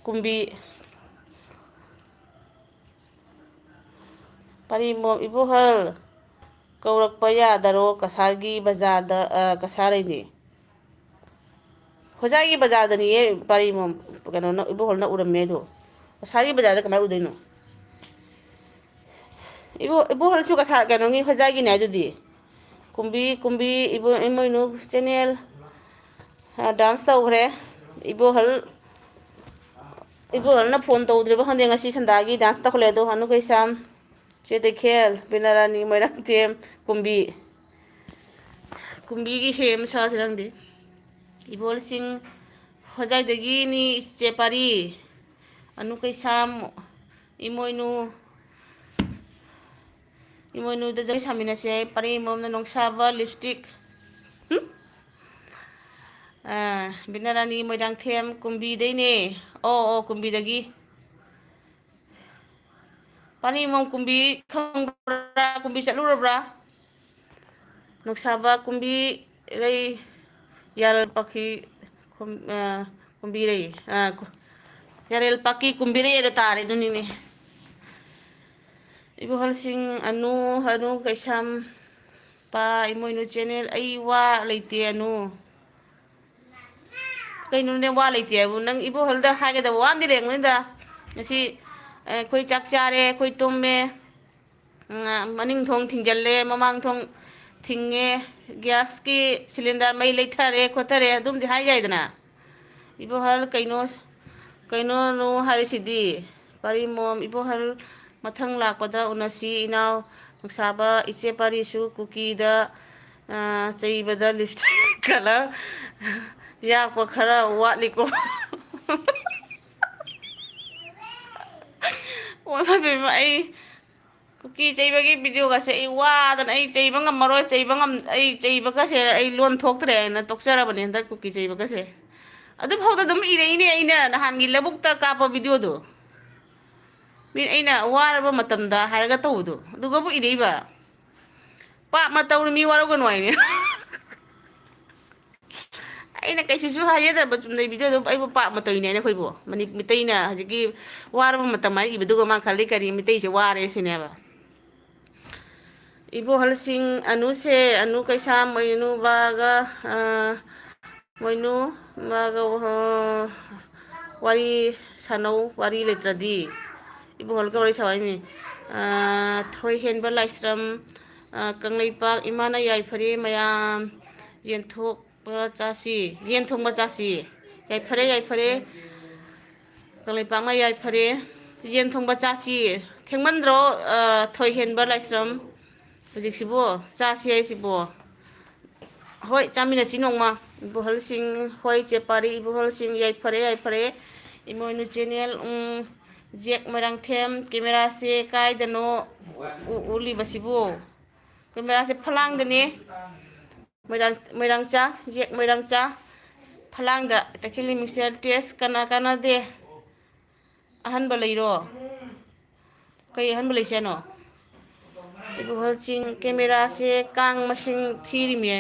ꯀꯨꯝꯕꯤ꯫ ꯄꯔꯤꯃꯣꯝ ꯏꯕꯣꯍꯜ ꯀꯧꯔꯛꯄ ꯌꯥꯗꯔꯣ? ꯀꯁꯥꯔꯒꯤ ꯕꯖꯥꯔꯗ, ꯑ, ꯀꯁꯥꯔꯩꯅꯦ꯫ ꯍꯣꯖꯥꯏꯒꯤ ꯕꯖꯥꯔꯗꯅꯤꯌꯦ, ꯄꯔꯤꯃꯣꯝ, ꯀꯩꯅꯣꯅ, ꯏꯕꯣꯍꯜꯅ ꯎꯔꯝꯃꯦ ꯑꯗꯣ꯫ ꯀꯁꯥꯔꯒꯤ ꯕꯖꯥꯔꯗ ꯀꯃꯥꯏꯅ ꯎꯗꯣꯏꯅꯣ? ꯏꯕꯣ-, ꯏꯕꯣꯍꯜꯁꯨ ꯀꯁꯥꯔ, ꯀꯩꯅꯣꯒꯤ, ꯍꯣꯖꯥꯏꯒꯤꯅꯦ ꯑꯗꯨꯗꯤ꯫ ꯀꯨꯝꯕꯤ, ꯀꯨꯝꯕꯤ, ꯏꯕꯣ-, ꯏꯃꯣꯏꯅꯨ ꯆꯦꯅꯦꯜ, ꯑ, ꯗꯥꯟꯁ ꯇꯧꯈ꯭ꯔꯦ꯫ ꯏꯕꯣꯍꯜ, ꯏꯕꯣꯍꯜꯅ ꯐꯣꯟ ꯇꯧꯗ꯭ꯔꯤꯕ ꯈꯪꯗꯦ, ꯉꯁꯤ ꯁꯟꯗꯥꯒꯤ ꯗꯥꯟꯁ ꯇꯧꯈꯠꯂꯦ ꯑꯗꯣ, ꯍꯅꯨ ꯀꯩꯁꯥꯝ, ꯆꯦ ꯇꯩꯈꯦꯜ, ꯕꯤꯅꯥꯔꯥꯅꯤ, ꯃꯣꯏꯔꯥꯡꯊꯦꯝ, ꯀꯨꯝꯕꯤ꯫ ꯀꯨꯝꯕꯤꯒꯤ ꯏꯁꯩ ꯑꯃ ꯁꯛꯑꯁꯤꯔ ꯈꯪꯗꯦ꯫ ꯏꯕꯣꯜꯁꯤꯡ ꯍꯣꯖꯥꯏꯗꯒꯤꯅꯤ ꯏꯆꯦ ꯄꯥꯔꯤ꯫ ꯑꯅꯨ ꯀꯩꯁꯥꯝ, ꯏꯃꯣꯏꯅꯨ, ꯏꯃꯣꯏꯅꯨꯗ ꯖꯒꯣꯏ ꯁꯥꯃꯤꯟꯅꯁꯦ꯫ ꯄꯔꯦꯡ ꯑꯃꯅ ꯅꯣꯡꯁꯥꯕ, ꯂꯤꯞꯁꯇꯤꯛ꯫ ꯍꯨꯝ? ꯑ, ꯕꯤꯅꯔꯥꯅꯤ ꯃꯣꯏꯔꯥꯡꯊꯦꯝ, ꯀꯨꯝꯕꯤꯗꯩꯅꯦ꯫ ꯑꯣ, ꯑꯣ, ꯀꯨꯝꯕꯤꯗꯒꯤ꯫ ꯄꯥꯅꯤꯃꯣꯝ ꯀꯨꯝꯕꯤ ꯈꯪꯕ꯭ꯔꯥ? ꯀꯨꯝꯕꯤ ꯆꯠꯂꯨꯔꯕ꯭ꯔꯥ? ꯅꯣꯛꯁꯥꯕ ꯀꯨꯝꯕꯤꯔꯩ, ꯌꯥꯔꯜ ꯄꯥꯛꯀꯤ ꯈꯨꯝ-, ꯑ, ꯀꯨꯝꯕꯤꯔꯩ, ꯑ, ꯀꯨ-, ꯌꯥꯔꯦꯜ ꯄꯥꯛꯀꯤ ꯀꯨꯝꯕꯤꯔꯩ ꯍꯥꯏꯗꯣ ꯇꯥꯔꯦ, ꯑꯗꯨꯅꯤꯅꯦ꯫ ꯏꯕꯣꯍꯜꯁꯤꯡ, ꯑꯅꯨ, ꯑꯅꯨ ꯀꯩꯁꯥꯝꯄꯥ, ꯏꯃꯣꯏꯅꯨ ꯆꯦꯅꯦꯜ, ꯑꯩ ꯋꯥ ꯂꯩꯇꯦ, ꯑꯅꯨ꯫ ꯀꯩꯅꯣꯅꯦ, ꯋꯥ ꯂꯩꯇꯦ ꯍꯥꯏꯕꯨ? ꯅꯪ ꯏꯕꯣꯍꯜꯗ ꯍꯥꯏꯒꯗꯕ ꯋꯥ ꯑꯃꯗꯤ ꯂꯩꯔꯝꯒꯅꯤꯗ꯫ ꯉꯁꯤ, ꯑ, ꯑꯩꯈꯣꯏ ꯆꯥꯛ ꯆꯥꯔꯦ, ꯑꯩꯈꯣꯏ ꯇꯨꯝꯃꯦ, ꯎꯝ, ꯑ, ꯃꯅꯤꯡ ꯊꯣꯡ ꯊꯤꯡꯖꯜꯂꯦ, ꯃꯃꯥꯡ ꯊꯣꯡ ꯊꯤꯡꯉꯦ, ꯒ꯭ꯌꯥꯁꯀꯤ ꯁꯤꯂꯤꯟꯗꯔ ꯃꯩ ꯂꯩꯊꯔꯦ ꯈꯣꯠꯊꯔꯦ, ꯑꯗꯨꯝꯗꯤ ꯍꯥꯏ ꯌꯥꯏꯗꯅ꯫ ꯏꯕꯣꯍꯜ, ꯀꯩꯅꯣ, ꯀꯩꯅꯣꯅꯣ ꯍꯥꯏꯔꯤꯁꯤꯗꯤ? ꯄꯔꯤꯃꯣꯝ, ꯏꯕꯣꯍꯜ, ꯃꯊꯪ ꯂꯥꯛꯄꯗ ꯎꯅꯁꯤ ꯏꯅꯥꯎ꯫ ꯅꯨꯡꯁꯥꯕ, ꯏꯆꯦ ꯄꯥꯔꯤꯁꯨ ꯀꯨꯀꯤꯗ, ꯑ, ꯆꯩꯕꯗ ꯂꯤꯞꯁꯇꯤꯛ ꯀꯂꯔ ꯌꯥꯛꯄ ꯈꯔ ꯋꯥꯠꯂꯤꯀꯣ꯫ ꯑꯣ ꯏꯃꯥ ꯏꯕꯦꯝꯃ, ꯑꯩ ꯀꯨꯀꯤ ꯆꯩꯕꯒꯤ ꯚꯤꯗꯤꯑꯣꯒꯁꯦ ꯑꯩ ꯋꯥꯗꯅ, ꯑꯩ ꯆꯩꯕ ꯉꯝꯃꯔꯣꯏ, ꯆꯩꯕ ꯉꯝ-, ꯑꯩ ꯆꯩꯕꯒꯁꯦ ꯑꯩ ꯂꯣꯟ ꯊꯣꯛꯇ꯭ꯔꯦ ꯍꯥꯏꯅ ꯇꯣꯛꯆꯔꯕꯅꯦ ꯍꯟꯗꯛ ꯀꯨꯀꯤ ꯆꯩꯕꯒꯁꯦ꯫ ꯑꯗꯨꯐꯥꯎꯗ ꯑꯗꯨꯝ ꯏꯔꯛꯏꯅꯦ ꯑꯩꯅ ꯅꯍꯥꯟꯒꯤ ꯂꯧꯕꯨꯛꯇ ꯀꯥꯞꯄ ꯚꯤꯗꯤꯑꯣꯗꯣ꯫ ꯃꯤ ꯑꯩꯅ ꯋꯥꯔꯕ ꯃꯇꯝꯗ ꯍꯥꯏꯔꯒ ꯇꯧꯕꯗꯣ, ꯑꯗꯨꯒꯕꯨ ꯏꯔꯛꯏꯕ꯫ ꯄꯥꯞ ꯃꯇꯧꯅ ꯃꯤ ꯋꯥꯔꯧꯒꯅꯨ ꯍꯥꯏꯅꯦ꯫ ꯑꯩꯅ ꯀꯩꯁꯨꯁꯨ ꯍꯥꯏꯖꯗꯕ ꯆꯨꯝꯅꯩ ꯚꯤꯗꯤꯑꯣꯗꯣ, ꯑꯩꯕꯨ ꯄꯥꯞ ꯃꯇꯧꯏꯅꯦ ꯍꯥꯏꯅ ꯑꯩꯈꯣꯏꯕꯨ꯫ ꯃꯅꯤ-, ꯃꯤꯇꯩꯅ ꯍꯧꯖꯤꯛꯀꯤ ꯋꯥꯔꯕ ꯃꯇꯝ ꯍꯥꯏꯔꯤꯕꯗꯨꯒ ꯃꯥ ꯈꯜꯂꯤ ꯀꯔꯤ, ꯃꯤꯇꯩꯁꯦ ꯋꯥꯔꯦ ꯁꯤꯅꯦꯕ꯫ ꯏꯕꯣꯍꯜꯁꯤꯡ, ꯑꯅꯨꯁꯦ, ꯑꯅꯨ ꯀꯩꯁꯥꯝ, ꯃꯣꯏꯅꯨ ꯕꯥꯒ, ꯑ, ꯃꯣꯏꯅꯨ ꯕꯥꯒ, ꯑ, ꯋꯥꯔꯤ ꯁꯥꯟꯅꯧ, ꯋꯥꯔꯤ ꯂꯩꯇ꯭ꯔꯗꯤ꯫ ꯏꯕꯣꯍꯜꯒ ꯋꯥꯔꯤ ꯁꯥꯎ ꯍꯥꯏꯃꯤ꯫ ꯑ, ꯊꯣꯏꯍꯦꯟꯕ ꯂꯥꯏꯁ꯭ꯔꯝ, ꯑ, ꯀꯪꯂꯩꯄꯥꯛ ꯏꯃꯥꯅ ꯌꯥꯏꯐꯔꯦ ꯃꯌꯥꯝ, ꯌꯦꯟꯊꯣꯛ ꯆꯥꯁꯤ, ꯌꯦꯟ ꯊꯣꯡꯕ ꯆꯥꯁꯤ꯫ ꯌꯥꯏꯐꯔꯦ, ꯌꯥꯏꯐꯔꯦ꯫ ꯀꯪꯂꯩꯄꯥꯛꯅ ꯌꯥꯏꯐꯔꯦ꯫ ꯌꯦꯟ ꯊꯣꯡꯕ ꯆꯥꯁꯤ꯫ ꯊꯦꯡꯃꯟꯗ꯭ꯔꯣ, ꯑ, ꯊꯣꯏꯍꯦꯟꯕ ꯂꯥꯏꯁ꯭ꯔꯝ? ꯍꯧꯖꯤꯛꯁꯤꯕꯨ ꯆꯥꯁꯤ ꯍꯥꯏꯁꯤꯕꯨ? ꯍꯣꯏ, ꯆꯥꯃꯤꯟꯅꯁꯤ ꯅꯣꯡꯃ꯫ ꯏꯕꯣꯍꯜꯁꯤꯡ, ꯍꯣꯏ, ꯆꯦ ꯄꯥꯔꯤ, ꯏꯕꯣꯍꯜꯁꯤꯡ, ꯌꯥꯏꯐꯔꯦ, ꯌꯥꯏꯐꯔꯦ꯫ ꯏꯃꯣꯏꯅꯨ ꯆꯦꯅꯦꯜ, ꯎꯝ, ꯖꯦꯛ ꯃꯣꯏꯔꯥꯡꯊꯦꯝ, ꯀꯦꯃꯦꯔꯥꯁꯦ ꯀꯥꯏꯗꯅꯣ ꯎ-, ꯎꯠꯂꯤꯕꯁꯤꯕꯨ? ꯀꯦꯃꯦꯔꯥꯁꯦ ꯐꯂꯥꯡꯗꯅꯦ꯫ ꯃꯣꯏꯔꯥꯡ, ꯃꯣꯏꯔꯥꯡꯆꯥ, ꯖꯦꯛ ꯃꯣꯏꯔꯥꯡꯆꯥ, ꯐꯂꯥꯡꯗ ꯇꯈꯦꯜ ꯏꯃꯤꯁꯦꯜ ꯇꯦꯁ ꯀꯅꯥ ꯀꯥꯟꯅꯗꯦ? ꯑꯍꯟꯕ ꯂꯩꯔꯣ? ꯀꯩ ꯑꯍꯟꯕ ꯂꯩꯁꯦ ꯍꯥꯏꯅꯣ? ꯏꯕꯣꯍꯜ ꯆꯤꯡ ꯀꯦꯃꯦꯔꯥꯁꯦ ꯀꯥꯡ ꯃꯁꯤꯡ ꯊꯤꯔꯤꯃꯦ꯫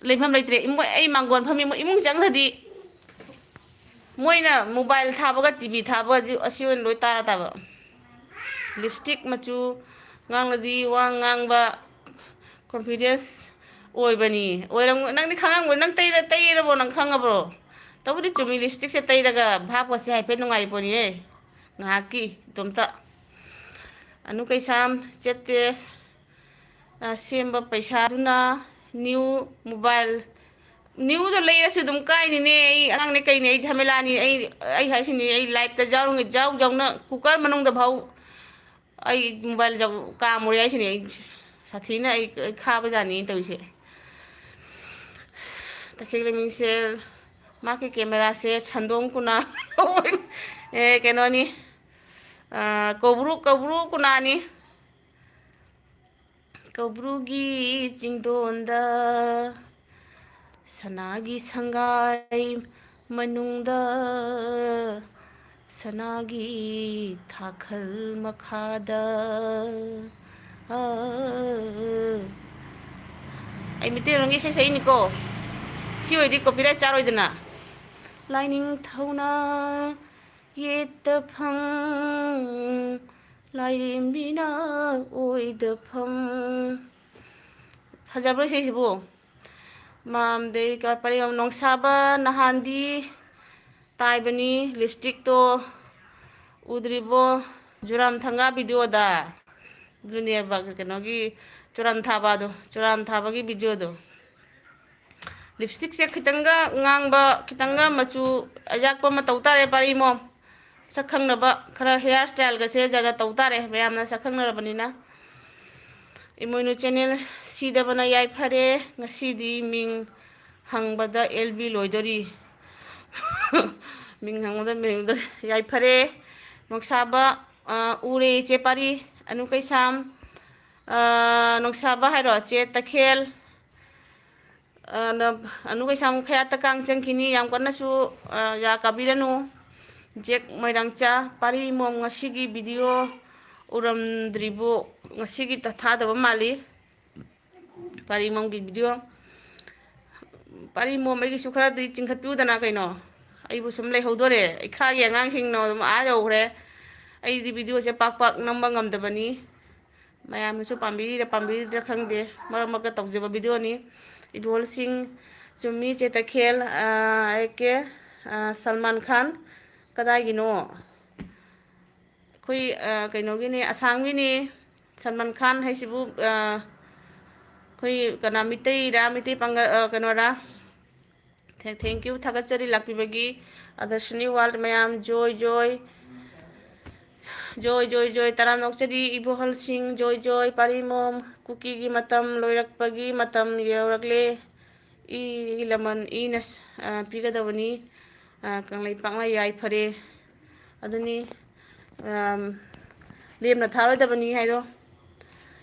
ꯂꯩꯐꯝ ꯂꯩꯇ꯭ꯔꯦ꯫ ꯏꯃꯣꯏ, ꯑꯩ ꯃꯥꯡꯒꯣꯟ ꯐꯝꯃꯤ꯫ ꯃꯣꯏ ꯏꯃꯨꯡ ꯆꯪꯈ꯭ꯔꯗꯤ ꯃꯣꯏꯅ ꯃꯣꯕꯥꯏꯜ ꯊꯥꯕꯒ ꯇꯤ ꯚꯤ ꯊꯥꯕꯒꯗꯤ ꯑꯁꯤ ꯑꯣꯏꯅ ꯂꯣꯏ ꯇꯥꯔ ꯇꯥꯕ꯫ ꯂꯤꯞꯁꯇꯤꯛ ꯃꯆꯨ ꯉꯥꯡꯂꯗꯤ ꯋꯥ ꯉꯥꯡꯕ confidence ꯑꯣꯏꯕꯅꯤ꯫ ꯑꯣꯏꯔꯝ-, ꯅꯪꯗꯤ ꯈꯪꯉꯝꯒꯅꯤ꯫ ꯅꯪ ꯇꯩꯔ-, ꯇꯩꯔꯕꯣ? ꯅꯪ ꯈꯪꯉꯕ꯭ꯔꯣ? ꯇꯧꯕꯨꯗꯤ ꯆꯨꯝꯃꯤ, ꯂꯤꯞꯁꯇꯤꯛꯁꯦ ꯇꯩꯔꯒ ꯚꯥꯞꯀꯁꯦ ꯍꯥꯏꯐꯦꯠ ꯅꯨꯡꯉꯥꯏꯔꯤ ꯄꯣꯠꯅꯤꯍꯦ꯫ ꯉꯥꯏꯍꯥꯛꯀꯤ ꯏꯇꯣꯝꯇ꯫ ꯑꯅꯨ ꯀꯩꯁꯥꯝ, ꯆꯦꯇꯦꯁ, ꯑ, ꯁꯦꯝꯕ ꯄꯩꯁꯥꯗꯨꯅ new mobile, ꯅ꯭ꯌꯨꯗ ꯂꯩꯔꯁꯨ ꯑꯗꯨꯝ ꯀꯥꯏꯅꯤꯅꯦ꯫ ꯑꯩ ꯑꯉꯥꯡꯅꯦ ꯀꯩꯅꯦ, ꯑꯩ ꯖꯃꯦꯂꯥꯅꯤ꯫ ꯑꯩ, ꯑꯩ ꯍꯥꯏꯁꯤꯅꯤ, ꯑꯩ ꯂꯥꯏꯞꯇ ꯌꯥꯎꯔꯤꯉꯩ ꯖꯥꯎ ꯖꯥꯎꯅ ꯀꯨꯀꯔ ꯃꯅꯨꯡꯗ ꯐꯥꯎ ꯑꯩ ꯃꯣꯕꯥꯏꯜ ꯖꯥꯎ ꯀꯥꯝꯃꯨꯔꯦ ꯍꯥꯏꯁꯤꯅꯤ꯫ ꯑꯩ ꯁꯥꯊꯤꯅ ꯑꯩ, ꯑꯩ ꯈꯥꯕꯖꯥꯠꯅꯤ ꯇꯧꯔꯤꯁꯦ꯫ ꯇꯈꯦꯜ ꯂꯩꯃꯤꯡꯁꯦꯜ, ꯃꯥꯒꯤ ꯀꯦꯃꯦꯔꯥꯁꯦ ꯁꯟꯗꯣꯡ ꯀꯨꯅꯥ, ꯑꯦ, ꯀꯩꯅꯣꯅꯤ, ꯑ, ꯀꯧꯕ꯭ꯔꯨ, ꯀꯧꯕ꯭ꯔꯨ ꯀꯨꯅꯥꯅꯤ꯫ ꯀꯧꯕ꯭ꯔꯨꯒꯤ ꯆꯤꯡꯗꯣꯟꯗ ꯁꯅꯥꯒꯤ ꯁꯪꯒꯥꯏ ꯃꯅꯨꯡꯗ, ꯁꯅꯥꯒꯤ ꯊꯥꯈꯜ ꯃꯈꯥꯗ, ꯑ, ꯑꯩ ꯃꯤꯇꯩꯔꯣꯟꯒꯤ ꯏꯁꯩ ꯁꯛꯏꯅꯤꯀꯣ꯫ ꯁꯤ ꯑꯣꯏꯗꯤ copyright ꯆꯥꯔꯣꯏꯗꯅ꯫ ꯂꯥꯏꯅꯤꯡꯊꯧꯅ ꯌꯦꯠꯇ ꯐꯝ, ꯂꯥꯏꯔꯦꯝꯕꯤꯅ ꯑꯣꯏꯗ ꯐꯝ꯫ ꯐꯖꯕ꯭ꯔꯣ ꯏꯁꯩꯁꯤꯕꯨ? ꯃꯥꯝꯗꯩ ꯀ-, ꯄꯔꯦꯡ ꯅꯣꯡꯁꯥꯕ ꯅꯍꯥꯟꯗꯤ ꯇꯥꯏꯕꯅꯤ, ꯂꯤꯞꯁꯇꯤꯛꯇꯣ ꯎꯗ꯭ꯔꯤꯕꯣ? ꯖꯨꯔꯥꯝ ꯊꯪꯒꯥ ꯚꯤꯗꯤꯑꯣꯗ꯫ ꯑꯗꯨꯅꯦꯕ ꯀꯩꯅꯣꯒꯤ ꯆꯨꯔꯥꯟ ꯊꯥꯕꯗꯣ, ꯆꯨꯔꯥꯟ ꯊꯥꯕꯒꯤ ꯚꯤꯗꯤꯑꯣꯗꯣ꯫ ꯂꯤꯞꯁꯇꯤꯛꯁꯦ ꯈꯤꯇꯪꯒ ꯉꯥꯡꯕ, ꯈꯤꯇꯪꯒ ꯃꯆꯨ ꯑꯌꯥꯛꯄ ꯑꯃ ꯇꯧ ꯇꯥꯔꯦ ꯄꯥꯔꯤꯃꯣ꯫ ꯁꯛ ꯈꯪꯅꯕ ꯈꯔ ꯍꯤꯌꯥꯔ ꯁ꯭ꯇꯥꯏꯜꯒꯁꯦ ꯖꯥꯠ ꯖꯥꯠ ꯇꯧ ꯇꯥꯔꯦ, ꯃꯌꯥꯝꯅ ꯁꯛ ꯈꯪꯅꯔꯕꯅꯤꯅ꯫ ꯏꯃꯣꯏꯅꯨ ꯆꯦꯅꯦꯜ ꯁꯤꯗꯕꯅ ꯌꯥꯏꯐꯔꯦ꯫ ꯉꯁꯤꯗꯤ ꯃꯤꯡ ꯍꯪꯕꯗ ꯑꯦꯜ ꯕꯤ ꯂꯣꯏꯗꯣꯔꯤ꯫ ꯃꯤꯡ ꯍꯪꯕꯗ ꯃꯤꯡꯗ ꯌꯥꯏꯐꯔꯦ꯫ ꯅꯣꯡꯁꯥꯕ, ꯑ, ꯎꯔꯦ ꯏꯆꯦ ꯄꯥꯔꯤ꯫ ꯑꯅꯨ ꯀꯩꯁꯥꯝ, ꯑ, ꯅꯣꯡꯁꯥꯕ ꯍꯥꯏꯔꯣ, ꯆꯦ ꯇꯈꯦꯜ꯫ ꯑ, ꯅ-, ꯑꯅꯨ ꯀꯩꯁꯥꯝ ꯈꯌꯥꯠꯇ ꯀꯥꯡ ꯆꯪꯈꯤꯅꯤ꯫ ꯌꯥꯝ ꯀꯟꯅꯁꯨ, ꯑ, ꯌꯥ ꯀꯥꯕꯤꯔꯅꯨ꯫ ꯖꯦꯛ ꯃꯣꯏꯔꯥꯡꯆꯥ, ꯄꯥꯔꯤ ꯃꯣꯝ ꯉꯁꯤꯒꯤ ꯚꯤꯗꯤꯑꯣ ꯎꯔꯝꯗ꯭ꯔꯤꯕꯣ? ꯉꯁꯤꯒꯤ ꯊꯥꯗꯕ ꯃꯥꯜꯂꯤ꯫ ꯄꯥꯔꯤ ꯃꯣꯝꯒꯤ ꯚꯤꯗꯤꯑꯣ꯫ ꯄꯥꯔꯤ ꯃꯣꯝ, ꯑꯩꯒꯤꯁꯨ ꯈꯔꯗꯤ ꯆꯤꯡꯈꯠꯄꯤꯌꯨꯗꯅ ꯀꯩꯅꯣ꯫ ꯑꯩꯕꯨ ꯁꯨꯝ ꯂꯩꯍꯧꯗꯣꯔꯦ꯫ ꯏꯈꯥꯒꯤ ꯑꯉꯥꯡꯁꯤꯡꯅ ꯑꯗꯨꯝ ꯑꯥ ꯌꯧꯈ꯭ꯔꯦ꯫ ꯑꯩꯗꯤ ꯚꯤꯗꯤꯑꯣꯁꯦ ꯄꯥꯛ ꯄꯥꯛ ꯅꯝꯕ ꯉꯝꯗꯕꯅꯤ꯫ ꯃꯌꯥꯝꯅꯁꯨ ꯄꯥꯝꯕꯤꯔꯤꯔ ꯄꯥꯝꯕꯤꯔꯤꯗ꯭ꯔꯥ ꯈꯪꯗꯦ꯫ ꯃꯔꯛ ꯃꯔꯛꯇ ꯇꯧꯖꯕ ꯚꯤꯗꯤꯑꯣꯅꯤ꯫ ꯏꯕꯣꯜꯁꯤꯡ, ꯆꯨꯝꯃꯤ ꯆꯦ ꯇꯈꯦꯜ, ꯑꯥ, ꯑꯦ ꯀꯦ, ꯑꯥ, ꯁꯜꯃꯥꯟ ꯈꯥꯟ ꯀꯗꯥꯏꯒꯤꯅꯣ? ꯑꯩꯈꯣꯏ, ꯑ, ꯀꯩꯅꯣꯒꯤꯅꯤ, ꯑꯁꯥꯝꯒꯤꯅꯤ꯫ ꯁꯜꯃꯥꯟ ꯈꯥꯟ ꯍꯥꯏꯁꯤꯕꯨ, ꯑ, ꯑꯩꯈꯣꯏ ꯀꯅꯥ, ꯃꯤꯇꯩꯔꯥ, ꯃꯤꯇꯩ ꯄꯥꯡꯒꯜ, ꯑ, ꯀꯩꯅꯣꯔꯥ? Thank you, ꯊꯥꯒꯠꯆꯔꯤ ꯂꯥꯛꯄꯤꯕꯒꯤ꯫ ꯑꯗꯔꯁꯅꯤ ꯋꯥꯔꯜ ꯃꯌꯥꯝ, ꯖꯣꯏ, ꯖꯣꯏ꯫ ꯖꯣꯏ, ꯖꯣꯏ, ꯖꯣꯏ, ꯇꯔꯥꯝꯅ ꯑꯣꯛꯆꯔꯤ ꯏꯕꯣꯍꯜꯁꯤꯡ, ꯖꯣꯏ, ꯖꯣꯏ, ꯄꯥꯔꯤꯃꯣꯝ, ꯀꯨꯀꯤꯒꯤ ꯃꯇꯝ ꯂꯣꯏꯔꯛꯄꯒꯤ ꯃꯇꯝ ꯌꯧꯔꯛꯂꯦ꯫ ꯏ ꯂꯃꯟ ꯏꯅ, ꯑ, ꯄꯤꯒꯗꯕꯅꯤ꯫ ꯑ, ꯀꯪꯂꯩꯄꯥꯛꯅ ꯌꯥꯏꯐꯔꯦ꯫ ꯑꯗꯨꯅꯤ, ꯑꯝ, ꯂꯦꯝꯅ ꯊꯥꯔꯣꯏꯗꯕꯅꯤ ꯍꯥꯏꯗꯣ꯫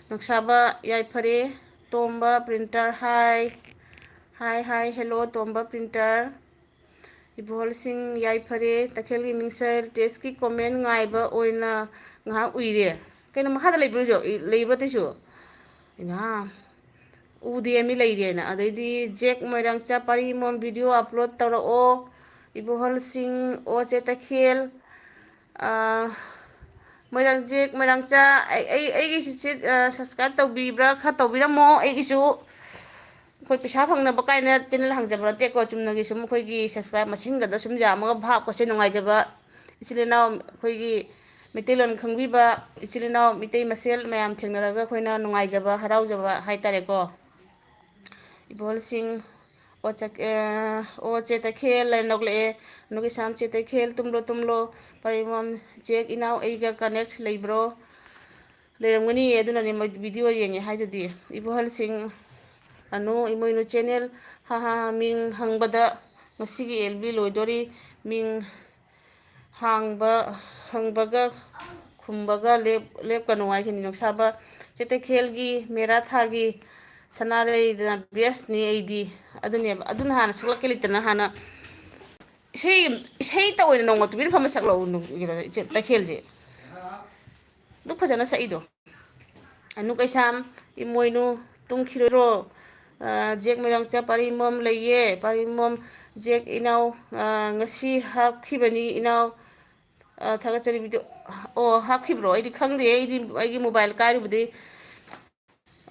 ꯅꯣꯡꯁꯥꯕ ꯌꯥꯏꯐꯔꯦ꯫ ꯇꯣꯝꯕ ꯄ꯭ꯔꯤꯟꯇꯔ, ꯍꯥꯏ꯫ ꯍꯥꯏ, ꯍꯥꯏ, ꯍꯦꯜꯂꯣ, ꯇꯣꯝꯕ ꯄ꯭ꯔꯤꯟꯇꯔ꯫ ꯏꯕꯣꯍꯜꯁꯤꯡ ꯌꯥꯏꯐꯔꯦ꯫ ꯇꯈꯦꯜꯒꯤ ꯃꯤꯡꯁꯦꯜ ꯇꯦꯁꯀꯤ ꯀꯣꯃꯦꯟ ꯉꯥꯏꯕ ꯑꯣꯏꯅ ꯉꯥꯏꯍꯥꯛ ꯎꯏꯔꯦ꯫ ꯀꯩꯅꯣ, ꯃꯈꯥꯗ ꯂꯩꯕ꯭ꯔꯣ? ꯂꯩꯕ꯭ꯔꯣ ꯑꯇꯩꯁꯨ? ꯏꯃꯥ, ꯎꯗꯦ ꯃꯤ ꯂꯩꯔꯦꯅ꯫ ꯑꯗꯩꯗꯤ ꯖꯦꯛ ꯃꯣꯏꯔꯥꯡꯆꯥ, ꯄꯥꯔꯤꯃꯣꯝ ꯚꯤꯗꯤꯑꯣ ꯑꯞꯂꯣꯗ ꯇꯧꯔꯛꯑꯣ꯫ ꯏꯕꯣꯍꯜꯁꯤꯡ, ꯑꯣ ꯆꯦ ꯇꯈꯦꯜ, ꯑ, ꯃꯣꯏꯔꯥꯡ ꯖꯦꯛ ꯃꯣꯏꯔꯥꯡꯆꯥ, ꯑꯩ, ꯑꯩ, ꯑꯩꯒꯤꯁꯤ ꯆꯦ, ꯑ, ꯁꯕꯁꯀ꯭ꯔꯥꯏꯕ ꯇꯧꯕꯤꯕ꯭ꯔꯥ? ꯈꯔ ꯇꯧꯕꯤꯔꯝꯃꯣ꯫ ꯑꯩꯒꯤꯁꯨ ꯑꯩꯈꯣꯏ ꯄꯩꯁꯥ ꯐꯪꯅꯕ ꯀꯥꯏꯅ ꯆꯦꯅꯦꯜ ꯍꯥꯡꯖꯕ ꯅꯠꯇꯦꯀꯣ, ꯆꯨꯝꯅꯒꯤ ꯁꯨꯝ ꯑꯩꯈꯣꯏꯒꯤ ꯁꯕꯁꯀ꯭ꯔꯥꯏꯕ ꯃꯁꯤꯡꯒꯗ ꯁꯨꯝ ꯌꯥꯝꯃꯒ ꯚꯥꯞꯀꯁꯦ ꯅꯨꯡꯉꯥꯏꯖꯕ, ꯏꯆꯤꯜ ꯏꯅꯥꯎ ꯑꯩꯈꯣꯏꯒꯤ ꯃꯩꯇꯩꯂꯣꯟ ꯈꯪꯕꯤꯕ ꯏꯆꯤꯜ ꯏꯅꯥꯎ ꯃꯤꯇꯩ ꯃꯁꯦꯜ ꯃꯌꯥꯝ ꯊꯦꯡꯅꯔꯒ ꯑꯩꯈꯣꯏꯅ ꯅꯨꯡꯉꯥꯏꯖꯕ, ꯍꯔꯥꯎꯖꯕ ꯍꯥꯏꯇꯥꯔꯦꯀꯣ꯫ ꯏꯕꯣꯜꯁꯤꯡ, ꯑꯣ ꯆꯛ-, ꯑꯦ, ꯑꯣ ꯆꯦ ꯇꯈꯦꯜ ꯍꯥꯏꯅ ꯂꯧꯈꯠꯂꯛꯑꯦ꯫ ꯑꯅꯨ ꯀꯩꯁꯥꯝ ꯆꯦ ꯇꯈꯦꯜ, ꯇꯨꯝꯂꯣ ꯇꯨꯝꯂꯣ꯫ ꯄꯔꯤꯃꯣꯝ, ꯖꯦꯛ ꯏꯅꯥꯎ ꯑꯩꯒ ꯀꯅꯦꯛ ꯂꯩꯕ꯭ꯔꯣ? ꯂꯩꯔꯝꯒꯅꯤꯌꯦ, ꯑꯗꯨꯅꯅꯦ ꯃꯣꯏ ꯚꯤꯗꯤꯑꯣ ꯌꯦꯡꯉꯦ ꯍꯥꯏꯗꯨꯗꯤ꯫ ꯏꯕꯣꯍꯜꯁꯤꯡ, ꯑꯅꯨ ꯏꯃꯣꯏꯅꯨ ꯆꯦꯅꯦꯜ, ꯍꯥ ꯍꯥ ꯍꯥ, ꯃꯤꯡ ꯍꯪꯕꯗ ꯉꯁꯤꯒꯤ ꯑꯦꯜ ꯕꯤ ꯂꯣꯏꯗꯣꯔꯤ꯫ ꯃꯤꯡ ꯍꯥꯡꯕ, ꯍꯪꯕꯒ ꯈꯨꯝꯕꯒ ꯂꯦꯞ-, ꯂꯦꯞꯀꯅꯨ ꯍꯥꯏꯁꯤꯅꯤ꯫ ꯅꯣꯡꯁꯥꯕ ꯆꯦꯇꯈꯦꯜꯒꯤ ꯃꯦꯔꯥ ꯊꯥꯒꯤ ꯁꯅꯥꯔꯩꯗꯅ ꯕꯦꯁꯅꯤ ꯑꯩꯗꯤ꯫ ꯑꯗꯨꯅꯦꯕ꯫ ꯑꯗꯨꯅ ꯍꯥꯟꯅ ꯁꯛꯂꯛꯀꯦ ꯂꯩꯇꯅ ꯍꯥꯟꯅ ꯏꯁꯩ, ꯏꯁꯩꯇ ꯑꯣꯏꯅ ꯅꯣꯡꯃ ꯇꯨꯃꯤꯟꯅ ꯐꯝꯃ ꯁꯛꯂꯛꯎ, ꯅꯨ-, ꯀꯩꯅꯣꯗ, ꯏꯆꯦ ꯇꯈꯦꯜꯁꯦ꯫ ꯑꯗꯨ ꯐꯖꯅ ꯁꯛꯏꯗꯣ꯫ ꯑꯅꯨ ꯀꯩꯁꯥꯝ, ꯏꯃꯣꯏꯅꯨ, ꯇꯨꯝꯈꯤꯔꯣꯏꯔꯣ? ꯑ, ꯖꯦꯛ ꯃꯣꯏꯔꯥꯡꯆꯥ, ꯄꯥꯔꯤꯃꯣꯝ ꯂꯩꯌꯦ꯫ ꯄꯥꯔꯤꯃꯣꯝ, ꯖꯦꯛ ꯏꯅꯥꯎ, ꯑ, ꯉꯁꯤ ꯍꯥꯞꯈꯤꯕꯅꯤ ꯏꯅꯥꯎ꯫ ꯑ, ꯊꯥꯒꯠꯆꯔꯤ ꯚꯤꯗꯤꯑꯣ꯫ ꯑꯣ, ꯍꯥꯞꯈꯤꯕ꯭ꯔꯣ? ꯑꯩꯗꯤ ꯈꯪꯗꯦ꯫ ꯑꯩꯗꯤ ꯑꯩꯒꯤ ꯃꯣꯕꯥꯏꯜ ꯀꯥꯏꯔꯨꯕꯗꯤ,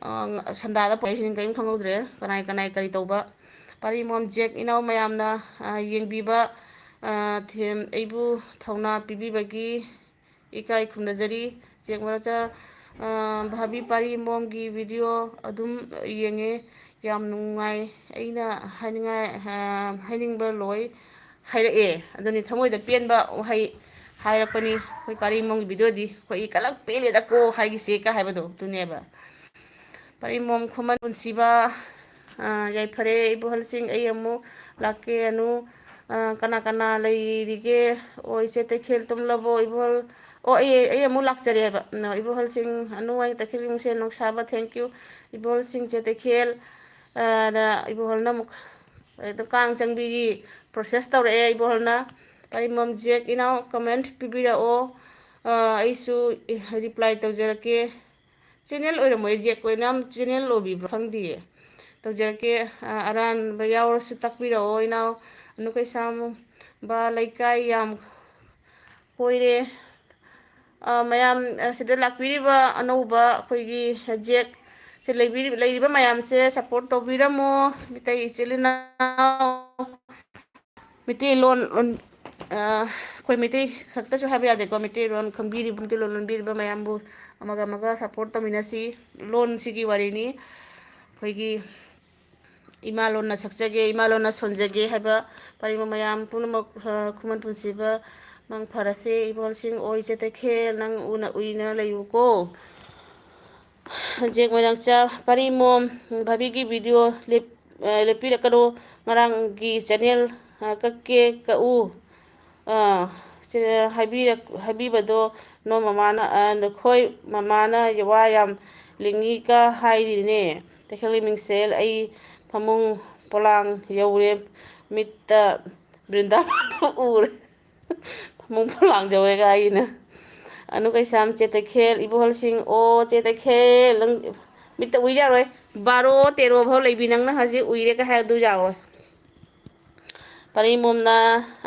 ꯑ, ꯁꯟꯗꯥꯗ ꯄꯨꯔꯛꯏꯁꯤꯅ ꯀꯔꯤꯝ ꯈꯪꯍꯧꯗ꯭ꯔꯦ꯫ ꯀꯅꯥꯏ ꯀꯅꯥꯏ ꯀꯔꯤ ꯇꯧꯕ? ꯄꯥꯔꯤꯃꯣꯝ ꯖꯦꯛ ꯏꯅꯥꯎ ꯃꯌꯥꯝꯅ, ꯑ, ꯌꯦꯡꯕꯤꯕ, ꯑ, ꯊꯦꯝ-, ꯑꯩꯕꯨ ꯊꯧꯅꯥ ꯄꯤꯕꯤꯕꯒꯤ ꯏꯀꯥꯏ ꯈꯨꯝꯅꯖꯔꯤ꯫ ꯖꯦꯛ ꯃꯣꯏꯔꯥꯡꯆꯥ, ꯑ, ꯚꯥꯕꯤ ꯄꯥꯔꯤꯃꯣꯝꯒꯤ ꯚꯤꯗꯤꯑꯣ ꯑꯗꯨꯝ ꯌꯦꯡꯉꯦ꯫ ꯌꯥꯝ ꯅꯨꯡꯉꯥꯏ꯫ ꯑꯩꯅ ꯍꯥꯏꯅꯤꯡꯉꯥꯏ, ꯑ, ꯍꯥꯏꯅꯤꯡꯕ ꯂꯣꯏ ꯍꯥꯏꯔꯛꯑꯦ꯫ ꯑꯗꯨꯅꯤ ꯊꯃꯣꯏꯗ ꯄꯦꯟꯕ ꯋꯥꯍꯩ ꯍꯥꯏꯔꯛꯄꯅꯤ꯫ ꯑꯩꯈꯣꯏ ꯄꯥꯔꯤꯃꯣꯝꯒꯤ ꯚꯤꯗꯤꯑꯣꯗꯤ ꯑꯩꯈꯣꯏ ꯀꯂꯛ ꯄꯦꯜꯂꯦꯗꯀꯣ ꯍꯥꯏꯒꯤꯁꯦ ꯀ ꯍꯥꯏꯕꯗꯣ ꯑꯗꯨꯅꯦꯕ꯫ ꯄꯥꯔꯤꯃꯣꯝ ꯈꯨꯃꯟ ꯄꯨꯟꯁꯤꯕ, ꯑ, ꯌꯥꯏꯐꯔꯦ ꯏꯕꯣꯍꯜꯁꯤꯡ, ꯑꯩ ꯑꯃꯨꯛ ꯂꯥꯛꯀꯦ꯫ ꯑꯅꯨ, ꯑ, ꯀꯅꯥ ꯀꯅꯥ ꯂꯩꯔꯤꯒꯦ? ꯑꯣ, ꯏꯆꯦ ꯇꯈꯦꯜ ꯇꯨꯝꯂꯕꯣ ꯏꯕꯣꯍꯜ? ꯑꯣ, ꯑꯩ, ꯑꯩ ꯑꯃꯨꯛ ꯂꯥꯛꯆꯔꯦꯕ꯫ ꯅ, ꯏꯕꯣꯍꯜꯁꯤꯡ, ꯑꯅꯨ ꯑꯩ ꯇꯈꯦꯜ ꯌꯨꯝꯁꯦ ꯅꯣꯡꯁꯥꯕ, thank you꯫ ꯏꯕꯣꯍꯜꯁꯤꯡ ꯆꯦ ꯇꯈꯦꯜ, ꯑ, ꯅ ꯏꯕꯣꯍꯜꯅ ꯑꯃꯨꯛ ꯑꯗꯨꯝ ꯀꯥꯡ ꯆꯪꯕꯤꯒꯤ process ꯇꯧꯔꯛꯑꯦ ꯏꯕꯣꯍꯜꯅ꯫ ꯄꯥꯔꯤꯃꯣꯝ ꯖꯦꯛ ꯏꯅꯥꯎ comment ꯄꯤꯕꯤꯔꯛꯑꯣ꯫ ꯑ, ꯑꯩꯁꯨ reply ꯇꯧꯖꯔꯛꯀꯦ꯫ Channel ꯑꯣꯏꯔꯝꯃꯣꯏ, ꯖꯦꯛ ꯑꯣꯏꯅ channel ꯑꯣꯏꯕꯤꯕ꯭ꯔꯥ ꯈꯪꯗꯤꯌꯦ꯫ ꯇꯧꯖꯔꯛꯀꯦ꯫ ꯑ, ꯑꯔꯥꯟꯕ ꯌꯥꯎꯔꯁꯨ ꯇꯥꯛꯄꯤꯔꯛꯑꯣ ꯏꯅꯥꯎ꯫ ꯑꯅꯨ ꯀꯩꯁꯥꯝꯕ ꯂꯩꯀꯥꯏ ꯌꯥꯝ ꯀꯣꯏꯔꯦ꯫ ꯑ, ꯃꯌꯥꯝ, ꯑ, ꯁꯤꯗ ꯂꯥꯛꯄꯤꯔꯤꯕ ꯑꯅꯧꯕ ꯑꯩꯈꯣꯏꯒꯤ ꯖꯦꯛ ꯁꯦ ꯂꯩꯕꯤꯔꯤ-, ꯂꯩꯔꯤꯕ ꯃꯌꯥꯝꯁꯦ support ꯇꯧꯕꯤꯔꯝꯃꯣ꯫ ꯃꯤꯇꯩ ꯏꯆꯤꯜ ꯏꯅꯥꯎ, ꯃꯩꯇꯩꯂꯣꯟ, ꯂꯣꯟ-, ꯑ, ꯑꯩꯈꯣꯏ ꯃꯩꯇꯩ ꯈꯛꯇꯁꯨ ꯍꯥꯏꯕ ꯌꯥꯗꯦꯀꯣ꯫ ꯃꯩꯇꯩꯂꯣꯟ ꯈꯪꯕꯤꯔꯤꯕ, ꯃꯩꯇꯩꯂꯣꯟ ꯂꯣꯟꯕꯤꯔꯤꯕ ꯃꯌꯥꯝꯕꯨ ꯑꯃꯒ ꯑꯃꯒ support ꯇꯧꯃꯤꯟꯅꯁꯤ꯫ ꯂꯣꯟꯁꯤꯒꯤ ꯋꯥꯔꯤꯅꯤ꯫ ꯑꯩꯈꯣꯏꯒꯤ ꯏꯃꯥ ꯂꯣꯟꯅ ꯁꯛꯆꯒꯦ, ꯏꯃꯥ ꯂꯣꯟꯅ ꯁꯣꯟꯖꯒꯦ ꯍꯥꯏꯕ ꯄꯥꯔꯤꯃꯣꯝ ꯃꯌꯥꯝ ꯄꯨꯝꯅꯃꯛ, ꯑ, ꯈꯨꯃꯟ ꯄꯨꯟꯁꯤꯕ ꯃꯪ ꯐꯔꯁꯦ꯫ ꯏꯕꯣꯍꯜꯁꯤꯡ ꯑꯣꯏ ꯆꯦ ꯇꯈꯦꯜ, ꯅꯪ ꯎꯅ ꯎꯏꯅ ꯂꯩꯌꯨꯀꯣ꯫ ꯖꯦꯛ ꯃꯣꯏꯔꯥꯡꯆꯥ, ꯄꯥꯔꯤꯃꯣꯝ, ꯚꯥꯕꯤꯒꯤ ꯚꯤꯗꯤꯑꯣ ꯂꯦꯞ-, ꯑ, ꯂꯦꯞꯄꯤꯔꯛꯀꯅꯨ꯫ ꯉꯔꯥꯡꯒꯤ channel ꯀꯛꯀꯦ ꯀꯛꯎ, ꯑ, ꯁꯦ ꯍꯥꯏꯕꯤꯔꯛ-, ꯍꯥꯏꯕꯤꯕꯗꯣ ꯅꯣ ꯃꯃꯥꯅ, ꯑ, ꯅꯈꯣꯏ ꯃꯃꯥꯅ ꯋꯥ ꯌꯥꯝ ꯂꯤꯡꯉꯤꯒ ꯍꯥꯏꯔꯤꯅꯦ꯫ ꯇꯈꯦꯜꯒꯤ ꯃꯤꯡꯁꯦꯜ, ꯑꯩ ꯐꯃꯨꯡ ꯄꯣꯂꯥꯡ ꯌꯧꯔꯦ, ꯃꯤꯠꯇ ꯕ꯭ꯔꯤꯟꯗꯥꯕꯟ ꯎꯔꯦ꯫ ꯐꯃꯨꯡ ꯄꯣꯂꯥꯡ ꯌꯧꯔꯦꯒ ꯍꯥꯏꯔꯤꯅꯦ꯫ ꯑꯅꯨ ꯀꯩꯁꯥꯝ, ꯆꯦ ꯇꯈꯦꯜ, ꯏꯕꯣꯍꯜꯁꯤꯡ, ꯑꯣ ꯆꯦ ꯇꯈꯦꯜ, ꯅꯪ ꯃꯤꯠꯇ ꯎꯏ ꯌꯥꯔꯣꯏ꯫ ꯕꯥꯔꯣ ꯇꯦꯔꯣ ꯐꯥꯎ ꯂꯩꯕꯤ ꯅꯪꯅ ꯍꯧꯖꯤꯛ ꯎꯏꯔꯦꯒ ꯍꯥꯏꯗꯨ ꯌꯥꯔꯣꯏ꯫ ꯄꯔꯤꯡꯕꯣꯝꯅ,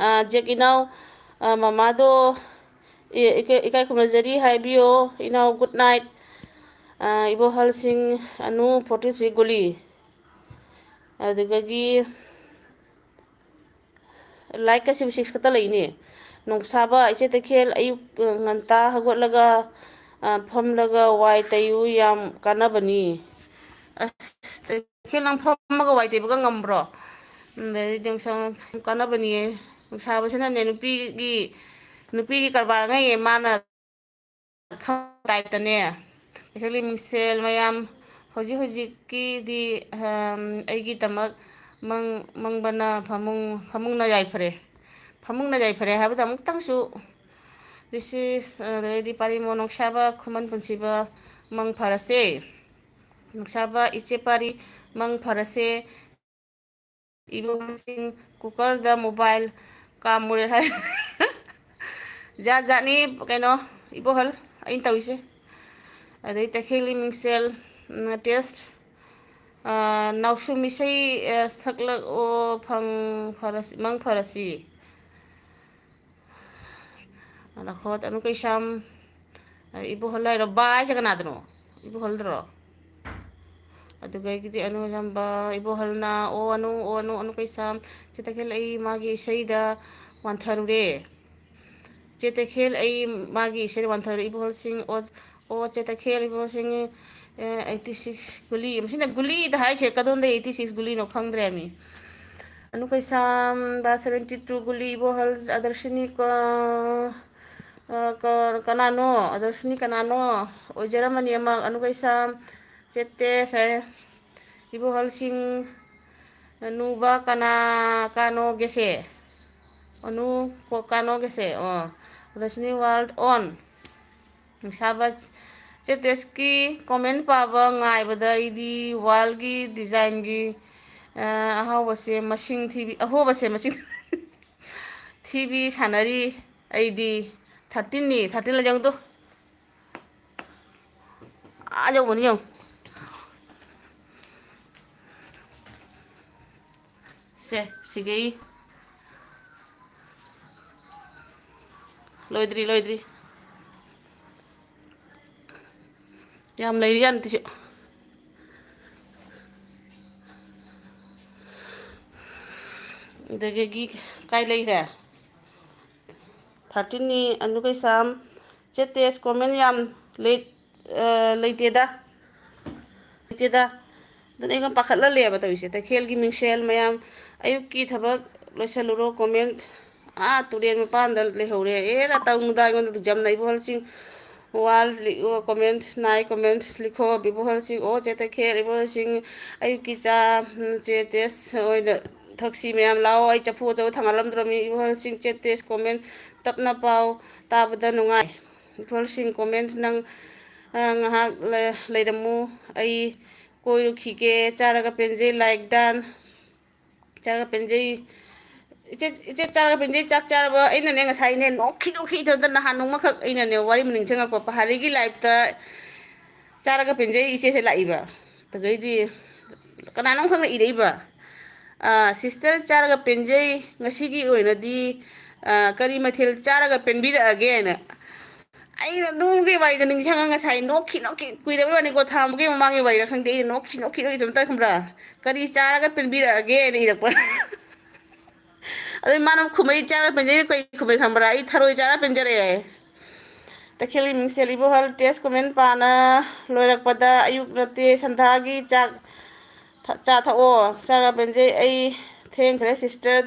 ꯑ, ꯖꯦꯛ ꯏꯅꯥꯎ, ꯑ, ꯃꯃꯥꯗꯣ ꯏ-, ꯏꯀꯥꯏ, ꯏꯀꯥꯏ ꯈꯨꯝꯅꯖꯔꯤ ꯍꯥꯏꯕꯤꯌꯣ, ꯏꯅꯥꯎ, good night꯫ ꯑ, ꯏꯕꯣꯍꯜꯁꯤꯡ, ꯑꯅꯨ forty three ꯒꯨꯂꯤ꯫ ꯑꯗꯨꯗꯒꯤ like ꯀꯁꯤꯕꯨ six ꯈꯛꯇ ꯂꯩꯅꯦ꯫ ꯅꯣꯡꯁꯥꯕ, ꯏꯆꯦ ꯇꯈꯦꯜ, ꯑꯌꯨꯛ, ꯑ, ꯉꯟꯇꯥ ꯍꯧꯒꯠꯂꯒ, ꯑ, ꯐꯝꯂꯒ ꯋꯥꯏ ꯇꯩꯌꯨ, ꯌꯥꯝ ꯀꯥꯟꯅꯕꯅꯤ꯫ ꯑꯁ, ꯇꯈꯦꯜ, ꯅꯪ ꯐꯝꯃꯒ ꯋꯥꯏ ꯇꯩꯕꯒ ꯉꯝꯕ꯭ꯔꯣ? ꯑꯗꯩꯗꯤ ꯅꯨꯡꯁꯥ ꯀꯥꯟꯅꯕꯅꯤꯌꯦ꯫ ꯅꯨꯡꯁꯥꯕꯁꯤꯅꯅꯦ ꯅꯨꯄꯤꯒꯤ, ꯅꯨꯄꯤꯒꯤ ꯀꯔꯕꯥꯔ ꯉꯩ ꯃꯥꯅ ꯈꯪꯕ type ꯇꯅꯦ꯫ ꯇꯈꯦꯜꯒꯤ ꯃꯤꯡꯁꯦꯜ ꯃꯌꯥꯝ, ꯍꯧꯖꯤꯛ ꯍꯧꯖꯤꯛꯀꯤꯗꯤ, ꯑꯝ, ꯑꯩꯒꯤꯗꯃꯛ ꯃꯪ-, ꯃꯪꯕꯅ ꯐꯃꯨꯡ, ꯐꯃꯨꯡꯅ ꯌꯥꯏꯐꯔꯦ꯫ ꯐꯃꯨꯡꯅ ꯌꯥꯏꯐꯔꯦ ꯍꯥꯏꯕꯗ ꯑꯃꯨꯛꯇꯪꯁꯨ, this is, ꯑꯗꯩꯗꯤ ꯄꯥꯔꯤꯃꯣ ꯅꯣꯡꯁꯥꯕ, ꯈꯨꯃꯟ ꯄꯨꯟꯁꯤꯕ, ꯃꯪ ꯐꯔꯁꯦ꯫ ꯅꯨꯡꯁꯥꯕ ꯏꯆꯦ ꯄꯥꯔꯤ, ꯃꯪ ꯐꯔꯁꯦ꯫ ꯏꯕꯣꯁꯤꯡ, cooker ꯗ mobile ꯀꯥꯝꯃꯨꯔꯦ ꯍꯥꯏ꯫ ꯖꯥꯠ ꯖꯥꯠꯅꯤ ꯀꯩꯅꯣ, ꯏꯕꯣꯍꯜ, ꯑꯩꯅ ꯇꯧꯔꯤꯁꯦ꯫ ꯑꯗꯩ ꯇꯈꯦꯜꯒꯤ ꯃꯤꯡꯁꯦꯜ, ꯎꯝ, test, ꯑ, ꯅꯥꯎꯁꯨꯝ ꯏꯁꯩ, ꯑ, ꯁꯛꯂꯛꯑꯣ, ꯐꯪ ꯐꯔꯁꯤ, ꯃꯪ ꯐꯔꯁꯤ꯫ ꯑꯗ ꯍꯣꯠ ꯑꯅꯨ ꯀꯩꯁꯥꯝ, ꯑ, ꯏꯕꯣꯍꯜ ꯍꯥꯏꯔꯣ? ꯕꯥ ꯍꯥꯏꯁꯦ ꯀꯅꯥꯗꯅꯣ? ꯏꯕꯣꯍꯜꯗꯔꯣ? ꯑꯗꯨꯗꯒꯤꯗꯤ ꯑꯅꯨ ꯀꯩꯁꯥꯝ ꯕꯥ, ꯏꯕꯣꯍꯜꯅ ꯑꯣ ꯑꯅꯨ, ꯑꯣ ꯑꯅꯨ, ꯑꯅꯨ ꯀꯩꯁꯥꯝ, ꯆꯦ ꯇꯈꯦꯜ ꯑꯩ ꯃꯥꯒꯤ ꯏꯁꯩꯗ ꯋꯥꯟꯊꯔꯨꯔꯦ꯫ ꯆꯦ ꯇꯈꯦꯜ ꯑꯩ ꯃꯥꯒꯤ ꯏꯁꯩꯗ ꯋꯥꯟꯊꯔꯨꯔꯦ꯫ ꯏꯕꯣꯍꯜꯁꯤꯡ ꯑꯣ, ꯑꯣ ꯆꯦ ꯇꯈꯦꯜ, ꯏꯕꯣꯍꯜꯁꯤꯡ, ꯑꯦ, eighty six ꯒꯨꯂꯤ꯫ ꯃꯁꯤꯅ ꯒꯨꯂꯤꯗ ꯍꯥꯏꯁꯦ ꯀꯗꯣꯝꯗ eighty six ꯒꯨꯂꯤꯅꯣ ꯈꯪꯗ꯭ꯔꯦ ꯃꯤ꯫ ꯑꯅꯨ ꯀꯩꯁꯥꯝꯗ seventy two ꯒꯨꯂꯤ, ꯏꯕꯣꯍꯜ ꯑꯗꯔꯁꯤꯅꯤ ꯀ-, ꯑ, ꯀ-, ꯀꯅꯥꯅꯣ? ꯑꯗꯔꯁꯤꯅꯤ ꯀꯅꯥꯅꯣ? ꯑꯣꯏꯖꯔꯝꯃꯅꯤ ꯑꯃ, ꯑꯅꯨ ꯀꯩꯁꯥꯝ, ꯆꯦꯇꯦꯁ ꯍꯥꯏ, ꯏꯕꯣꯍꯜꯁꯤꯡ, ꯑꯅꯨꯕ ꯀꯅꯥ, ꯀꯥꯅꯣꯒꯦꯁꯦ? ꯑꯅꯨ ꯀꯣ-, ꯀꯥꯅꯣꯒꯦꯁꯦ? ꯑꯣ, ꯔꯣꯁꯅꯤ ꯋꯥꯔꯜ ꯑꯣꯟ꯫ ꯁꯥꯕꯥꯁ꯫ ꯆꯦꯇꯦꯁꯀꯤ comment ꯄꯥꯕ ꯉꯥꯏꯕꯗ ꯑꯩꯗꯤ ꯋꯥꯜꯒꯤ ꯗꯤꯖꯥꯏꯟꯒꯤ, ꯑ, ꯑꯍꯥꯎꯕꯁꯦ ꯃꯁꯤꯡ ꯊꯤꯕꯤ, ꯑꯍꯣꯕꯁꯦ ꯃꯁꯤꯡ ꯊꯤꯕꯤ ꯁꯥꯟꯅꯔꯤ꯫ ꯑꯩꯗꯤ thirteenꯅꯤ, thirteen ꯂꯩꯖꯧꯗꯣ꯫ ꯑꯥ ꯌꯧꯕꯅꯤ ꯌꯦꯡꯉꯨ꯫ ꯁꯦ, ꯁꯤꯒꯩ꯫ ꯂꯣꯏꯗ꯭ꯔꯤ, ꯂꯣꯏꯗ꯭ꯔꯤ꯫ ꯌꯥꯝ ꯂꯩꯔꯤ ꯌꯥꯅꯤꯇꯤꯁꯨ꯫ ꯑꯗꯒꯤ ꯀꯥꯏ ꯂꯩꯈ꯭ꯔꯦ? Thirteenꯅꯤ, ꯑꯅꯨ ꯀꯩꯁꯥꯝ꯫ ꯆꯦ ꯇꯦꯁ comment ꯌꯥꯝ ꯂꯩ-, ꯑ, ꯂꯩꯇꯦꯗ꯫ ꯂꯩꯇꯦꯗ꯫ ꯑꯗꯨꯅ ꯑꯩꯒ ꯄꯥꯈꯠꯍꯜꯂꯦꯕ ꯇꯧꯔꯤꯁꯦ꯫ ꯇꯈꯦꯜꯒꯤ ꯃꯤꯡꯁꯦꯜ ꯃꯌꯥꯝ, ꯑꯌꯨꯛꯀꯤ ꯊꯕꯛ ꯂꯣꯏꯁꯜꯂꯨꯔꯣ, comment ꯑꯥ ꯇꯨꯔꯦꯟ ꯃꯄꯥꯟꯗ ꯂꯩꯍꯧꯔꯦ꯫ ꯑꯦꯔꯥ, ꯇꯧꯅꯨꯗ ꯑꯩꯉꯣꯟꯗ ꯑꯗꯨꯛ ꯌꯥꯝꯅ ꯏꯕꯣꯍꯜꯁꯤꯡ꯫ Wall ꯂꯤꯛꯑꯣ, comment ꯅꯥꯏ, comment ꯂꯤꯈꯣ, ꯏꯕꯣꯍꯜꯁꯤꯡ꯫ ꯑꯣ, ꯆꯦ ꯇꯈꯦꯜ, ꯏꯕꯣꯍꯜꯁꯤꯡ꯫ ꯑꯌꯨꯛꯀꯤ ꯆꯥ, ꯎꯝ, ꯆꯦ ꯇꯦꯁ ꯑꯣꯏꯅ ꯊꯛꯁꯤ ꯃꯌꯥꯝ ꯂꯥꯛꯑꯣ꯫ ꯑꯩ ꯆꯐꯨ ꯑꯆꯧꯕ ꯊꯥꯡꯒꯠꯂꯝꯗ꯭ꯔꯕꯅꯤ꯫ ꯏꯕꯣꯍꯜꯁꯤꯡ, ꯆꯦ ꯇꯦꯁ comment ꯇꯞꯅ ꯄꯥꯎ, ꯇꯥꯕꯗ ꯅꯨꯡꯉꯥꯏ꯫ ꯏꯕꯣꯍꯜꯁꯤꯡ comment ꯅꯪ, ꯑ, ꯉꯥꯏꯍꯥꯛ ꯂ-, ꯂꯩꯔꯝꯃꯨ꯫ ꯑꯩ ꯀꯣꯏꯔꯨꯈꯤꯒꯦ꯫ ꯆꯥꯔꯒ ꯄꯦꯟꯖꯩ, like done꯫ ꯆꯥꯔꯒ ꯄꯦꯟꯖꯩ꯫ ꯏꯆꯦ, ꯏꯆꯦ ꯆꯥꯔꯒ ꯄꯦꯟꯖꯩ, ꯆꯥꯛ ꯆꯥꯔꯕ? ꯑꯩꯅꯅꯦ ꯉꯁꯥꯏꯅꯦ ꯅꯣꯛꯈꯤ ꯅꯣꯛꯈꯤ ꯏꯊꯟꯇ꯫ ꯅꯍꯥꯟ ꯅꯣꯡꯃꯈꯛ ꯑꯩꯅꯅꯦ ꯋꯥꯔꯤ ꯑꯃ ꯅꯤꯡꯁꯤꯡꯉꯛꯄ, ꯄꯍꯥꯔꯤꯒꯤ liveꯇ ꯆꯥꯔꯒ ꯄꯦꯟꯖꯩ ꯏꯆꯦꯁꯦ ꯂꯥꯛꯏꯕ꯫ ꯑꯗꯨꯗꯩꯗꯤ ꯀꯅꯥꯅꯣꯝꯈꯛꯅ ꯏꯔꯛꯏꯕ, "ꯑꯥ, sister ꯆꯥꯔꯒ ꯄꯦꯟꯖꯩ, ꯉꯁꯤꯒꯤ ꯑꯣꯏꯅꯗꯤ, ꯑꯥ, ꯀꯔꯤ ꯃꯊꯦꯜ ꯆꯥꯔꯒ ꯄꯦꯟꯕꯤꯔꯛꯑꯒꯦꯅ?" ꯑꯩꯅ ꯑꯗꯨꯒꯤ ꯋꯥꯔꯤꯗꯣ ꯅꯤꯡꯁꯤꯡꯉꯒ ꯉꯁꯥꯏ ꯅꯣꯛꯈꯤ ꯅꯣꯛꯈꯤ, ꯀꯨꯏꯔꯕꯩ ꯋꯥꯅꯤꯀꯣ, ꯊꯥ ꯑꯃꯨꯛꯀꯤ ꯃꯃꯥꯡꯒꯤ ꯋꯥꯔꯤꯔ ꯈꯪꯗꯦ, ꯑꯩꯅ ꯅꯣꯛꯈꯤ ꯅꯣꯛꯈꯤ ꯅꯣꯛꯈꯤ ꯏꯇꯣꯝꯇ, ꯈꯪꯕ꯭ꯔꯥ? "ꯀꯔꯤ ꯆꯥꯔꯒ ꯄꯦꯟꯕꯤꯔꯛꯑꯒꯦꯅ?" ꯏꯔꯛꯄ꯫ ꯑꯗꯩ ꯃꯥꯅ ꯈꯨꯝꯃꯛꯏ, "ꯆꯥꯔꯒ ꯄꯦꯟꯖꯩ" ꯀꯩ ꯈꯨꯝꯃꯛꯏ ꯈꯪꯕ꯭ꯔꯥ? "ꯑꯩ ꯊꯔꯣꯏ ꯆꯥꯔ ꯄꯦꯟꯖꯔꯛꯑꯦ"꯫ ꯇꯈꯦꯜꯒꯤ ꯃꯤꯡꯁꯦꯜ ꯏꯕꯣꯍꯜ, ꯇꯦꯁ comment ꯄꯥꯅ ꯂꯣꯏꯔꯛꯄꯗ ꯑꯌꯨꯛ ꯅꯠꯇꯦ, ꯁꯟꯗꯥꯒꯤ ꯆꯥꯛ ꯊ-, ꯆꯥ ꯊꯛꯑꯣ꯫ ꯆꯥꯔꯒ ꯄꯦꯟꯖꯩ, ꯑꯩ ꯊꯦꯡꯈ꯭ꯔꯦ sister꯫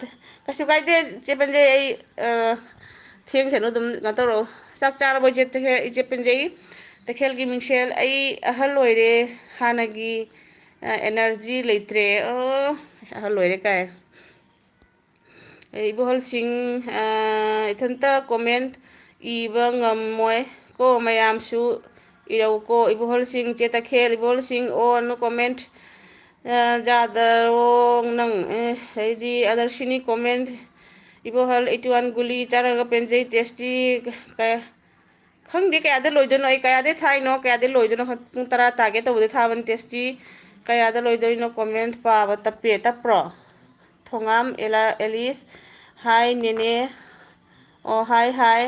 ꯀꯩꯁꯨ ꯀꯥꯏꯗꯦ ꯆꯦ ꯄꯦꯟꯖꯩ, ꯑꯩ, ꯑ, ꯊꯦꯡꯁꯅꯨ, ꯑꯗꯨꯝ ꯀꯩꯅꯣ ꯇꯧꯔꯛꯑꯣ꯫ ꯆꯥꯛ ꯆꯥꯔꯕꯣ ꯏꯆꯦ ꯇꯈꯦꯜ-, ꯏꯆꯦ ꯄꯦꯟꯖꯩ? ꯇꯈꯦꯜꯒꯤ ꯃꯤꯡꯁꯦꯜ, ꯑꯩ ꯑꯍꯜ ꯑꯣꯏꯔꯦ, ꯍꯥꯟꯅꯒꯤ ꯑꯦꯅꯔꯖꯤ ꯂꯩꯇ꯭ꯔꯦ꯫ ꯑꯣ, ꯑꯍꯜ ꯑꯣꯏꯔꯦ ꯀꯥꯏ꯫ ꯑꯦ, ꯏꯕꯣꯍꯜꯁꯤꯡ, ꯑ, ꯏꯊꯟꯇ ꯀꯣꯃꯦꯟ ꯏꯕ ꯉꯝꯃꯣꯏ ꯀꯣ, ꯃꯌꯥꯝꯁꯨ ꯏꯔꯧꯀꯣ꯫ ꯏꯕꯣꯍꯜꯁꯤꯡ, ꯆꯦ ꯇꯈꯦꯜ, ꯏꯕꯣꯍꯜꯁꯤꯡ ꯑꯣꯟ ꯀꯣꯃꯦꯟ, ꯑ, ꯖꯥꯗꯔꯣꯡ ꯅꯪ, ꯑꯦ, ꯑꯗꯩꯗꯤ ꯑꯗꯔꯁꯤꯅꯤ ꯀꯣꯃꯦꯟ, ꯏꯕꯣꯍꯜ eighty one ꯒꯨꯂꯤ ꯆꯥꯔꯒ ꯄꯦꯟꯖꯩ, ꯇꯦꯁꯇꯤ ꯀ-, ꯈꯪꯗꯦ ꯀꯌꯥꯗ ꯂꯣꯏꯗꯣꯏꯅꯣ, ꯑꯩ ꯀꯌꯥꯗꯩ ꯊꯥꯏꯅꯣ, ꯀꯌꯥꯗꯩ ꯂꯣꯏꯗꯣꯏꯅꯣ, ꯄꯨꯡ ꯇꯔꯥ ꯇꯥꯒꯦ ꯇꯧꯕꯗ ꯊꯥꯕꯅꯤ꯫ ꯇꯦꯁꯇꯤ ꯀꯌꯥꯗ ꯂꯣꯏꯗꯣꯏꯅꯣ? ꯀꯣꯃꯦꯟ ꯄꯥꯕ ꯇꯞꯄꯦ, ꯇꯞꯄ꯭ꯔꯣ? ꯊꯣꯉꯥꯝ ꯑꯦꯂꯥ-, ꯑꯦꯂꯤꯁ, ꯍꯥꯏ ꯅꯦꯅꯦ, ꯑꯣ, ꯍꯥꯏ, ꯍꯥꯏ꯫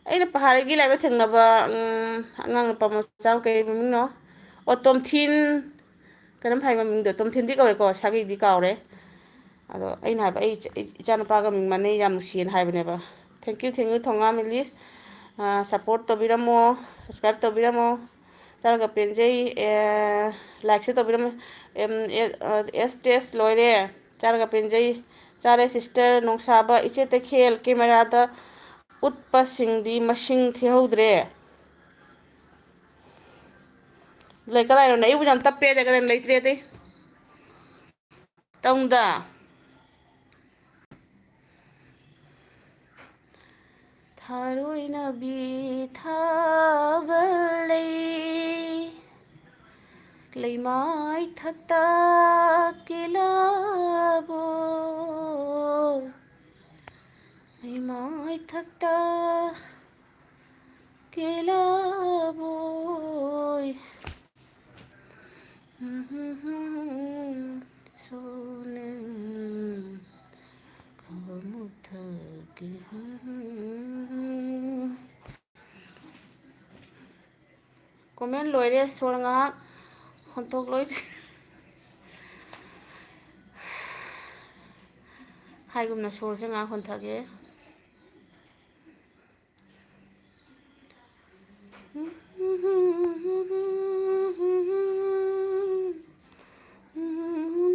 ꯑꯩꯅ ꯄꯍꯥꯔꯒꯤ ꯂꯥꯏꯕ ꯊꯦꯡꯅꯕ, ꯎꯝ, ꯑꯉꯥꯡ ꯅꯨꯄꯥ ꯃꯆꯥ ꯑꯃ, ꯀꯩ ꯃꯃꯤꯡꯅꯣ? ꯑꯣ, ꯇꯣꯝꯊꯤꯟ, ꯀꯩꯅꯣꯝ ꯍꯥꯏ ꯃꯃꯤꯡꯗꯣ, ꯇꯣꯝꯊꯤꯟꯗꯤ ꯀꯧꯔꯦꯀꯣ, ꯁꯥꯒꯩꯗꯤ ꯀꯥꯎꯔꯦ꯫ ꯑꯗꯣ ꯑꯩꯅ ꯍꯥꯏꯕ, ꯑꯩ ꯏꯆ-, ꯏꯆꯥꯅꯨꯄꯥꯒ ꯃꯤꯡ ꯃꯥꯟꯅꯩ, ꯌꯥꯝ ꯅꯨꯡꯁꯤꯌꯦꯅ ꯍꯥꯏꯕꯅꯦꯕ꯫ Thank you, thank you, Thongam Alice. ꯑ, support ꯇꯧꯕꯤꯔꯝꯃꯣ, subscribe ꯇꯧꯕꯤꯔꯝꯃꯣ꯫ ꯆꯥꯔꯒ ꯄꯦꯟꯖꯩ꯫ ꯑꯦ, like ꯁꯨ ꯇꯧꯕꯤꯔꯝꯃꯣ꯫ ꯑꯦꯝ, ꯑꯦ, ꯑ, ꯑꯦꯁ ꯇꯦꯁ ꯂꯣꯏꯔꯦ꯫ ꯆꯥꯔꯒ ꯄꯦꯟꯖꯩ꯫ ꯆꯥꯔꯦ sister ꯅꯣꯡꯁꯥꯕ, ꯏꯆꯦ ꯇꯈꯦꯜ꯫ Camera ꯗ ꯎꯠꯄꯁꯤꯡꯗꯤ ꯃꯁꯤꯡ ꯊꯤꯍꯧꯗ꯭ꯔꯦ꯫ ꯂꯩ, ꯀꯗꯥꯏꯅꯣꯅꯦ? ꯑꯩꯕꯨ ꯌꯥꯝ ꯇꯞꯄꯦ ꯍꯥꯏꯗꯥꯏ? ꯀꯗꯥꯏꯅꯣ? ꯂꯩꯇ꯭ꯔꯦ ꯑꯇꯩ꯫ ꯇꯧꯅꯨꯗ꯫ ꯊꯔꯣꯏꯅꯕꯤ ꯊꯥꯕꯜ ꯂꯩ, ꯂꯩꯃꯥꯏ ꯊꯛꯇ ꯀꯦꯂꯕꯣ, ꯂꯩꯃꯥꯏ ꯊꯛꯇ ꯀꯦꯂꯕꯣꯏ꯫ ꯁꯣꯅ ꯈꯃꯨꯊꯒꯤ꯫ ꯀꯣꯃꯦꯟ ꯂꯣꯏꯔꯦ, ꯁꯣꯔ ꯉꯥꯏꯍꯥꯛ ꯍꯣꯟꯊꯣꯛꯂꯣꯏ꯫ ꯍꯥꯏꯒꯨꯝꯅ ꯁꯣꯔꯁꯦ ꯉꯥꯏꯍꯥꯛ ꯍꯣꯟꯊꯒꯦ꯫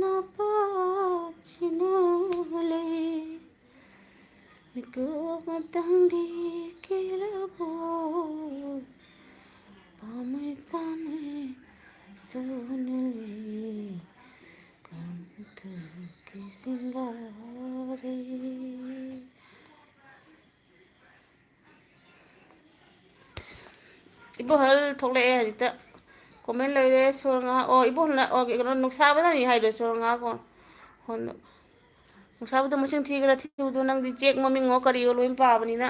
ꯅꯄꯥ ꯆꯤꯅ ꯂꯩ꯫ ꯃꯤꯀꯨꯞ ꯑꯃꯇꯪꯗꯤ ꯀꯦꯔꯕꯣ, ꯄꯥꯝꯃꯩ ꯄꯥꯝꯃꯩ ꯁꯣꯟꯅꯔꯦ꯫ ꯁꯤꯡꯒꯥꯔꯩ꯫ ꯏꯕꯣꯍꯜ ꯊꯣꯛꯂꯛꯑꯦ ꯍꯧꯖꯤꯛꯇ꯫ ꯀꯣꯃꯦꯟ ꯂꯩꯔꯦ, ꯁꯣꯔ ꯉꯥꯍꯥꯛ꯫ ꯑꯣ, ꯏꯕꯣꯍꯜꯅ, ꯑꯣ, ꯀꯩꯅꯣ, ꯅꯨꯡꯁꯥꯕꯗꯅꯤ ꯍꯥꯏꯗꯣ, ꯁꯣꯔ ꯉꯥꯍꯥꯛ꯫ ꯑꯣ, ꯍꯣ, ꯅꯨꯡꯁꯥꯕꯗ ꯃꯁꯤꯡ ꯊꯤꯒꯦꯔꯥ ꯊꯤꯌꯨꯗꯣ, ꯅꯪꯗꯤ ꯆꯦꯛ ꯃꯃꯤꯡꯉꯣ ꯀꯔꯤꯌꯣ ꯂꯣꯏ ꯄꯥꯕꯅꯤꯅ꯫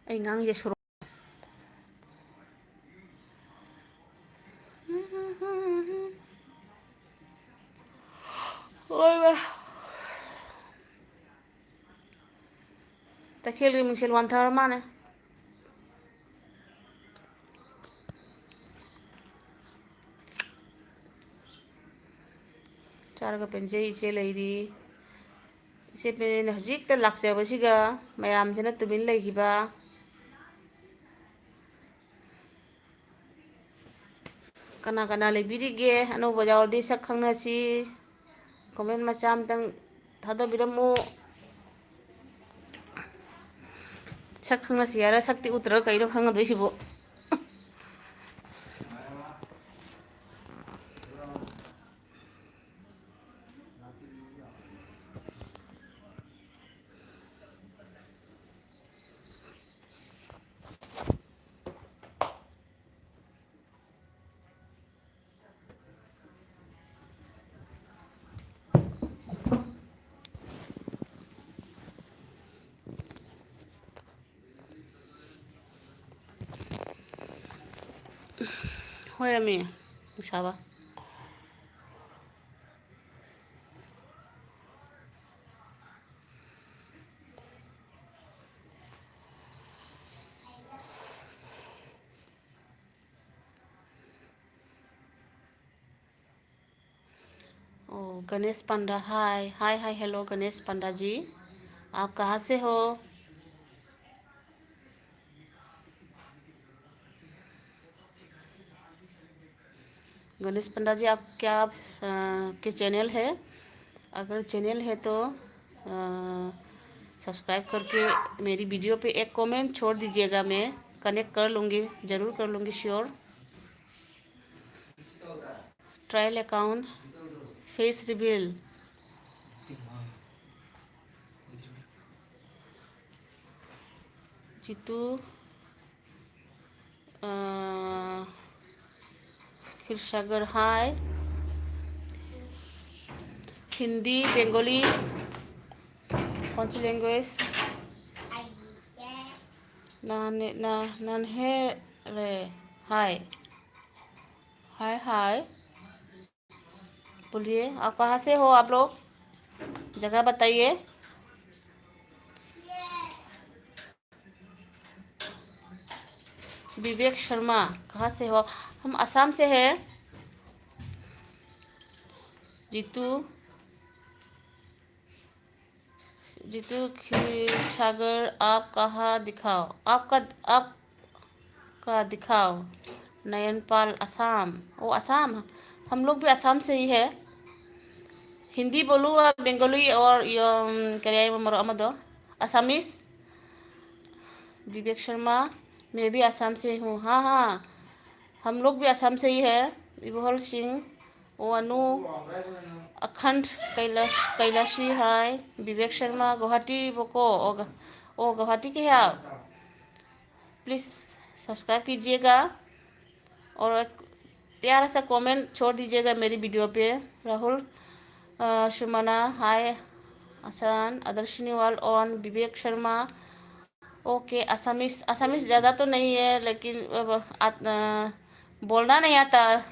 ꯑꯩ ꯉꯥꯡꯉꯤꯁꯦ ꯁꯣꯔ ꯍꯣꯏ, ꯚꯥꯏ꯫ ꯇꯈꯦꯜꯒꯤ ꯃꯤꯡꯁꯦꯜ ꯋꯥꯟꯊꯔ ꯃꯥꯅꯦ꯫ ꯆꯥꯔꯒ ꯄꯦꯟꯖꯩ ꯏꯆꯦ ꯂꯩꯔꯤ꯫ ꯏꯆꯦ ꯄꯦꯟꯖꯩꯅ ꯍꯧꯖꯤꯛꯇ ꯂꯥꯛꯆꯕꯁꯤꯒ ꯃꯌꯥꯝꯁꯤꯅ ꯇꯨꯃꯤꯟ ꯂꯩꯈꯤꯕ꯫ ꯀꯅꯥ ꯀꯅꯥ ꯂꯩꯕꯤꯔꯤꯒꯦ? ꯑꯅꯧꯕ ꯌꯥꯎꯔꯗꯤ ꯁꯛ ꯈꯪꯅꯁꯤ꯫ ꯀꯣꯃꯦꯟ ꯃꯆꯥ ꯑꯝꯇꯪ ꯊꯥꯗꯕꯤꯔꯝꯃꯨ꯫ ꯁꯛ ꯈꯪꯅꯁꯤ ꯍꯥꯏꯔ ꯁꯛꯇꯤ ꯎꯠꯇ꯭ꯔꯒ ꯀꯩꯅꯣ ꯈꯪꯒꯗꯣꯏꯁꯤꯕꯨ? ꯍꯣꯏ, ꯑꯃꯤ ꯅꯨꯡꯁꯥꯕ꯫ ओ, गणेश पंडा, हाय, हाय, हाय, हेलो, गणेश पंडा जी, आप कहाँ से हो? गणेश पंडा जी, आप क्या, अ, के चैनल है? अगर चैनल है तो, अ, सब्सक्राइब करके मेरी वीडियो पे एक कमेंट छोड़ दीजिएगा। मैं कनेक्ट कर लूँगी, ज़रूर कर लूँगी, sure. Trial account, face reveal. Jeetu, अ, खीरसागर, हाय। हिंदी, बंगाली, कौन सी लैंग्वेज? नन्हे, न-, नन्हे रे, हाय। हाय, हाय। बोलिए, आप कहाँ से हो आप लोग? जगह बताइए। विवेक शर्मा, कहाँ से हो? हम असम से हैं। जीतू, जीतू खीरसागर, आप कहाँ दिखाओ? आपका, आपका दिखाओ। नयनपाल, असम। ओ, असम। हम लोग भी असम से ही है। हिंदी बोलूँ या बंगाली और ये, अम, क्या, ये मरो-, अमदो? Assamese। विवेक शर्मा, मैं भी असम से हूँ। हाँ, हाँ, हम लोग भी असम से ही है। इबोहल सिंह, ओ अनु, अखंड कैलाश, कैलाशी, हाय। विवेक शर्मा, गुवाहाटी बोको, ओ ग-, ओ गुवाहाटी के हैं आप? प्लीज़ सब्सक्राइब कीजिएगा और एक प्यारा सा कमेंट छोड़ दीजिएगा मेरी वीडियो पे। राहुल, अ, सुमना, हाय। आसान, आदर्शिनी वाल on, Vivek Sharma. Okay, Assamese, Assamese ज़्यादा तो नहीं है, लेकिन अब आत-, अ, बोलना नहीं आता।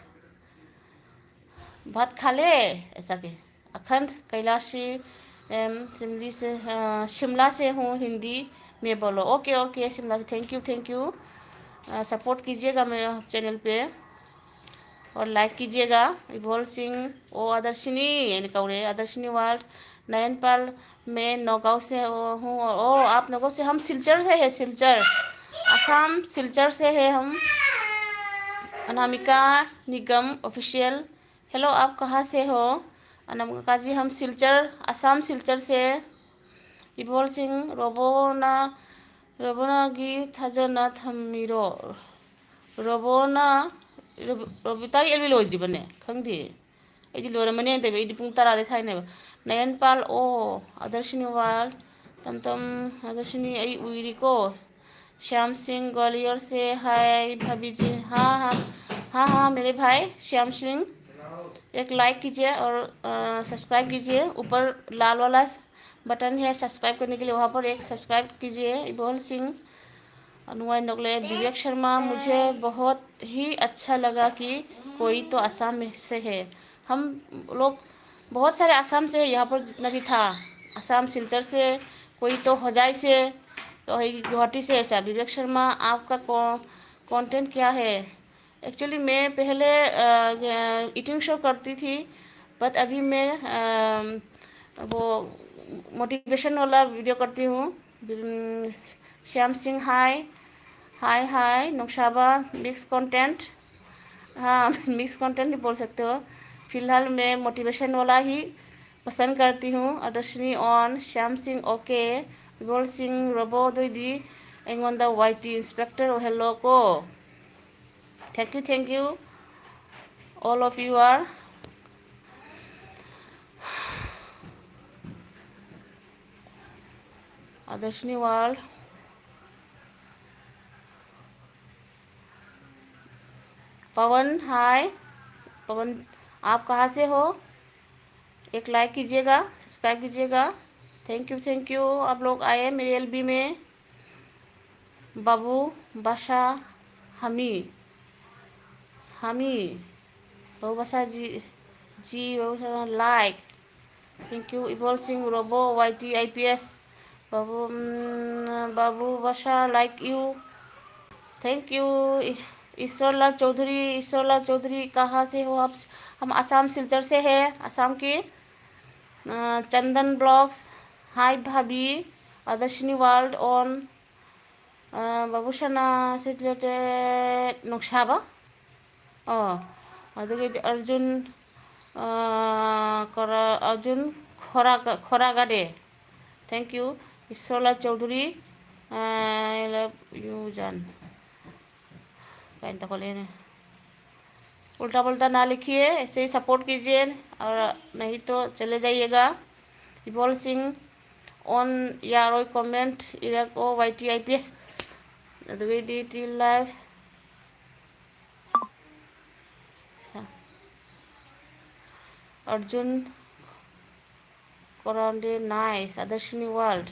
भात खा ले, ऐसा के। अखंड कैलाशी, एम, शिमली से, अ, शिमला से हूँ, हिंदी में बोलो। ओके, ओके, शिमला से, thank you, thank you. A, support कीजिएगा मेरे चैनल पे और लाइक कीजिएगा। इबोल सिंह, ओ आदर्शिनी, यानी कौरे, आदर्शिनी वर्ल्ड, नयनपाल, मैं नौगांव से हूँ। ओ, आप नौगांव से? हम सिलचर से है, सिलचर, असम, सिलचर से है हम। अनामिका निगम ऑफिशियल, हेलो, आप कहाँ से हो? अनामिका जी, हम सिलचर, असम सिलचर से। इबोल सिंह, रोबोना, ꯔꯣꯕꯣꯅꯥꯒꯤ ꯊꯥꯖꯅ ꯊꯝꯃꯤꯔꯣ? ꯔꯣꯕꯣꯅꯥ, ꯔꯣꯕꯤ-, ꯔꯣꯕꯤꯇꯥꯒꯤ ꯑꯦꯜ ꯕꯤ ꯂꯣꯏꯗ꯭ꯔꯤꯕꯅꯦ? ꯈꯪꯗꯦ꯫ ꯑꯩꯗꯤ ꯂꯣꯏꯔꯝꯃꯅꯤ ꯍꯥꯏꯅ ꯇꯧꯕ꯫ ꯑꯩꯗꯤ ꯄꯨꯡ ꯇꯔꯥꯗꯩ ꯊꯥꯏꯅꯦꯕ꯫ ꯅꯌꯟꯄꯥꯜ ꯑꯣ, ꯑꯗꯔꯁꯤꯅꯤ ꯋꯥꯜ, ꯇꯝ ꯇꯝ, ꯑꯗꯔꯁꯤꯅꯤ ꯑꯩ ꯎꯏꯔꯤꯀꯣ꯫ श्याम सिंह ग्वालियर से, हाय भाभी जी। हाँ, हाँ, हाँ, हाँ, मेरे भाई श्याम सिंह, एक लाइक कीजिए और, अ, सब्सक्राइब कीजिए। ऊपर लाल वाला बटन है सब्सक्राइब करने के लिए, वहाँ पर एक सब्सक्राइब कीजिए। इबोल सिंह, अनुवाई नोगले, विवेक शर्मा, मुझे बहुत ही अच्छा लगा कि कोई तो आसाम में से है। हम लोग बहुत सारे आसाम से है, यहाँ पर जितना भी था, आसाम सिलचर से, कोई तो होजाई से, तो है गुवाहाटी से। ऐसा विवेक शर्मा, आपका कॉ-, कंटेंट क्या है? एक्चुअली मैं पहले ईटिंग शो करती थी, बट अभी मैं अ, वो मोटिवेशन वाला वीडियो करती हूँ। Shyam Singh, hi. Hi, hi Naushaba. Mix content. हाँ, मिक्स कंटेंट भी बोल सकते हो। फिलहाल मैं मोटिवेशन वाला ही पसंद करती हूँ। अदर्शनी ऑन, श्याम सिंह ओके, विमल सिंह रोबो दुईदी, एंगोंदा वाई टी इंस्पेक्टर हेलो को। Thank you, thank you. All of you are Adashni World. पवन, हाय। पवन, आप कहाँ से हो? एक लाइक कीजिएगा, सब्सक्राइब कीजिएगा। Thank you, thank you. आप लोग आए मेरे एलबी में। बाबू बादशाह हमी, हमी, बाबू बादशाह जी, जी, Babu Badshah like. Thank you. Ibol Singh Robo, Y T I P S, Babu, um, Babu Badshah like you. Thank you. इ-, ईश्वरलाल चौधरी, ईश्वरलाल चौधरी कहाँ से हो आप? हम आसाम सिलचर से है, आसाम के। अ, चंदन ब्लॉग्स, हाय भाभी, अदर्शनी वर्ल्ड ऑन, अ, बाबूसना से रिलेटेड नक्शाबा। ꯑꯣ, ꯑꯗꯨꯒꯤꯗꯤ ꯑꯔꯖꯨꯟ, ꯑ, ꯀꯣꯔꯥ-, ꯑꯔꯖꯨꯟ ꯈꯣꯔꯥꯒ-, ꯈꯣꯔꯥꯒꯥꯗꯦ꯫ Thank you. Ishorlal Chaudhuri. I love you जान। काइन तक लेने। उल्टा पुल्टा ना लिखिए, ऐसे ही सपोर्ट कीजिए, और नहीं तो चले जाइएगा। इबोल सिंह ऑन यार ओई कमेंट इरक ओ Y T I P S. अदुगे D T live. Arjun Korande, nice. Adarshini world.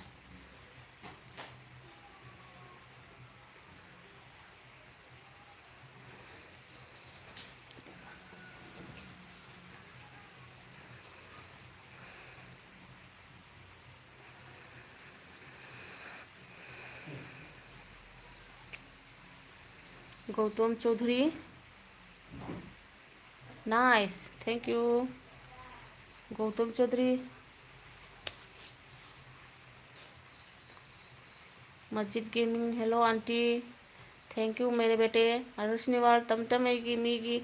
Gautam Chaudhary, nice, thank you. Gautam Chaudhary, मस्जिद gaming, hello aunty, thank you मेरे बेटे। आदर्शिनी वर्ल्ड, तमतम एगी मीगी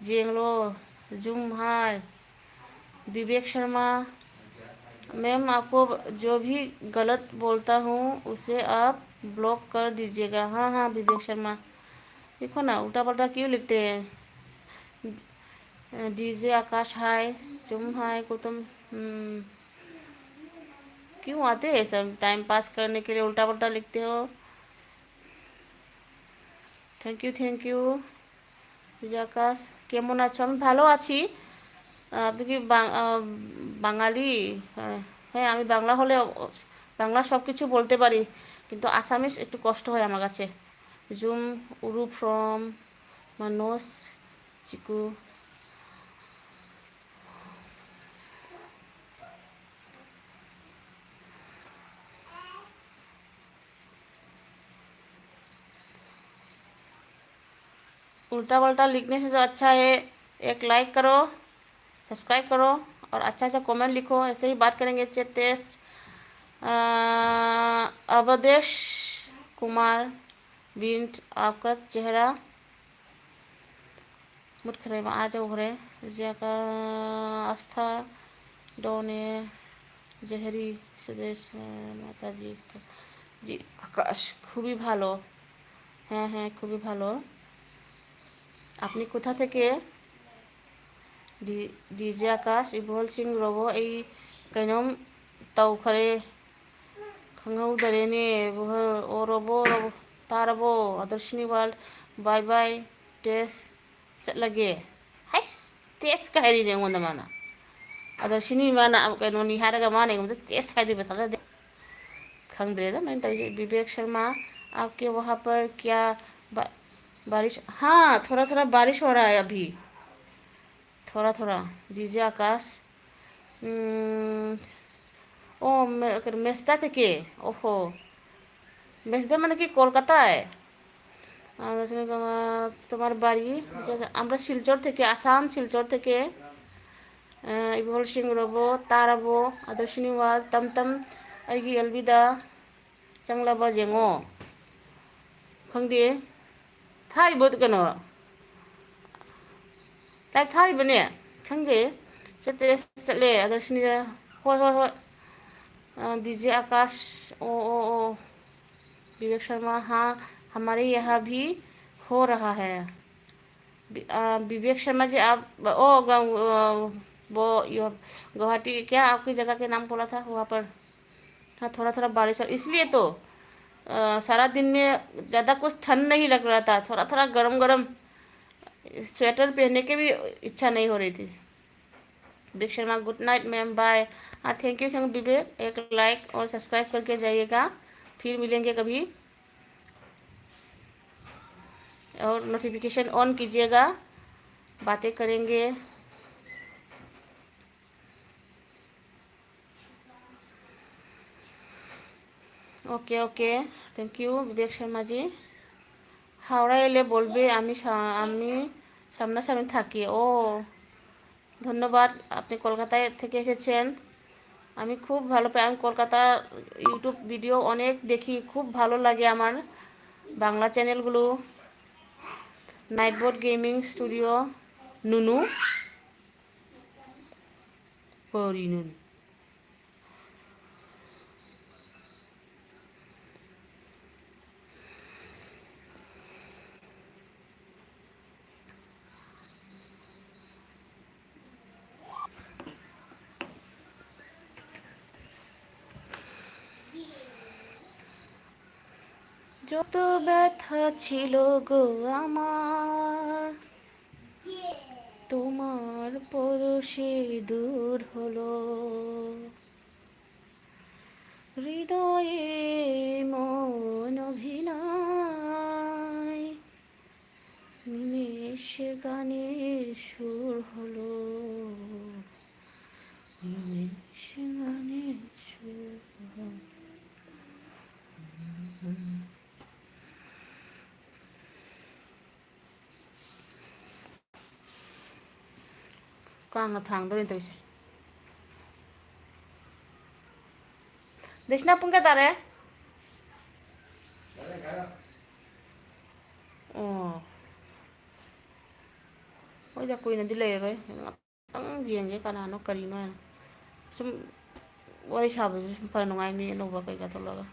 जेंगलो, जुम हाय। विवेक शर्मा, मैम, आपको जो भी गलत बोलता हूँ, उसे आप ब्लॉक कर दीजिएगा। हाँ, हाँ, विवेक शर्मा, देखो ना, उल्टा पल्टा क्यों लिखते हैं? डीजे आकाश हाय, जुम हाय, गौतम, हम्म, क्यों आते हैं सब टाइम पास करने के लिए, उल्टा पल्टा लिखते हो। Thank you, thank you. Puja Akash, কেমন আছো? আমি ভালো আছি। আহ, আপনি কি বাং-, আহ, বাঙালি? আহ, হ্যাঁ, আমি বাংলা হলে, বাংলা সব কিছু বলতে পারি, কিন্তু আসামিস একটু কষ্ট হয় আমার কাছে। জুম উরু ফ্রম মানস চিকু। उल्टा पल्टा लिखने से तो अच्छा है, एक लाइक करो, सब्सक्राइब करो और अच्छा अच्छा कमेंट लिखो। ऐसे ही बात करेंगे। चेतेश, अ, अवधेश कुमार बिंट, आपका चेहरा मुटखरे में आ जाओ घरे। ज्याका आस्था डोने जहरी सुदेश माता जी का। জি, আকাশ, খুবই ভালো। হ্যাঁ, হ্যাঁ, খুবই ভালো। আপনি কোথা থেকে? ডি-, ডিজে আকাশ, ꯏꯕꯣꯜ ꯁꯤꯡ ꯔꯣꯕꯣ, ꯑꯩ ꯀꯩꯅꯣꯝ ꯇꯧꯈꯔꯦ, ꯈꯪꯍꯧꯗꯔꯦꯅꯦ꯫ ꯏꯕꯣꯜ, ꯑꯣ ꯔꯣꯕꯣ, ꯔꯣꯕꯣ, ꯇꯥꯔꯕꯣ? ꯑꯗꯔꯁꯤꯅꯤ ꯋꯥꯔꯜ, ꯕꯥꯏ ꯕꯥꯏ, ꯇꯦꯁ ꯆꯠꯂꯒꯦ꯫ ꯍꯩꯁ, ꯇꯦꯁꯀ ꯍꯥꯏꯔꯤꯅꯦ ꯑꯩꯉꯣꯟꯗ ꯃꯥꯅ꯫ ꯑꯗꯔꯁꯤꯅꯤ ꯃꯥꯅ ꯀꯩꯅꯣꯅꯤ ꯍꯥꯏꯔꯒ ꯃꯥꯅ ꯑꯩꯉꯣꯟꯗ ꯇꯦꯁ ꯍꯥꯏꯗꯣꯏꯕ, ꯊꯥꯖꯗꯦ꯫ ꯈꯪꯗ꯭ꯔꯦꯗ ꯅꯣꯏꯅ ꯇꯧꯔꯤꯁꯦ꯫ विवेक शर्मा, आपके वहाँ पर क्या बा-, बारिश? हाँ, थोड़ा थोड़ा बारिश हो रहा है अभी, थोड़ा थोड़ा। डीजे आकाश, উম, ও মে-, মেছদা থেকে। ওহো, মেছদা মানে কি কলকাতায়? আহ, তোমার বাড়ি? আমরা শিলচর থেকে, আসাম শিলচর থেকে। ꯑ, ꯏꯕꯣꯜꯁꯤꯡ ꯔꯣꯕꯣ, ꯇꯥꯔꯕꯣ? ꯑꯗꯔꯁꯤꯅꯤ ꯋꯥꯔꯜ, ꯇꯝ ꯇꯝ, ꯑꯩꯒꯤ ꯑꯦꯜꯕꯤꯗ ꯆꯪꯂꯕ ꯌꯦꯡꯉꯣ꯫ ꯈꯪꯗꯦ꯫ ꯊꯥꯔꯤꯕꯣ ꯀꯩꯅꯣ? ꯂꯥꯏꯚ ꯊꯥꯔꯤꯕꯅꯦ? ꯈꯪꯗꯦ꯫ ꯆꯠꯇ꯭ꯔꯦ, ꯆꯠꯂꯦ꯫ ꯑꯗꯔꯁꯤꯅꯤꯗ, ꯍꯣꯏ, ꯍꯣꯏ, ꯍꯣꯏ꯫ ꯑ, ꯗꯤ ꯖꯦ ꯑꯥꯀꯥꯁ, ꯑꯣ, ꯑꯣ, ꯑꯣ꯫ विवेक शर्मा, हाँ, हमारे यहाँ भी हो रहा है। वि-, अ, विवेक शर्मा जी, आप, ओ, ग-, अ, वो, यो, गुवाहाटी, क्या आपकी जगह के नाम बोला था वहाँ पर? हाँ, थोड़ा थोड़ा बारिश हो, इसलिए तो, अ, सारा दिन में ज़्यादा कुछ ठंड नहीं लग रहा था, थोड़ा थोड़ा गरम गरम स्वेटर पहनने की भी इच्छा नहीं हो रही थी। Vivek Sharma, good night ma'am, bye. हाँ, थैंक यू, थैंक विवेक, एक लाइक और सब्सक्राइब करके जाइएगा, फिर मिलेंगे कभी। और नोटिफिकेशन ऑन कीजिएगा, बातें करेंगे। ওকে, ওকে, থ্যাংক ইউ বিবেক শর্মাজি। হাওড়া এলে বলবে আমি সা-, আমি সামনাসামনি থাকি। ও, ধন্যবাদ, আপনি কলকাতায় থেকে এসেছেন। আমি খুব ভালো পাই, আমি কলকাতা ইউটিউব ভিডিও অনেক দেখি, খুব ভালো লাগে আমার বাংলা চ্যানেলগুলো। নাইটবোর্ড গেমিং স্টুডিও, নুনু, করি নুনু। যত ব্যথা ছিল গো আমার, তোমার পরশে দূর হলো। হৃদয়ে মন অভিনয়, নিমেষ গানে সুর হলো, নিমেষ গানে সুর হলো। ꯀꯥꯡꯅ ꯊꯥꯡꯗꯣꯔꯦꯅ ꯇꯧꯔꯤꯁꯦ꯫ ꯗꯦꯁꯅꯥ, ꯄꯨꯡ ꯀꯌꯥ ꯇꯥꯔꯦ? ꯑꯣ꯫ ꯍꯣꯏꯗ, ꯀꯨꯏꯅꯗꯤ ꯂꯩꯔꯔꯣꯏ꯫ ꯉꯥꯛꯇꯪ ꯌꯦꯡꯒꯦ ꯀꯅꯥꯅꯣ ꯀꯔꯤꯅꯣ ꯍꯥꯏꯅ꯫ ꯁꯨꯝ ꯋꯥꯔꯤ ꯁꯥꯕꯁꯨ ꯁꯨꯝ ꯐꯔ ꯅꯨꯡꯉꯥꯏ, ꯃꯤ ꯑꯅꯧꯕ ꯀꯩꯀꯥ ꯊꯣꯛꯂꯛꯑꯒ꯫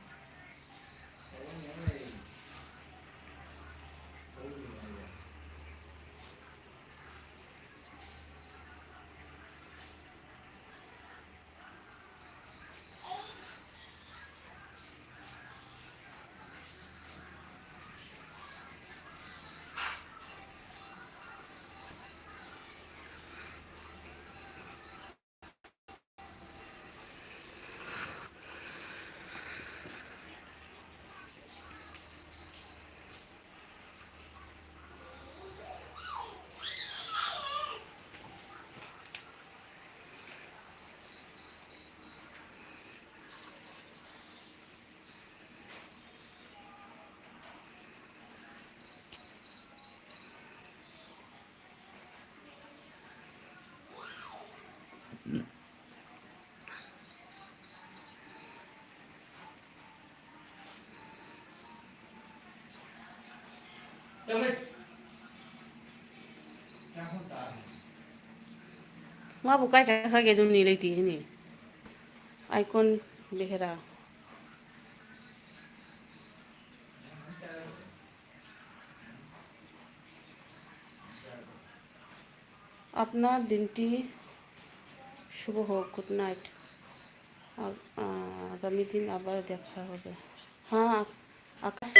ꯃꯥꯕꯨ ꯀꯥꯏ ꯆꯠꯈ꯭ꯔꯒꯦ? ꯑꯗꯨꯝꯅꯤ ꯂꯩꯇꯦ ꯁꯤꯅꯤ꯫ ꯑꯥꯏꯀꯣꯟ ꯕꯦꯍꯦꯔꯥ꯫ अपना दिन टी शुभ हो, गुड नाइट। आ, आ, आगामी दिन आबार देखा होगा। हाँ, আকাশ,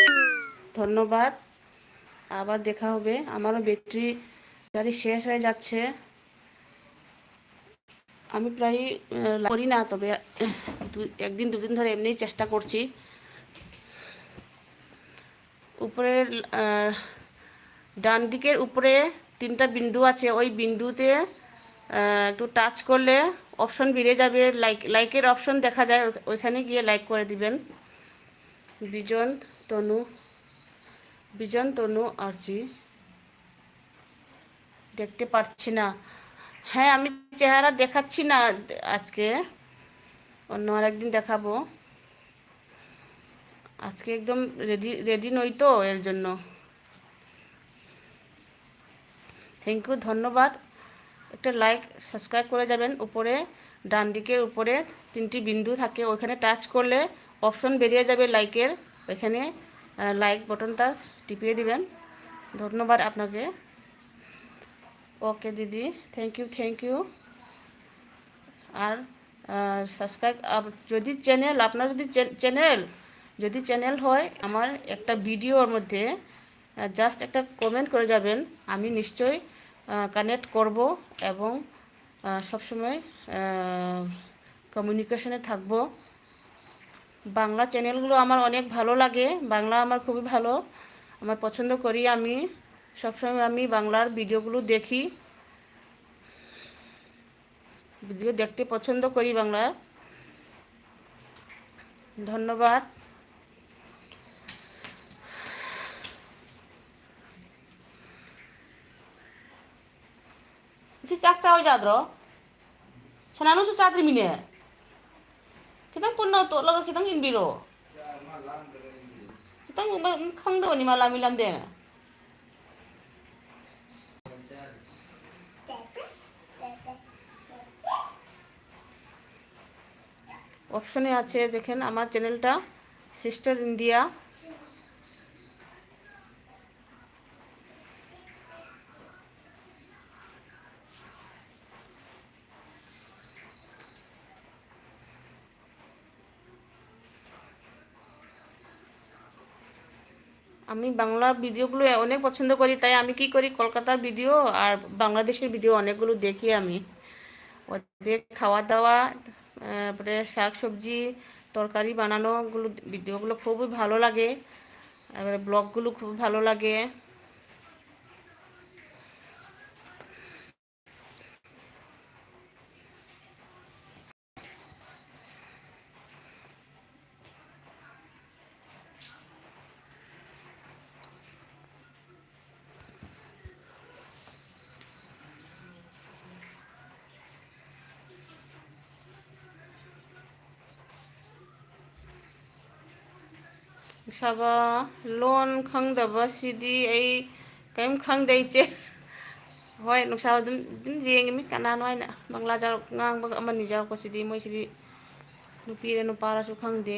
ধন্যবাদ। আবার দেখা হবে। আমারও ব্যাটারি গাড়ি শেষ হয়ে যাচ্ছে। আমি প্রায়, আহ, করি না, তবে দু-, একদিন দুদিন ধরে এমনিই চেষ্টা করছি। উপরের, আহ, ডান দিকের উপরে তিনটা বিন্দু আছে, ওই বিন্দুতে, আহ, একটু টাচ করলে অপশন বেরিয়ে যাবে, লাইক, লাইকের অপশন দেখা যায়, ওই-, ওইখানে গিয়ে লাইক করে দিবেন। বিজন তনু, বিজন তনু আরজি। দেখতে পাচ্ছি না। হ্যাঁ, আমি চেহারা দেখাচ্ছি না আজকে, অন্য আর একদিন দেখাবো। আজকে একদম রেডি, রেডি নই তো, এর জন্য। থ্যাংক ইউ, ধন্যবাদ। একটা লাইক, সাবস্ক্রাইব করে যাবেন। উপরে ডান দিকের উপরে তিনটি বিন্দু থাকে, ওইখানে টাচ করলে অপশন বেরিয়ে যাবে লাইকের, ওইখানে, আহ, লাইক বাটনটা টিপিয়ে দিবেন। ধন্যবাদ আপনাকে। ওকে দিদি, থ্যাংক ইউ, থ্যাংক ইউ। আর, আহ, সাবস্ক্রাইব, আপ-, যদি চ্যানেল, আপনার যদি চ্যা-, চ্যানেল, যদি চ্যানেল হয়, আমার একটা ভিডিওর মধ্যে, আহ, জাস্ট একটা কমেন্ট করে যাবেন, আমি নিশ্চয়ই, আহ, কানেক্ট করব এবং, আহ, সবসময়, আহ, কমিউনিকেশনে থাকব। বাংলা চ্যানেলগুলো আমার অনেক ভালো লাগে, বাংলা আমার খুবই ভালো, আমার পছন্দ করি আমি, সবসময় আমি বাংলার ভিডিওগুলো দেখি, ভিডিও দেখতে পছন্দ করি বাংলার। ধন্যবাদ। Si cak cawi jadro. Sananu su cadri mine. Kitang punna to laga kitang inbiro. Kitang khang do ni malam ilam de. অপশনে আছে দেখেন আমার চ্যানেলটা, সিস্টার ইন্ডিয়া। আমি বাংলা ভিডিওগুলো অনেক পছন্দ করি, তাই আমি কি করি, কলকাতার ভিডিও আর বাংলাদেশের ভিডিও অনেকগুলো দেখি আমি। ওদের খাওয়া দাওয়া, তারপরে শাক সবজি, তরকারি বানানোগুলো, ভিডিওগুলো খুবই ভালো লাগে। তারপরে ব্লগগুলো খুব ভালো লাগে। ꯅꯨꯡꯁꯥꯕ, ꯂꯣꯟ ꯈꯪꯗꯕꯁꯤꯗꯤ ꯑꯩ ꯀꯔꯤꯝ ꯈꯪꯗꯦ, ꯏꯆꯦ꯫ ꯍꯣꯏ, ꯅꯨꯡꯁꯥꯕ ꯑꯗꯨꯝ, ꯑꯗꯨꯝ ꯌꯦꯡꯉꯤꯃꯤ꯫ ꯀꯅꯥꯅꯣ ꯍꯥꯏꯅ ꯕꯪꯂꯥ ꯌꯥꯎꯔꯛ-, ꯉꯥꯡꯕꯒ ꯑꯃꯅꯤ ꯌꯥꯎꯔꯛꯄꯁꯤꯗꯤ, ꯃꯣꯏꯁꯤꯗꯤ ꯅꯨꯄꯤꯔ ꯅꯨꯄꯥꯔꯁꯨ ꯈꯪꯗꯦ꯫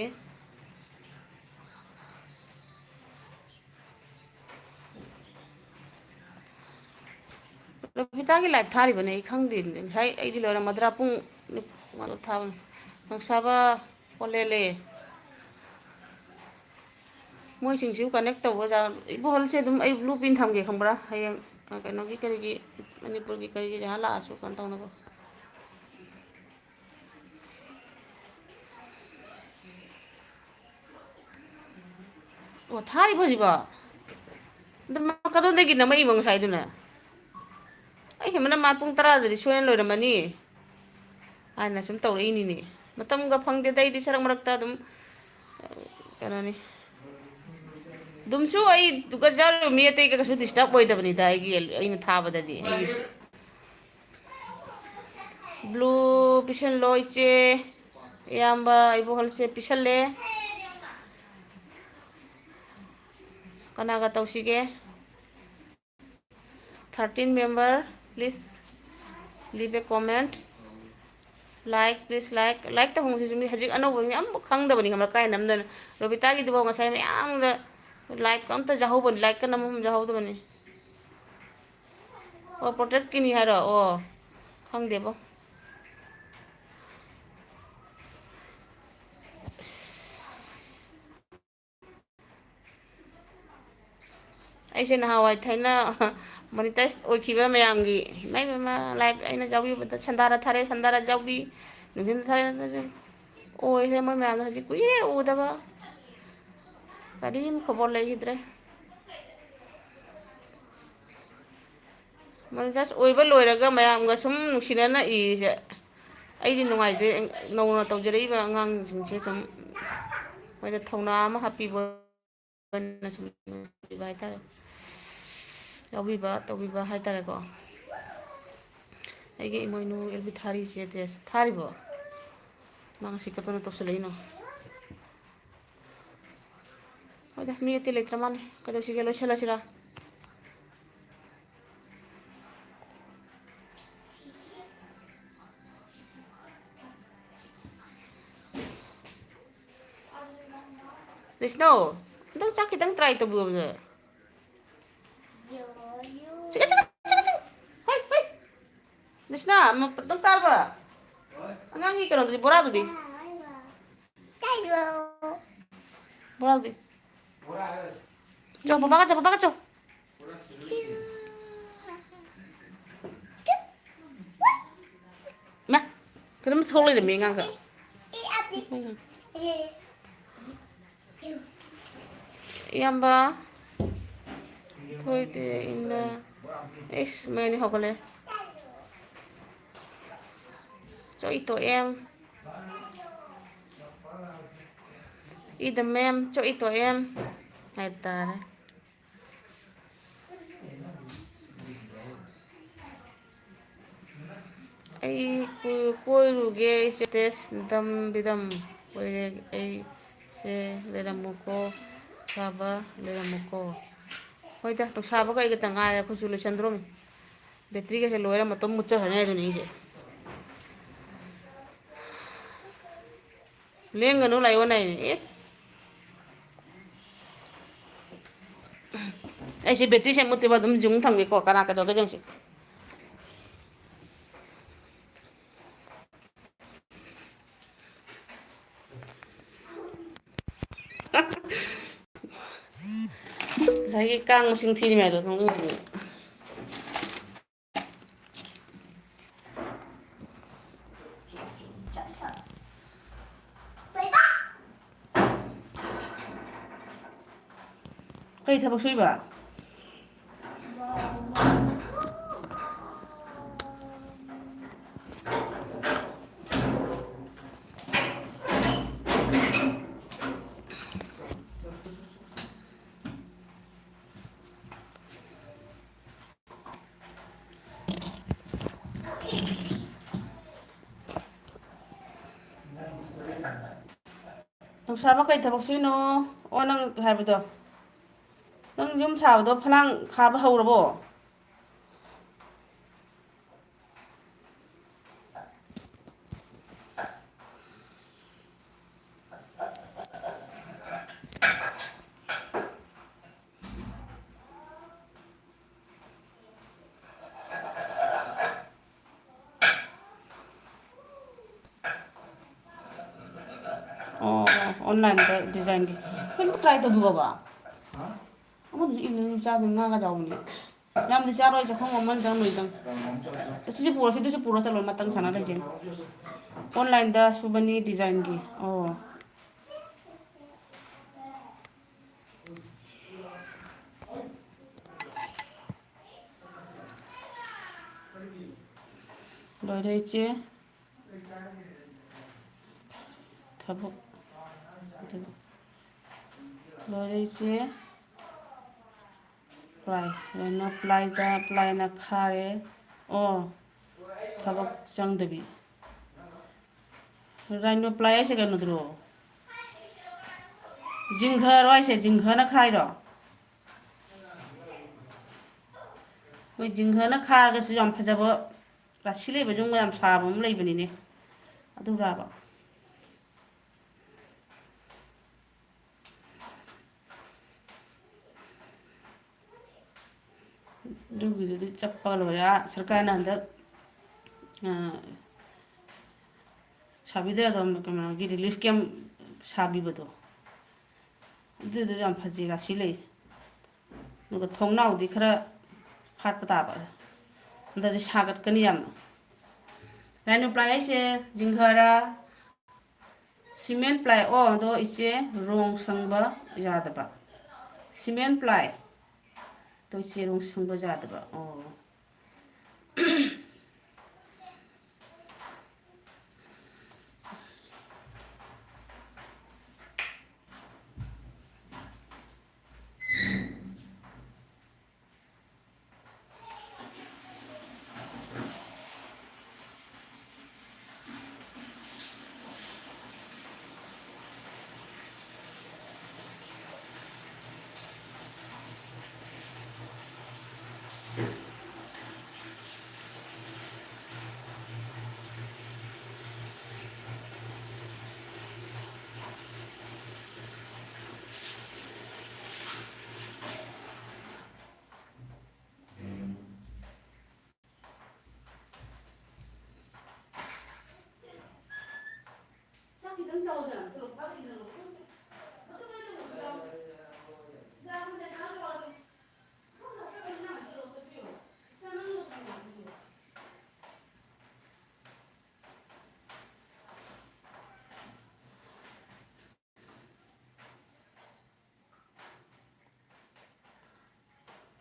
ꯔꯣꯕꯤꯇꯥꯒꯤ ꯂꯥꯏꯚ ꯊꯥꯔꯤꯕꯅꯦ, ꯑꯩ ꯈꯪꯗꯦ꯫ ꯉꯁꯥꯏ ꯑꯩꯗꯤ ꯂꯣꯏꯔꯝꯃꯗ꯭ꯔꯥ, ꯄꯨꯡ ꯅꯤꯞ-, ꯀꯩꯅꯣ ꯊꯥꯕꯅꯦ꯫ ꯅꯨꯡꯁꯥꯕ, ꯑꯣꯂꯦꯂꯦ꯫ ꯃꯣꯏꯁꯤꯡꯁꯤꯕꯨ ꯀꯅꯦꯛ ꯇꯧꯕ ꯖꯥꯠ-, ꯏꯕꯣꯍꯜꯁꯦ ꯑꯗꯨꯝ ꯑꯩ ꯕ꯭ꯂꯨ ꯄꯤꯟ ꯊꯝꯒꯦ, ꯈꯪꯕ꯭ꯔꯥ? ꯍꯌꯦꯡ, ꯑ, ꯀꯩꯅꯣꯒꯤ ꯀꯔꯤꯒꯤ, ꯃꯅꯤꯄꯨꯔꯒꯤ ꯀꯔꯤꯒꯤ ꯖꯍꯥ ꯂꯥꯛꯑꯁꯨ ꯀꯩꯅꯣ ꯇꯧꯅꯕ꯫ ꯑꯣ, ꯊꯥꯔꯤꯕꯣ ꯍꯧꯖꯤꯛꯐꯥꯎ? ꯑꯗꯨ ꯃꯥ ꯀꯗꯣꯝꯗꯒꯤ ꯅꯝꯃꯛꯏꯕ ꯉꯁꯥꯏꯗꯨꯅ? ꯑꯩ ꯍꯦꯟꯕꯅ ꯃꯥ ꯄꯨꯡ ꯇꯔꯥꯗꯗꯤ ꯁꯣꯏꯅ ꯂꯣꯏꯔꯝꯃꯅꯤ ꯍꯥꯏꯅ ꯁꯨꯝ ꯇꯧꯔꯛꯏꯅꯤꯅꯦ꯫ ꯃꯇꯝꯒ ꯐꯪꯗꯦꯗ ꯑꯩꯗꯤ, ꯁꯔꯛ ꯃꯔꯛꯇ ꯑꯗꯨꯝ, ꯀꯩꯅꯣꯅꯤ꯫ ꯑꯗꯨꯝꯁꯨ ꯑꯩ ꯗꯨꯀꯥꯟ ꯆꯠꯂꯨ ꯃꯤ ꯑꯇꯩꯒ ꯀꯩꯁꯨ disturb ꯑꯣꯏꯗꯕꯅꯤꯗ ꯑꯩꯒꯤ, ꯑꯩꯅ ꯊꯥꯕꯗꯗꯤ꯫ ꯑꯩꯒꯤ ꯕ꯭ꯂꯨ ꯄꯤꯁꯜꯂꯣ ꯏꯆꯦ꯫ ꯏꯌꯥꯝꯕ ꯏꯕꯣꯍꯜꯁꯦ ꯄꯤꯁꯜꯂꯦ꯫ ꯀꯅꯥꯒ ꯇꯧꯁꯤꯒꯦ? Thirteen member, please leave a comment. Like, please like, like ꯇꯧꯍꯧꯁꯤꯁꯨ, ꯃꯤ ꯍꯧꯖꯤꯛ ꯑꯅꯧꯕ ꯃꯤ ꯑꯃꯐꯥꯎ ꯈꯪꯗꯕꯅꯤ, ꯈꯪꯕ꯭ꯔꯥ? ꯀꯥꯏ ꯅꯝꯗꯣꯏꯅꯣ? ꯔꯣꯕꯤꯇꯥꯒꯤꯗꯨꯐꯥꯎ ꯉꯁꯥꯏ ꯃꯌꯥꯝꯗ like ꯑꯝꯇ ꯌꯥꯍꯧꯕꯅꯤ, like ꯀ ꯅꯝꯐꯝ ꯌꯥꯍꯧꯗꯕꯅꯤ꯫ ꯑꯣ, ꯄ꯭ꯔꯣꯇꯦꯛꯀꯤꯅꯤ ꯍꯥꯏꯔꯣ? ꯑꯣ, ꯈꯪꯗꯦꯕꯣ꯫ ꯑꯁ꯫ ꯑꯩꯁꯦ ꯅꯍꯥꯟꯋꯥꯏ ꯊꯥꯏꯅ monetize ꯑꯣꯏꯈꯤꯕ ꯃꯌꯥꯝꯒꯤ, ꯏꯃꯥ ꯏꯕꯦꯝꯃ, live ꯑꯩꯅ ꯌꯥꯎꯕꯤꯕꯗ ꯁꯟꯗꯥꯔ ꯊꯥꯔꯦ, ꯁꯟꯗꯥꯔ ꯌꯥꯎꯕꯤ, ꯅꯨꯡꯊꯤꯟꯗ ꯊꯥꯔꯦ, ꯅꯨꯡꯊꯤꯟꯗ ꯊꯥꯔꯦ, ꯑꯣꯏꯈ꯭ꯔꯦ ꯃꯣꯏ ꯃꯌꯥꯝꯗꯣ꯫ ꯍꯧꯖꯤꯛ ꯀꯨꯏꯔꯦ ꯎꯗꯕ, ꯀꯔꯤꯝ ꯈꯕꯔ ꯂꯩꯈꯤꯗ꯭ꯔꯦ꯫ Monetize ꯑꯣꯏꯕ ꯂꯣꯏꯔꯒ ꯃꯌꯥꯝꯒ ꯁꯨꯝ ꯅꯨꯡꯁꯤꯅꯅ ꯏꯔꯤꯁꯦ ꯑꯩꯗꯤ ꯅꯨꯡꯉꯥꯏꯇꯦ꯫ ꯅꯧꯅ ꯇꯧꯖꯔꯛꯏꯕ ꯑꯉꯥꯡꯁꯤꯡꯁꯦ ꯁꯨꯝ ꯃꯣꯏꯗ ꯊꯧꯅꯥ ꯑꯃ ꯍꯥꯞꯄꯤꯕ ꯑꯣꯏꯅ ꯁꯨꯝ ꯅꯨꯡꯁꯤꯕ ꯍꯥꯏꯇꯥꯔꯦ, ꯌꯥꯎꯕꯤꯕ ꯇꯧꯕꯤꯕ ꯍꯥꯏꯇꯥꯔꯦꯀꯣ꯫ ꯑꯩꯒꯤ ꯏꯃꯣꯏꯅꯨ ꯑꯦꯜꯕꯤ ꯊꯥꯔꯤꯁꯦ ꯗ꯭ꯔꯦꯁ ꯊꯥꯔꯤꯕꯣ? ꯃꯥ ꯉꯁꯤ ꯀꯗꯣꯝꯗ ꯇꯧꯁꯜꯂꯛꯏꯅꯣ? ꯍꯣꯏꯗ, ꯃꯤ ꯑꯇꯩ ꯂꯩꯇ꯭ꯔ ꯃꯥꯜꯂꯦ꯫ ꯀꯩꯗꯧꯁꯤꯒꯦ, ꯂꯣꯏꯁꯤꯜꯂꯁꯤꯔꯥ? ꯀ꯭ꯔꯤꯁꯅꯣ, ꯍꯟꯗꯛ ꯆꯥꯛ ꯈꯤꯇꯪ try ꯇꯧꯕꯤꯌꯣꯕꯁꯦ꯫ ꯆꯤꯛꯀ, ꯆꯤꯛꯀ, ꯆꯤꯛꯀ, ꯆꯤꯛꯀ꯫ ꯍꯩ, ꯍꯩ꯫ ꯀ꯭ꯔꯤꯁꯅ, ꯃ-, ꯅꯪ ꯇꯥꯔꯕ? ꯑꯉꯥꯡꯒꯤ ꯀꯩꯅꯣꯗꯨꯗꯤ, ꯕꯣꯔꯥꯗꯨꯗꯤ? ꯕꯣꯔꯥꯗꯨꯗꯤ? ꯆꯣ, ꯄꯄꯥꯒ ꯆꯣ, ꯄꯄꯥꯒ ꯆꯣ꯫ ꯃꯥ, ꯀꯩꯅꯣꯝ ꯁꯣꯛ ꯂꯩꯔꯝꯃꯦ ꯑꯉꯥꯡꯗ꯫ ꯏꯌꯥꯝꯕ, ꯊꯣꯏꯗꯦ ꯏꯟꯗ, ꯏꯁ, ꯃꯣꯏ ꯑꯅꯤ ꯍꯧꯒꯠꯂꯦ꯫ ꯆꯣ ꯏꯇꯣ ꯑꯦꯝ꯫ ꯏꯗ ꯃꯦꯝ, ꯆꯣ ꯏꯇꯣ ꯑꯦꯝ ꯍꯥꯏꯕ ꯇꯥꯔꯦ꯫ ꯑꯩ ꯀꯣꯏ-, ꯀꯣꯏꯔꯨꯒꯦ, status ꯗꯝ ꯕꯤꯗꯝ ꯑꯣꯏꯔꯦ꯫ ꯑꯩꯁꯦ ꯂꯩꯔꯝꯃꯨꯀꯣ, ꯁꯥꯕ ꯂꯩꯔꯝꯃꯨꯀꯣ꯫ ꯍꯣꯏꯗ, ꯅꯨꯡꯁꯥꯕ ꯀꯩꯒꯇ ꯉꯥꯏꯔꯦ, ꯑꯩꯈꯣꯏꯁꯨ ꯂꯣꯏꯁꯟꯗ꯭ꯔꯣꯃꯤ꯫ Battery ꯒꯁꯦ ꯂꯣꯏꯔ ꯃꯇꯣꯝ ꯃꯨꯠꯆꯈ꯭ꯔꯅꯤ ꯍꯥꯏꯗꯨꯅꯤ ꯑꯩꯁꯦ꯫ ꯂꯦꯡꯒꯅꯨ ꯂꯥꯏꯑꯣꯟ ꯍꯥꯏꯅꯦ꯫ ꯏꯁ! ꯑꯩꯁꯦ battery ꯁꯦ ꯃꯨꯠꯇ꯭ꯔꯤꯕ ꯑꯗꯨꯝ ꯌꯨꯡ ꯊꯝꯒꯦꯀꯣ, ꯀꯅꯥ ꯀꯩꯗꯧꯒꯦ ꯌꯦꯡꯁꯤ꯫ ꯉꯁꯥꯏꯒꯤ ꯀꯥꯡ ꯃꯁꯤꯡ ꯊꯤꯔꯤꯉꯩꯗꯣ ꯅꯣꯛꯅꯤꯡꯉꯤꯅꯦ꯫ ꯀꯩ ꯊꯕꯛ ꯁꯨꯏꯕ? ꯅꯨꯡꯁꯥꯕ ꯀꯩ ꯊꯕꯛ ꯁꯨꯏꯅꯣ? ꯑꯣ, ꯅꯪ ꯍꯥꯏꯕꯗꯣ꯫ ꯅꯪ ꯌꯨꯝ ꯁꯥꯕꯗꯣ ꯐꯂꯥꯡ ꯈꯥꯕ ꯍꯧꯔꯕꯣ? ꯑꯣ, ꯑꯣ, online ꯗ design ꯒꯤ꯫ ꯑꯩꯈꯣꯏ ꯑꯝꯇ try ꯇꯧꯊꯣꯛꯑꯕ? ꯑꯃꯗꯨꯁꯨ ꯏꯪꯅ ꯑꯗꯨꯝ ꯆꯥꯗꯣꯏꯅꯤ, ꯉꯥꯒ ꯆꯥꯎꯕꯅꯦ꯫ ꯌꯥꯝꯗꯤ ꯆꯥꯔꯣꯏ, ꯆꯥꯛꯈꯨꯝ ꯑꯃꯅꯤꯗꯪ ꯂꯣꯏꯗꯪ꯫ ꯁꯤꯁꯨ ꯄꯨꯔꯣ, ꯁꯤꯗꯁꯨ ꯄꯨꯔꯣ ꯆꯠꯂꯣ, ꯃꯇꯝ ꯁꯥꯟꯅ ꯂꯩꯖꯦ꯫ Online ꯗ ꯁꯨꯕꯅꯤ design ꯒꯤ꯫ ꯑꯣ꯫ ꯂꯣꯏꯔꯦ ꯏꯆꯦ꯫ ꯊꯕꯛ ꯂꯣꯏꯔꯦ ꯏꯆꯦ꯫ Ply, ꯀꯩꯅꯣ, ply ꯗ, ply ꯅ ꯈꯥꯔꯦ꯫ ꯑꯣ, ꯊꯕꯛ ꯆꯪꯗꯕꯤ꯫ Rhino ply ꯍꯥꯏꯁꯦ ꯀꯩꯅꯣꯗꯨꯔꯣ? ꯖꯤꯡꯒꯔꯣ ꯍꯥꯏꯁꯦ? ꯖꯤꯡꯒꯅ ꯈꯥꯏꯔꯣ? ꯃꯣꯏ ꯖꯤꯡꯒꯅ ꯈꯥꯔꯒꯁꯨ ꯌꯥꯝ ꯐꯖꯕ, ꯔꯥꯁꯤ ꯂꯩꯕ ꯌꯨꯝꯒ ꯌꯥꯝ ꯁꯥꯕ ꯑꯃ ꯂꯩꯕꯅꯤꯅꯦ꯫ ꯑꯗꯨꯔꯥꯕ? ꯑꯗꯨꯒꯤꯗꯨꯗꯤ ꯆꯞꯄꯒ ꯂꯣꯏꯔꯦ꯫ ꯑꯥ, ꯁꯔꯀꯥꯔꯅ ꯍꯟꯗꯛ, ꯑꯥ, ꯁꯥꯕꯤꯗ꯭ꯔꯥ ꯑꯗꯣ, ꯀꯩꯅꯣꯒꯤ relief camp ꯁꯥꯕꯤꯕꯗꯣ, ꯑꯗꯨꯗꯣ ꯌꯥꯝ ꯐꯖꯩ, ꯔꯥꯁꯤ ꯂꯩ꯫ ꯑꯗꯨꯒ ꯊꯣꯡꯅꯥꯎꯗꯤ ꯈꯔ ꯐꯥꯠꯄ ꯇꯥꯕ, ꯅꯠꯇ꯭ꯔꯗꯤ ꯁꯥꯒꯠꯀꯅꯤ ꯌꯥꯝꯅ꯫ ꯔꯥꯏꯅꯣ ꯄ꯭ꯂꯥꯏ ꯍꯥꯏꯁꯦ ꯖꯤꯡꯒꯔꯥ, ꯁꯤꯃꯦꯟ ꯄ꯭ꯂꯥꯏ꯫ ꯑꯣ, ꯑꯗꯣ ꯏꯆꯦ, ꯔꯣꯡ ꯁꯪꯕ ꯌꯥꯗꯕ꯫ Cement ply. ꯑꯗꯣ ꯏꯆꯦ, ꯔꯣꯡ ꯁꯪꯕ ꯌꯥꯗꯕ꯫ ꯑꯣ꯫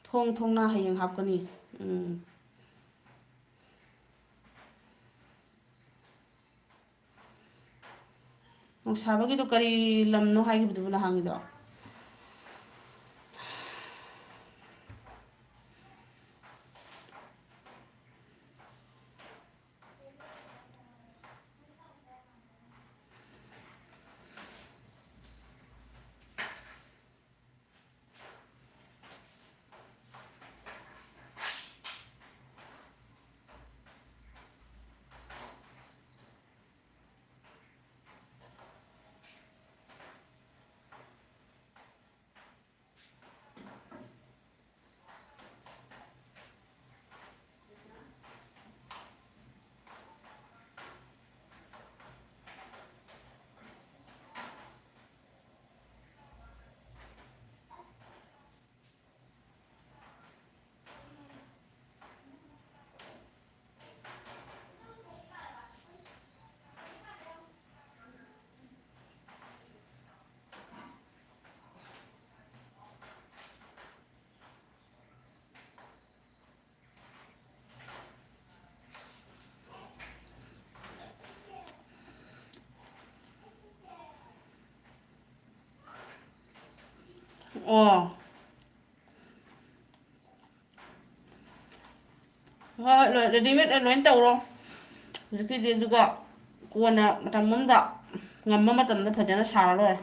ꯊꯣꯡ ꯊꯣꯡꯅ ꯍꯌꯦꯡ ꯍꯥꯞꯀꯅꯤ꯫ ꯎꯝ꯫ ꯅꯣꯡꯁꯥꯕꯒꯤꯗꯣ ꯀꯔꯤ ꯂꯝꯅꯣ ꯍꯥꯏꯈꯤꯕꯗꯨꯕꯨ ꯅꯍꯥꯟꯒꯤꯗꯣ? ꯑꯣ꯫ ꯍꯣꯏ, ꯍꯣꯏ, ꯂꯣꯏ, readymade ꯑꯣꯏꯅ ꯂꯣꯏ ꯇꯧꯔꯣ ꯍꯧꯖꯤꯛꯀꯤꯗꯤ, ꯑꯗꯨꯒ ꯀꯣꯟꯅ ꯃꯇꯝ ꯑꯃꯗ ꯉꯝꯕ ꯃꯇꯝꯗ ꯐꯖꯅ ꯁꯥꯔ ꯂꯣꯏꯔꯦ꯫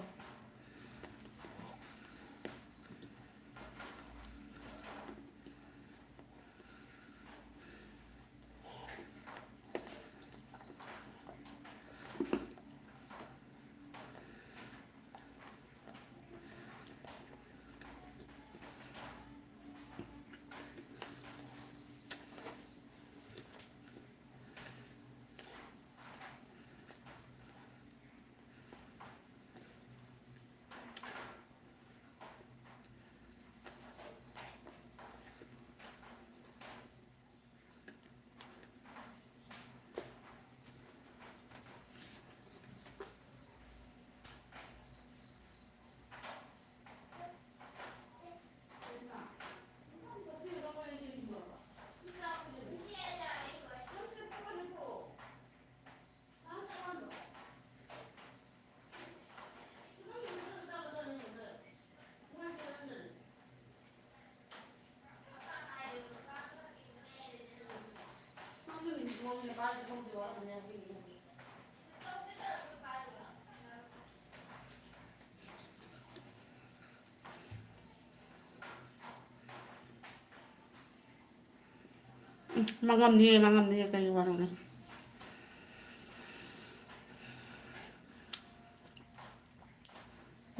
ꯎꯝ, ꯃꯥꯡꯉꯝꯅꯤꯌꯦ, ꯃꯥꯡꯉꯝꯅꯤꯌꯦ, ꯀꯩ ꯋꯥꯅꯣꯅꯦ꯫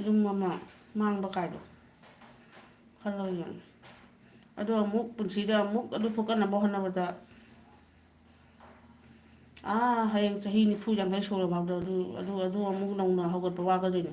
ꯌꯨꯝ ꯑꯃ ꯃꯥꯡꯕ ꯀꯥꯏꯗꯣ ꯈꯜꯂꯣ ꯌꯦꯡꯉꯣ꯫ ꯑꯗꯣ ꯑꯃꯨꯛ ꯄꯨꯟꯁꯤꯗ ꯑꯃꯨꯛ ꯑꯗꯨ ꯐꯨꯀꯠꯅꯕ ꯍꯣꯠꯅꯕꯗ, ꯑꯥ, ꯍꯌꯦꯡ ꯆꯍꯤ ꯅꯤꯐꯨ ꯌꯥꯡꯈꯩ ꯁꯨꯔꯐꯥꯎꯗ ꯑꯗꯨ, ꯑꯗꯨ, ꯑꯗꯨ ꯑꯃꯨꯛ ꯅꯧꯅ ꯍꯧꯒꯠꯄ ꯋꯥꯒꯗꯣꯏꯅꯤ꯫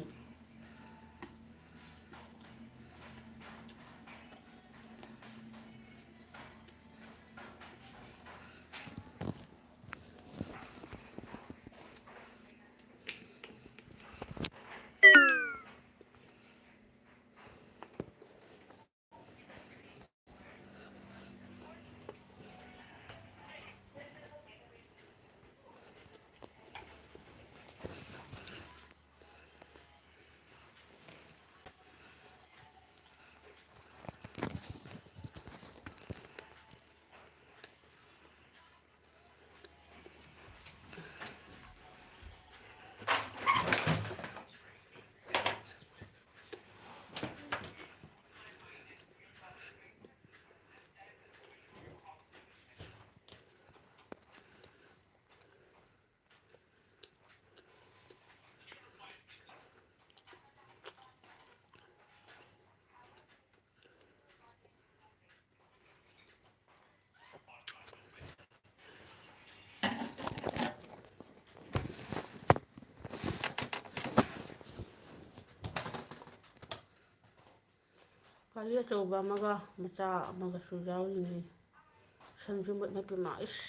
ꯄꯥꯔꯤ ꯑꯆꯧꯕ ꯑꯃꯒ ꯃꯆꯥ ꯑꯃꯒꯁꯨ ꯌꯥꯎꯔꯤꯅꯤ꯫ ꯁꯟꯁꯨ ꯃꯣꯠꯅ ꯄꯤꯃ ꯏꯁ꯫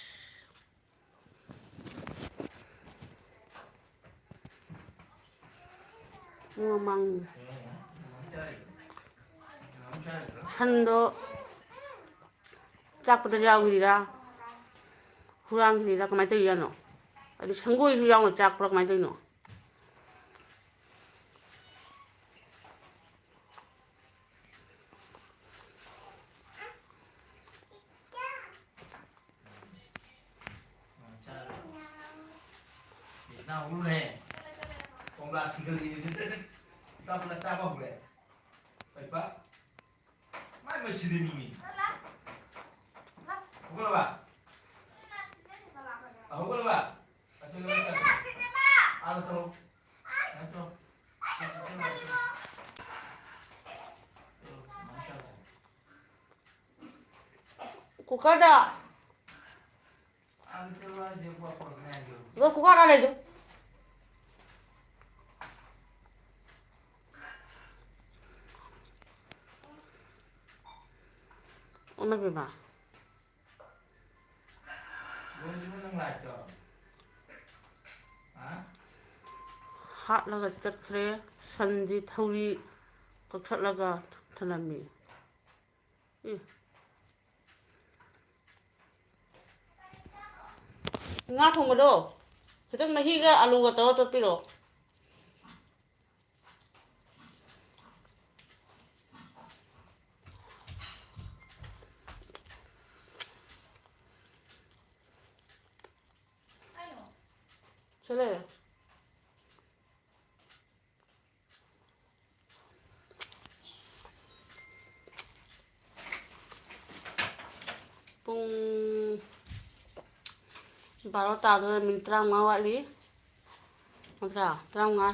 ꯃꯃꯥꯡ ꯁꯟꯗꯣ ꯆꯥꯛꯄꯗ ꯌꯥꯎꯈꯤꯔꯤꯔꯥ, ꯍꯨꯔꯥꯟꯈꯤꯔꯤꯔꯥ, ꯀꯃꯥꯏꯅ ꯇꯧꯔꯤꯖꯥꯠꯅꯣ? ꯑꯗꯩ ꯁꯪꯒꯣꯏꯁꯨ ꯌꯥꯎꯅ ꯆꯥꯛꯄ꯭ꯔꯥ, ꯀꯃꯥꯏꯅ ꯇꯧꯔꯤꯅꯣ? ꯃꯥꯏ ꯃꯁꯤꯗꯤ ꯃꯤꯅꯤ꯫ ꯍꯧꯒꯠꯂꯕ? ꯍꯧꯒꯠꯂꯕ? ꯑꯁꯤ ꯂꯣꯏ ꯆꯠꯂꯣ꯫ ꯑꯥꯗ ꯆꯠꯂꯣ꯫ ꯑꯥꯗ ꯆꯠꯂꯣ꯫ ꯆꯠꯂꯣ, ꯆꯠꯂꯣ, ꯆꯠꯂꯣ꯫ ꯆꯠꯂꯣ, ꯃꯥ ꯆꯠꯂꯣ꯫ ꯀꯨꯀꯔꯗ꯫ ꯑꯗꯣ ꯀꯨꯀꯔ ꯀꯥꯏ ꯂꯩꯗꯣ? ꯏꯃꯥꯏ ꯄꯦꯝꯃ꯫ ꯍꯥꯠꯂꯒ ꯆꯠꯈ꯭ꯔꯦ꯫ ꯁꯟꯗꯤ ꯊꯧꯔꯤ ꯀꯛꯊꯠꯂꯒ ꯊꯅꯝꯃꯤ꯫ ꯎꯝ꯫ ꯉꯥ ꯊꯣꯡꯕꯗꯣ ꯈꯤꯇꯪ ꯃꯍꯤꯒ ꯑꯂꯨꯒ ꯇꯧꯔ ꯇꯣꯠꯄꯤꯔꯣ꯫ ꯆꯠꯂꯦ꯫ ꯄꯨꯡ ꯕꯥꯔꯣ ꯇꯥꯗꯣꯔꯦ, ꯃꯤꯅꯤꯠ ꯇꯔꯥꯃꯉꯥ ꯋꯥꯠꯂꯤ꯫ ꯅꯠꯇ꯭ꯔꯥ? ꯇꯔꯥꯃꯉꯥ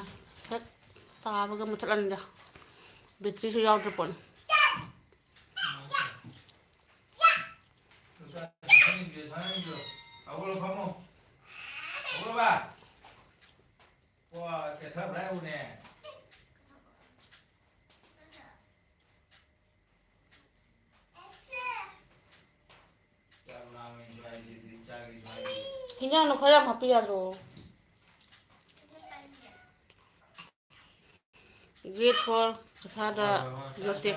ꯍꯦꯛ ꯇꯥꯕꯒ ꯃꯨꯊꯠꯂꯅꯤꯗ꯫ ꯕꯦꯇ꯭ꯔꯤꯁꯨ ꯌꯥꯎꯗ꯭ꯔ ꯄꯣꯠꯅꯤ꯫ ꯍꯧꯒꯠꯂꯣ, ꯐꯝꯃꯣ꯫ ꯍꯧꯒꯠꯂꯣ, ꯕꯥ꯫ ꯄꯣ, ꯀꯦꯊꯕ꯭ꯔꯥ ꯌꯦꯡꯉꯨꯅꯦ꯫ ꯏꯟꯖꯥꯡꯗꯣ ꯈꯔ ꯌꯥꯝ ꯍꯥꯞꯄꯤ ꯌꯥꯗ꯭ꯔꯣ? Great for ꯀꯊꯥꯗ ꯌꯣꯇꯦꯛ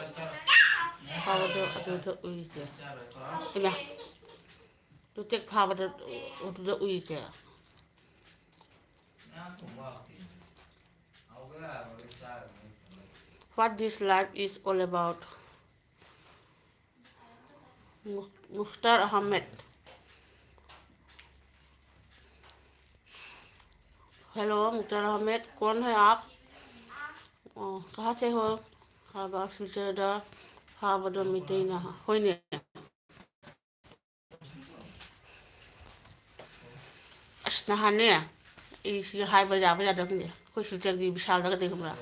ꯐꯥꯕꯗꯣ ꯑꯗꯨꯗ ꯎꯏꯒꯦ꯫ ꯏꯃꯥ, ꯌꯣꯇꯦꯛ ꯐꯥꯕꯗ ꯑꯗꯨꯗ ꯎꯏꯒꯦ꯫ What this life is all about? Mu- Mukhtar Ahmed. Hello, Mukhtar Ahmed, कौन है आप? ꯑꯣ, कहाँ से हो? ꯍꯥꯏꯕ ꯐ꯭ꯌꯨꯆꯔꯗ ꯐꯥꯕꯗꯣ ꯃꯩꯇꯩꯅ꯫ ꯍꯣꯏꯅꯦ꯫ ꯑꯁ, ꯅꯍꯥꯟꯅꯦ, ꯑꯩ ꯁꯤ ꯍꯥꯏꯕ ꯌꯥꯕ ꯌꯥꯗꯕꯅꯦ꯫ ꯑꯩꯈꯣꯏ ꯁꯤꯜꯆꯔꯒꯤ ꯕꯤꯁꯥꯜꯗꯒꯗꯤ ꯈꯪꯕ꯭ꯔꯥ?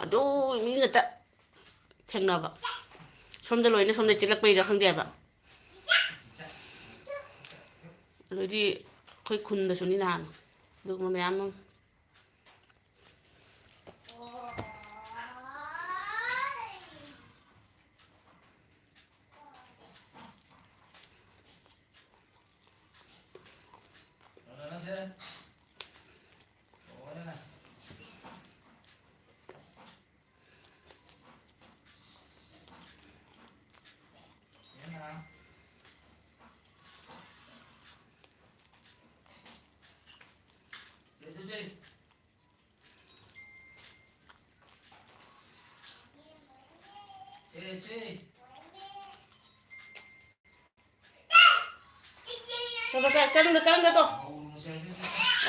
ꯑꯗꯨ ꯃꯤ ꯉꯥꯛꯇ ꯊꯦꯡꯅꯕ꯫ ꯁꯣꯝꯗ ꯂꯣꯏꯅ ꯁꯣꯝꯗ ꯆꯦꯜꯂꯛꯄꯩꯔꯥ ꯈꯪꯗꯦ ꯍꯥꯏꯕ꯫ ꯑꯗꯩꯗꯤ ꯑꯩꯈꯣꯏ ꯈꯨꯟꯗꯁꯨꯅꯤ ꯅꯍꯥꯟ ꯑꯗꯨꯒꯨꯝꯕ ꯃꯌꯥꯝ ꯑꯃ꯫ ꯀꯔꯝꯗ, ꯀꯔꯝꯗ, ꯀꯔꯝꯗ ꯇꯣ?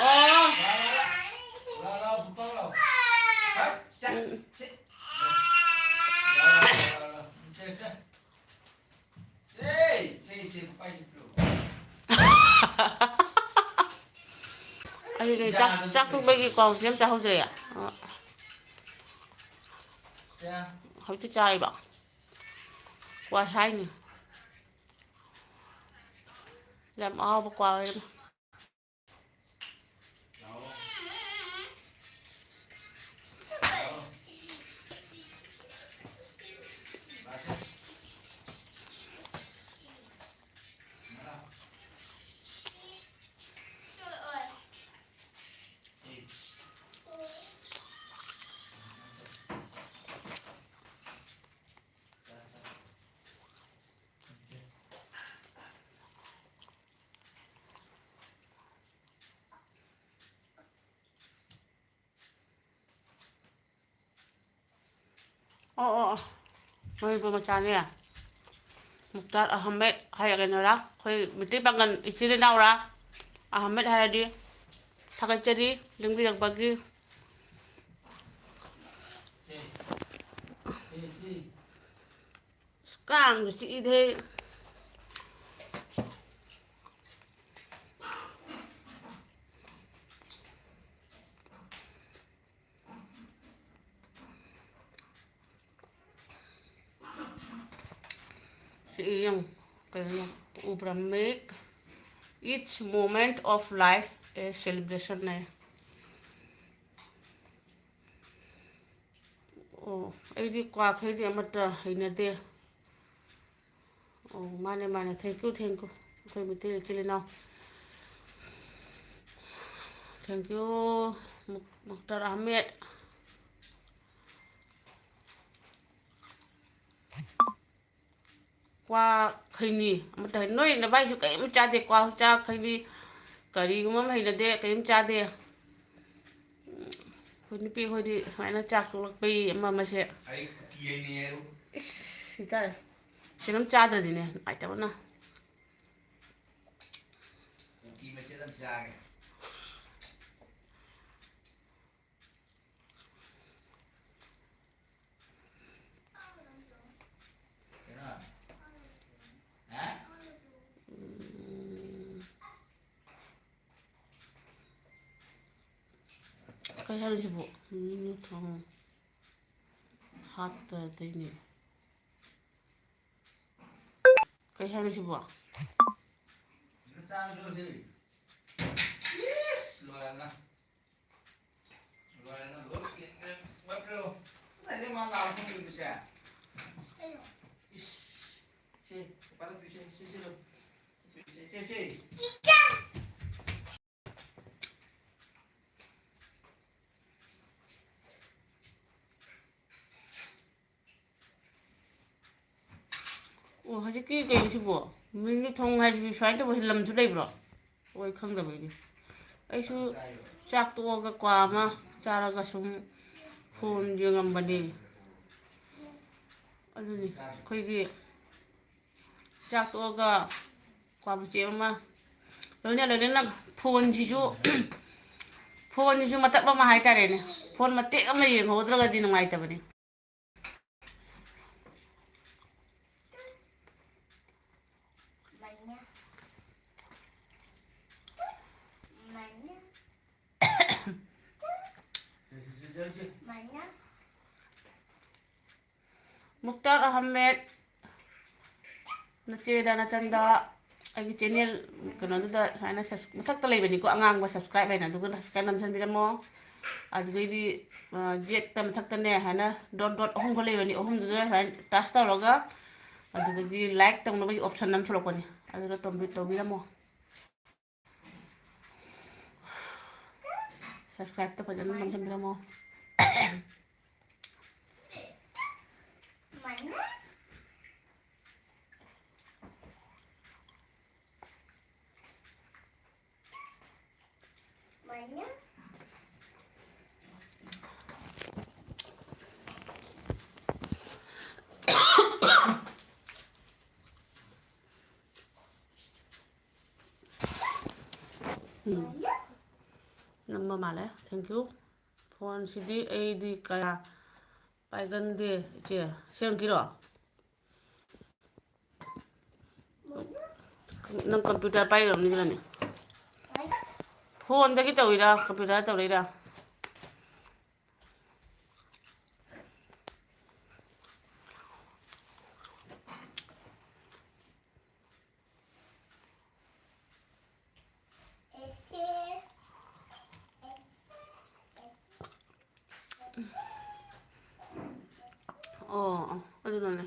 ꯑꯣ꯫ ꯎꯝ꯫ ꯑꯗꯨꯅꯦ ꯆꯥꯛ, ꯆꯥꯛ ꯇꯣꯛꯄꯒꯤ ꯀ꯭ꯋꯥ ꯀꯩꯝ ꯆꯥꯍꯧꯗ꯭ꯔꯦ꯫ ꯍꯧꯖꯤꯛꯇꯤ ꯆꯥꯔꯤꯕ꯫ ꯀ꯭ꯋꯥ ꯁꯥꯏꯅꯤ꯫ ꯌꯥꯝ ꯑꯍꯥꯎꯕ ꯀ꯭ꯋꯥ ꯑꯣꯏꯔꯝꯃꯦ꯫ ꯑꯣ, ꯑꯣ, ꯑꯣ꯫ ꯃꯅꯤꯄꯨꯔ ꯃꯆꯥꯅꯦ꯫ ꯃꯨꯛꯇꯥꯔ ꯑꯍꯃꯦꯗ ꯍꯥꯏꯔ ꯀꯩꯅꯣꯔꯥ? ꯑꯩꯈꯣꯏ ꯃꯩꯇꯩ ꯄꯥꯡꯒꯜ ꯏꯆꯤꯜ ꯏꯅꯥꯎꯔꯥ? ꯑꯍꯃꯦꯗ ꯍꯥꯏꯔꯗꯤ ꯊꯥꯒꯠꯆꯔꯤ ꯂꯦꯡꯕꯤꯔꯛꯄꯒꯤ꯫ ꯑꯁ, ꯀꯥꯡꯁꯨ ꯆꯤꯛꯏꯗ꯫ ꯁꯤ ꯌꯦꯡꯉꯨ, ꯀꯩꯅꯣ ꯎꯕ꯭ꯔꯥ? Make each moment of life a celebration ꯍꯥꯏ꯫ ꯑꯣ, ꯑꯩꯗꯤ ꯀ꯭ꯋꯥꯈꯩꯗꯤ ꯑꯃꯠꯇ ꯍꯩꯅꯗꯦ꯫ ꯑꯣ, ꯃꯥꯅꯦ, ꯃꯥꯅꯦ꯫ Thank you, thank you꯫ ꯑꯩꯈꯣꯏ ꯃꯩꯇꯩ ꯏꯆꯤꯜ ꯏꯅꯥꯎ꯫ Thank you, ꯃꯨꯛ-, ꯃꯨꯛꯇꯔ ꯑꯍꯃꯦꯗ꯫ ꯀ꯭ꯋꯥ ꯈꯩꯅꯤ ꯑꯃꯠꯇ ꯍꯩ-, ꯅꯣꯏ ꯅꯕꯥꯏꯁꯨ ꯀꯔꯤꯝ ꯆꯥꯗꯦ, ꯀ꯭ꯋꯥ ꯆꯥ ꯈꯩꯅꯤ ꯀꯔꯤꯒꯨꯝꯕ ꯑꯃ ꯍꯩꯅꯗꯦ, ꯀꯔꯤꯝ ꯆꯥꯗꯦ꯫ ꯑꯩꯈꯣꯏ ꯅꯨꯄꯤ ꯑꯩꯈꯣꯏꯗꯤ ꯁꯨꯃꯥꯏꯅ ꯆꯥꯛ ꯇꯣꯛꯂꯛꯄꯩ ꯑꯃ ꯑꯃꯁꯦ꯫ ꯑꯩ ꯀꯨꯀꯤ ꯍꯩꯅꯩ ꯍꯥꯏꯔꯣ? ꯏꯁ, ꯁꯤ ꯇꯥꯔꯦ꯫ ꯀꯩꯅꯣꯝ ꯆꯥꯗ꯭ꯔꯗꯤꯅꯦ ꯅꯨꯡꯉꯥꯏꯇꯕꯅ꯫ ꯀꯨꯀꯤ ꯃꯆꯦꯠ ꯑꯃ ꯆꯥꯒꯦ꯫ ꯀꯩꯅꯣ? ꯍꯥ? ꯎꯝ꯫ ꯀꯩ ꯍꯥꯏꯅꯣ ꯁꯤꯕꯨ? ꯃꯤꯅꯨ ꯊꯣꯡ ꯍꯥꯠꯇꯗꯣꯏꯅꯦ꯫ ꯀꯩ ꯍꯥꯏꯅꯣ ꯁꯤꯕꯣ? ꯏꯁ, ꯂꯣꯏꯔꯦꯅ꯫ ꯂꯣꯏꯔꯦꯅ, ꯂꯣꯏ ꯀꯦꯟꯈ꯭ꯔꯦ꯫ ꯃꯨꯠꯈ꯭ꯔꯦ꯫ ꯀꯗꯥꯏꯗꯩ ꯃꯥ ꯂꯥꯛꯄ ꯈꯪꯗ꯭ꯔꯤꯕꯁꯦ? ꯏꯁ, ꯁꯤ, ꯄꯥꯏꯔꯛꯇ꯭ꯔꯤꯁꯦ, ꯁꯤ, ꯁꯤ ꯂꯧ꯫ ꯁꯤ, ꯁꯤ, ꯁꯤ, ꯁꯤ꯫ ꯑꯣ, ꯍꯧꯖꯤꯛꯀꯤ ꯀꯩꯅꯣꯁꯤꯕꯣ? ꯃꯤꯅꯨ ꯊꯣꯡ ꯍꯥꯏꯁꯤꯕꯨ ꯁꯨꯃꯥꯏꯅ ꯇꯧꯕ ꯂꯝꯁꯨ ꯂꯩꯕ꯭ꯔꯣ? ꯑꯣ, ꯑꯩ ꯈꯪꯗꯕꯩꯅꯦ꯫ ꯑꯩꯁꯨ ꯆꯥꯛ ꯇꯣꯛꯑꯒ ꯀ꯭ꯋꯥ ꯑꯃ ꯆꯥꯔꯒ ꯁꯨꯝ ꯐꯣꯟ ꯌꯦꯡꯉꯝꯕꯅꯦ꯫ ꯑꯗꯨꯅꯤ ꯑꯩꯈꯣꯏꯒꯤ ꯆꯥꯛ ꯇꯣꯛꯑꯒ ꯀ꯭ꯋꯥ ꯃꯆꯦꯠ ꯑꯃ, ꯂꯣꯏꯅ ꯂꯣꯏꯅꯅ ꯐꯣꯟꯁꯤꯁꯨ, ꯐꯣꯟꯁꯤꯁꯨ ꯃꯇꯠ ꯑꯃ ꯍꯥꯏꯇꯥꯔꯦꯅꯦ, ꯐꯣꯟ ꯃꯇꯦꯛ ꯑꯃ ꯌꯦꯡꯍꯧꯗ꯭ꯔꯒꯗꯤ ꯅꯨꯡꯉꯥꯏꯇꯕꯅꯤ꯫ ꯃꯨꯛꯇꯥꯔ ꯑꯍꯃꯦꯗ, ꯅꯆꯦꯗ ꯅꯆꯟꯗ ꯑꯩꯒꯤ ꯆꯦꯅꯦꯜ ꯀꯩꯅꯣꯗꯨꯗ ꯁꯨꯃꯥꯏꯅ ꯁꯕ-, ꯃꯊꯛꯇ ꯂꯩꯕꯅꯤꯀꯣ, ꯑꯉꯥꯡꯕ subscribe ꯍꯥꯏꯅ, ꯑꯗꯨꯒ subscribe ꯅꯝꯁꯤꯟꯕꯤꯔꯝꯃꯣ꯫ ꯑꯗꯨꯗꯩꯗꯤ, ꯑ, ꯌꯦꯠꯇ ꯃꯊꯛꯇꯅꯦ ꯍꯥꯏꯅ dot dot ꯑꯍꯨꯝꯒ ꯂꯩꯕꯅꯤ, ꯑꯍꯨꯝꯗꯨꯗ ꯁꯨꯃꯥꯏꯅ touch ꯇꯧꯔꯒ ꯑꯗꯨꯗꯒꯤ like ꯇꯧꯅꯕꯒꯤ option ꯑꯃ ꯊꯣꯛꯂꯛꯄꯅꯤ, ꯑꯗꯨꯗ ꯇꯧꯕꯤ-, ꯇꯧꯕꯤꯔꯝꯃꯣ꯫ Subscribe ꯇꯣ ꯐꯖꯅ ꯅꯝꯁꯤꯟꯕꯤꯔꯝꯃꯣ꯫ ꯎꯝ꯫ ꯅꯝꯕ ꯃꯥꯜꯂꯦ꯫ Thank you꯫ ꯐꯣꯟꯁꯤꯗꯤ ꯑꯩꯗꯤ ꯀꯌꯥ ꯄꯥꯏꯒꯟꯗꯦ, ꯏꯆꯦ꯫ ꯁꯦꯝꯈꯤꯔꯣ? ꯅꯪ computer ꯄꯥꯏꯔꯝꯅꯤꯗꯅꯦ꯫ ꯐꯣꯟꯗꯒꯤ ꯇꯧꯔꯤꯔꯥ, computer ꯇꯧꯔꯛꯏꯔꯥ? ꯑꯣ, ꯑꯣ, ꯑꯗꯨꯅꯅꯦ꯫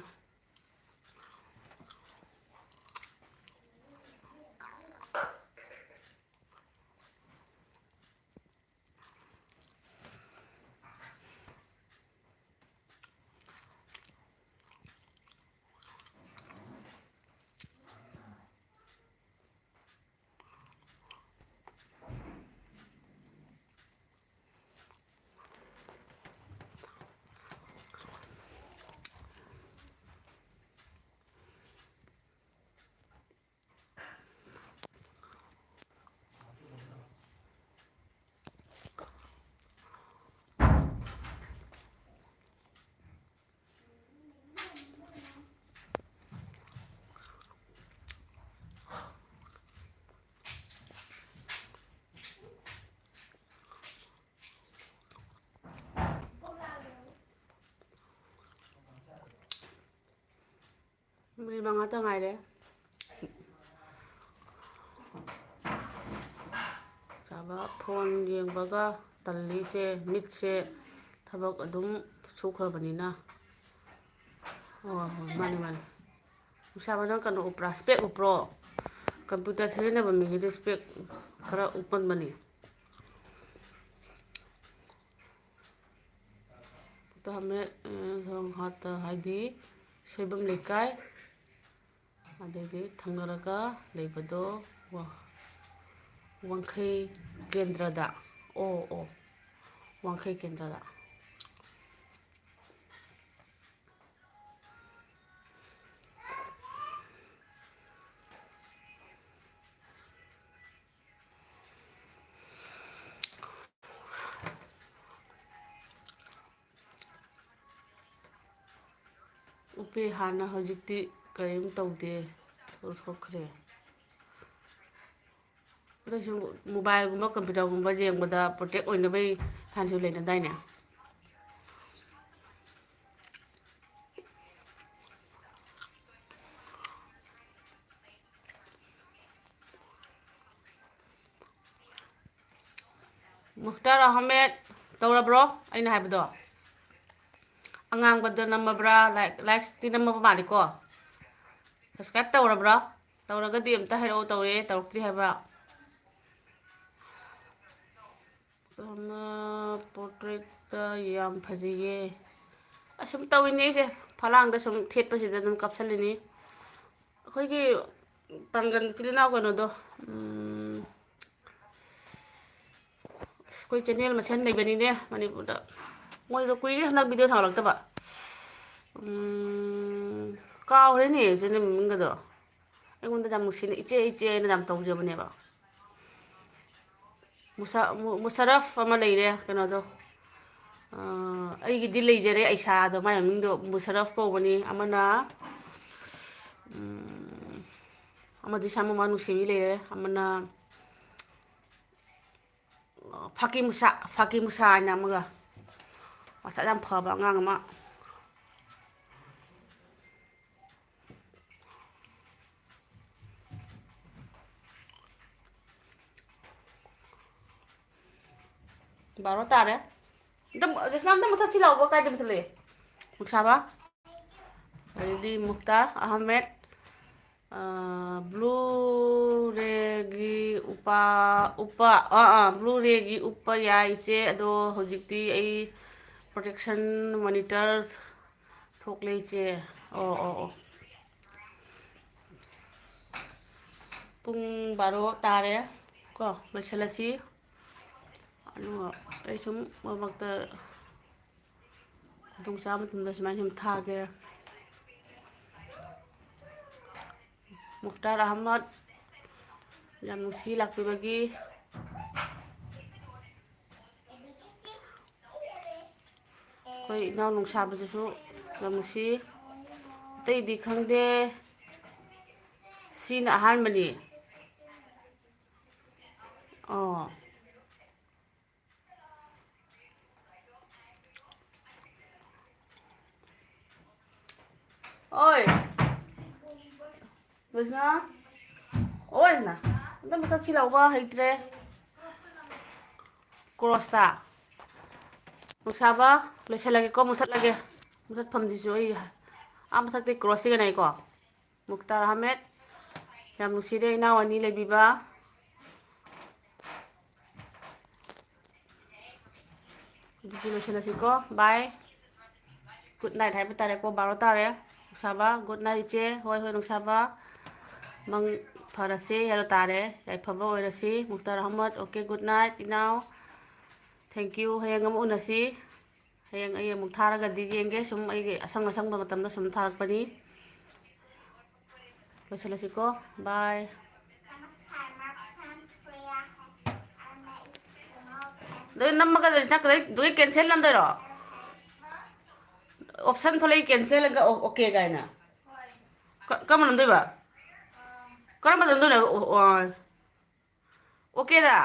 ꯃꯤꯅꯤꯠ ꯃꯉꯥꯇ ꯉꯥꯏꯔꯦ꯫ ꯆꯥꯕ, ꯐꯣꯟ ꯌꯦꯡꯕꯒ ꯇꯜꯂꯤꯁꯦ, ꯃꯤꯠꯁꯦ ꯊꯕꯛ ꯑꯗꯨꯝ ꯁꯨꯈ꯭ꯔꯕꯅꯤꯅ꯫ ꯑꯣ, ꯍꯣꯏ, ꯃꯥꯅꯦ, ꯃꯥꯅꯦ꯫ ꯅꯨꯡꯁꯥꯕ, ꯅꯪ ꯀꯩꯅꯣ ꯎꯞꯄ꯭ꯔꯥ? ꯏꯁꯄꯦꯛ ꯎꯞꯄ꯭ꯔꯣ? ꯀꯝꯄ꯭ꯌꯨꯇꯔ ꯁꯤꯖꯤꯟꯅꯕ ꯃꯤꯒꯤꯗꯤ ꯏꯁꯄꯦꯛ ꯈꯔ ꯎꯞꯀꯟꯕꯅꯤ꯫ ꯄꯨꯛꯇ ꯍꯥꯃꯦ-, ꯑ, ꯍꯥꯠꯇ ꯍꯥꯏꯗꯤ ꯁꯣꯏꯕꯝ ꯂꯩꯀꯥꯏ꯫ ꯑꯗꯩꯗꯤ ꯊꯪꯅꯔꯒ ꯂꯩꯕꯗꯣ ꯋꯥ-, ꯋꯥꯡꯈꯩ ꯀꯦꯟꯗ꯭ꯔꯗ꯫ ꯑꯣ, ꯑꯣ, ꯋꯥꯡꯈꯩ ꯀꯦꯟꯗ꯭ꯔꯗ꯫ ꯎꯞꯄꯦ ꯍꯥꯟꯅ, ꯍꯧꯖꯤꯛꯇꯤ ꯀꯔꯤꯝ ꯇꯧꯗꯦ, ꯂꯧꯊꯣꯛꯈ꯭ꯔꯦ꯫ ꯑꯗꯨꯏꯁꯨ ꯃꯣꯕꯥꯏꯜꯒꯨꯝꯕ ꯀꯝꯄ꯭ꯌꯨꯇꯔꯒꯨꯝꯕ ꯌꯦꯡꯕꯗ ꯄ꯭ꯔꯣꯇꯦꯛ ꯑꯣꯏꯅꯕꯩ ꯍꯥꯏꯅꯁꯨ ꯂꯩꯅꯗꯥꯏꯅꯦ? ꯃꯨꯈꯇꯥꯔ ꯑꯍꯃꯦꯗ ꯇꯧꯔꯕ꯭ꯔꯣ ꯑꯩꯅ ꯍꯥꯏꯕꯗꯣ? ꯑꯉꯥꯡꯕꯗ ꯅꯝꯃꯕ꯭ꯔꯥ? ꯂꯥꯏꯛ, ꯂꯥꯏꯛꯇꯤ ꯅꯝꯃꯕ ꯃꯥꯜꯂꯤꯀꯣ꯫ ꯁꯕꯁꯀ꯭ꯔꯥꯏꯕ ꯇꯧꯔꯕ꯭ꯔꯥ? ꯇꯧꯔꯒꯗꯤ ꯑꯝꯇ ꯍꯥꯏꯔꯛꯑꯣ, ꯇꯧꯔꯦ, ꯇꯧꯔꯛꯇ꯭ꯔꯤ ꯍꯥꯏꯕ꯫ ꯑꯃ ꯄꯣꯔꯇ꯭ꯔꯦꯠꯇ ꯌꯥꯝ ꯐꯖꯩꯌꯦ꯫ ꯑꯁꯨꯝ ꯇꯧꯏꯅꯦ ꯑꯩꯁꯦ, ꯐꯂꯥꯡꯗ ꯁꯨꯝ ꯊꯦꯠꯄꯁꯤꯗ ꯑꯗꯨꯝ ꯀꯥꯞꯁꯤꯜꯂꯤꯅꯤ꯫ ꯑꯩꯈꯣꯏꯒꯤ ꯄꯥꯡꯒꯜ ꯏꯆꯤꯜ ꯏꯅꯥꯎ ꯀꯩꯅꯣꯗꯣ, ꯎꯝ, ꯑꯁ, ꯑꯩꯈꯣꯏ ꯆꯦꯅꯦꯜ ꯃꯁꯦꯟ ꯂꯩꯕꯅꯤꯅꯦ ꯃꯅꯤꯄꯨꯔꯗ꯫ ꯃꯣꯏꯗꯣ ꯀꯨꯏꯔꯦ ꯍꯟꯗꯛ ꯚꯤꯗꯤꯑꯣ ꯊꯥꯒꯠꯂꯛꯇꯕ꯫ ꯎꯝ, ꯀꯥꯎꯔꯦꯅꯦ ꯆꯦꯅꯦꯜ ꯃꯃꯤꯡꯒꯗꯣ꯫ ꯑꯩꯉꯣꯟꯗ ꯌꯥꯝ ꯅꯨꯡꯁꯤꯅ "ꯏꯆꯦ, ꯏꯆꯦ" ꯍꯥꯏꯅ ꯌꯥꯝ ꯇꯧꯖꯕꯅꯦꯕ꯫ ꯃꯨꯁꯥ-, ꯃꯨ-, ꯃꯨꯁꯔꯐ ꯑꯃ ꯂꯩꯔꯦ, ꯀꯩꯅꯣꯗꯣ꯫ ꯑ, ꯑꯩꯒꯤꯗꯤ ꯂꯩꯖꯔꯦ ꯑꯩꯁꯥꯗꯣ, ꯃꯥꯏ ꯃꯃꯤꯡꯗꯣ ꯃꯨꯁꯔꯐ ꯀꯧꯕꯅꯤ꯫ ꯑꯃꯅ, ꯎꯝ, ꯑꯃꯗꯤ ꯁꯥꯃꯨꯃꯥ ꯅꯨꯡꯁꯤꯕꯤ ꯂꯩꯔꯦ, ꯑꯃꯅ ꯐꯥꯀꯤ ꯃꯨꯁꯥ, ꯐꯥꯀꯤ ꯃꯨꯁꯥ ꯍꯥꯏꯅ ꯑꯃꯒ, ꯃꯁꯛ ꯌꯥꯝ ꯐꯕ ꯑꯉꯥꯡ ꯑꯃ꯫ ꯕꯥꯔꯣ ꯇꯥꯔꯦ꯫ ꯑꯝꯇ, ꯔꯦꯁꯃꯥ, ꯑꯝꯇ ꯃꯨꯊꯠꯁꯤ ꯂꯥꯎꯕ, ꯀꯥꯏꯗ ꯃꯨꯊꯠꯂꯛꯑꯦ? ꯃꯨꯛꯁꯥꯕ, ꯑꯗꯩꯗꯤ ꯃꯨꯛꯇꯥꯔ ꯑꯍꯃꯦꯗ, ꯑꯥ, ꯕ꯭ꯂꯨ ꯔꯦꯒꯤ ꯎꯄꯥ, ꯎꯞꯄ, ꯑꯥ, ꯑꯥ, ꯕ꯭ꯂꯨ ꯔꯦꯒꯤ ꯎꯞꯄ ꯌꯥꯏ, ꯏꯆꯦ꯫ ꯑꯗꯣ ꯍꯧꯖꯤꯛꯇꯤ ꯑꯩ ꯄ꯭ꯔꯣꯇꯦꯛꯁꯟ ꯃꯣꯅꯤꯇꯔ ꯊꯣꯛꯂꯦ, ꯏꯆꯦ꯫ ꯑꯣ, ꯑꯣ, ꯑꯣ꯫ ꯄꯨꯡ ꯕꯥꯔꯣ ꯇꯥꯔꯦ꯫ ꯀꯣ, ꯂꯣꯏꯁꯤꯜꯂꯁꯤ꯫ ꯑꯗꯨꯒ ꯑꯩ ꯁꯨꯝ ꯃꯔꯛ ꯃꯔꯛꯇ ꯈꯨꯗꯣꯡ ꯆꯥꯕ ꯃꯇꯝꯗ ꯁꯨꯃꯥꯏꯅ ꯁꯨꯝ ꯊꯥꯒꯦ꯫ ꯃꯨꯛꯇꯥꯔ ꯑꯍꯃꯗ, ꯌꯥꯝ ꯅꯨꯡꯁꯤ ꯂꯥꯛꯄꯤꯕꯒꯤ꯫ ꯑꯩꯈꯣꯏ ꯏꯅꯥꯎ ꯅꯨꯡꯁꯥꯕꯗꯨꯁꯨ ꯌꯥꯝ ꯅꯨꯡꯁꯤ꯫ ꯑꯇꯩꯗꯤ ꯈꯪꯗꯦ꯫ ꯁꯤꯅ ꯑꯍꯥꯟꯕꯅꯤ꯫ ꯑꯣ꯫ ꯑꯣꯏ꯫ ꯕꯁꯃꯥ꯫ ꯑꯣꯏ ꯅ꯫ ꯑꯝꯇ ꯃꯨꯊꯠꯁꯤ ꯂꯥꯎꯕ ꯍꯩꯇ꯭ꯔꯦ꯫ ꯀ꯭ꯔꯣꯁꯇ꯫ ꯅꯨꯡꯁꯥꯕ, ꯂꯣꯏꯁꯤꯜꯂꯒꯦꯀꯣ, ꯃꯨꯊꯠꯂꯒꯦ꯫ ꯃꯨꯊꯠꯐꯝꯁꯤꯁꯨ ꯑꯩ ꯑꯥ ꯃꯊꯛꯇꯩ ꯀ꯭ꯔꯣꯁꯁꯤꯒꯅꯦꯀꯣ꯫ ꯃꯨꯛꯇꯥꯔ ꯑꯍꯃꯦꯗ, ꯌꯥꯝ ꯅꯨꯡꯁꯤꯔꯦ ꯏꯅꯥꯎ ꯑꯅꯤ ꯂꯩꯕꯤꯕ꯫ ꯑꯗꯨꯗꯤ ꯂꯣꯏꯁꯤꯜꯂꯁꯤꯀꯣ꯫ Bye꯫ Good night ꯍꯥꯏꯕ ꯇꯥꯔꯦꯀꯣ꯫ ꯕꯥꯔꯣ ꯇꯥꯔꯦ꯫ ꯅꯨꯡꯁꯥꯕ, good night ꯏꯆꯦ꯫ ꯍꯣꯏ, ꯍꯣꯏ, ꯅꯨꯡꯁꯥꯕ꯫ ꯃꯪ ꯐꯔꯁꯦ ꯍꯥꯏꯔꯣ ꯇꯥꯔꯦ꯫ ꯌꯥꯏꯐꯕ ꯑꯣꯏꯔꯁꯤ꯫ Mukhtar Ahmad, okay, good night ꯏꯅꯥꯎ꯫ Thank you꯫ ꯍꯌꯦꯡ ꯑꯃꯨꯛ ꯎꯅꯁꯤ꯫ ꯍꯌꯦꯡ ꯑꯩ ꯑꯃꯨꯛ ꯊꯥꯔꯒꯗꯤ ꯌꯦꯡꯒꯦ꯫ ꯁꯨꯝ ꯑꯩꯒꯤ ꯑꯁꯪ ꯑꯁꯪꯕ ꯃꯇꯝꯗ ꯁꯨꯝ ꯊꯥꯔꯛꯄꯅꯤ꯫ ꯂꯣꯏꯁꯤꯜꯂꯁꯤꯀꯣ꯫ Bye꯫ ꯑꯗꯨ ꯅꯝꯃꯒ ꯂꯣꯏꯁꯤꯜꯂꯛꯀꯗꯣꯏ-, ꯑꯗꯨꯒꯤ cancel ꯅꯝꯗꯣꯏꯔꯣ? Option ꯊꯣꯛꯂꯛꯏ, cancel ꯒ ꯑꯣ-, okay ꯀꯥꯏꯅ꯫ ꯀ-, ꯀꯔꯝꯕ ꯅꯝꯗꯣꯏꯕ? ꯀꯔꯝꯕ ꯅꯝꯗꯣꯏꯅꯣ? ꯑꯣ, ꯑꯣ, okay ꯗ?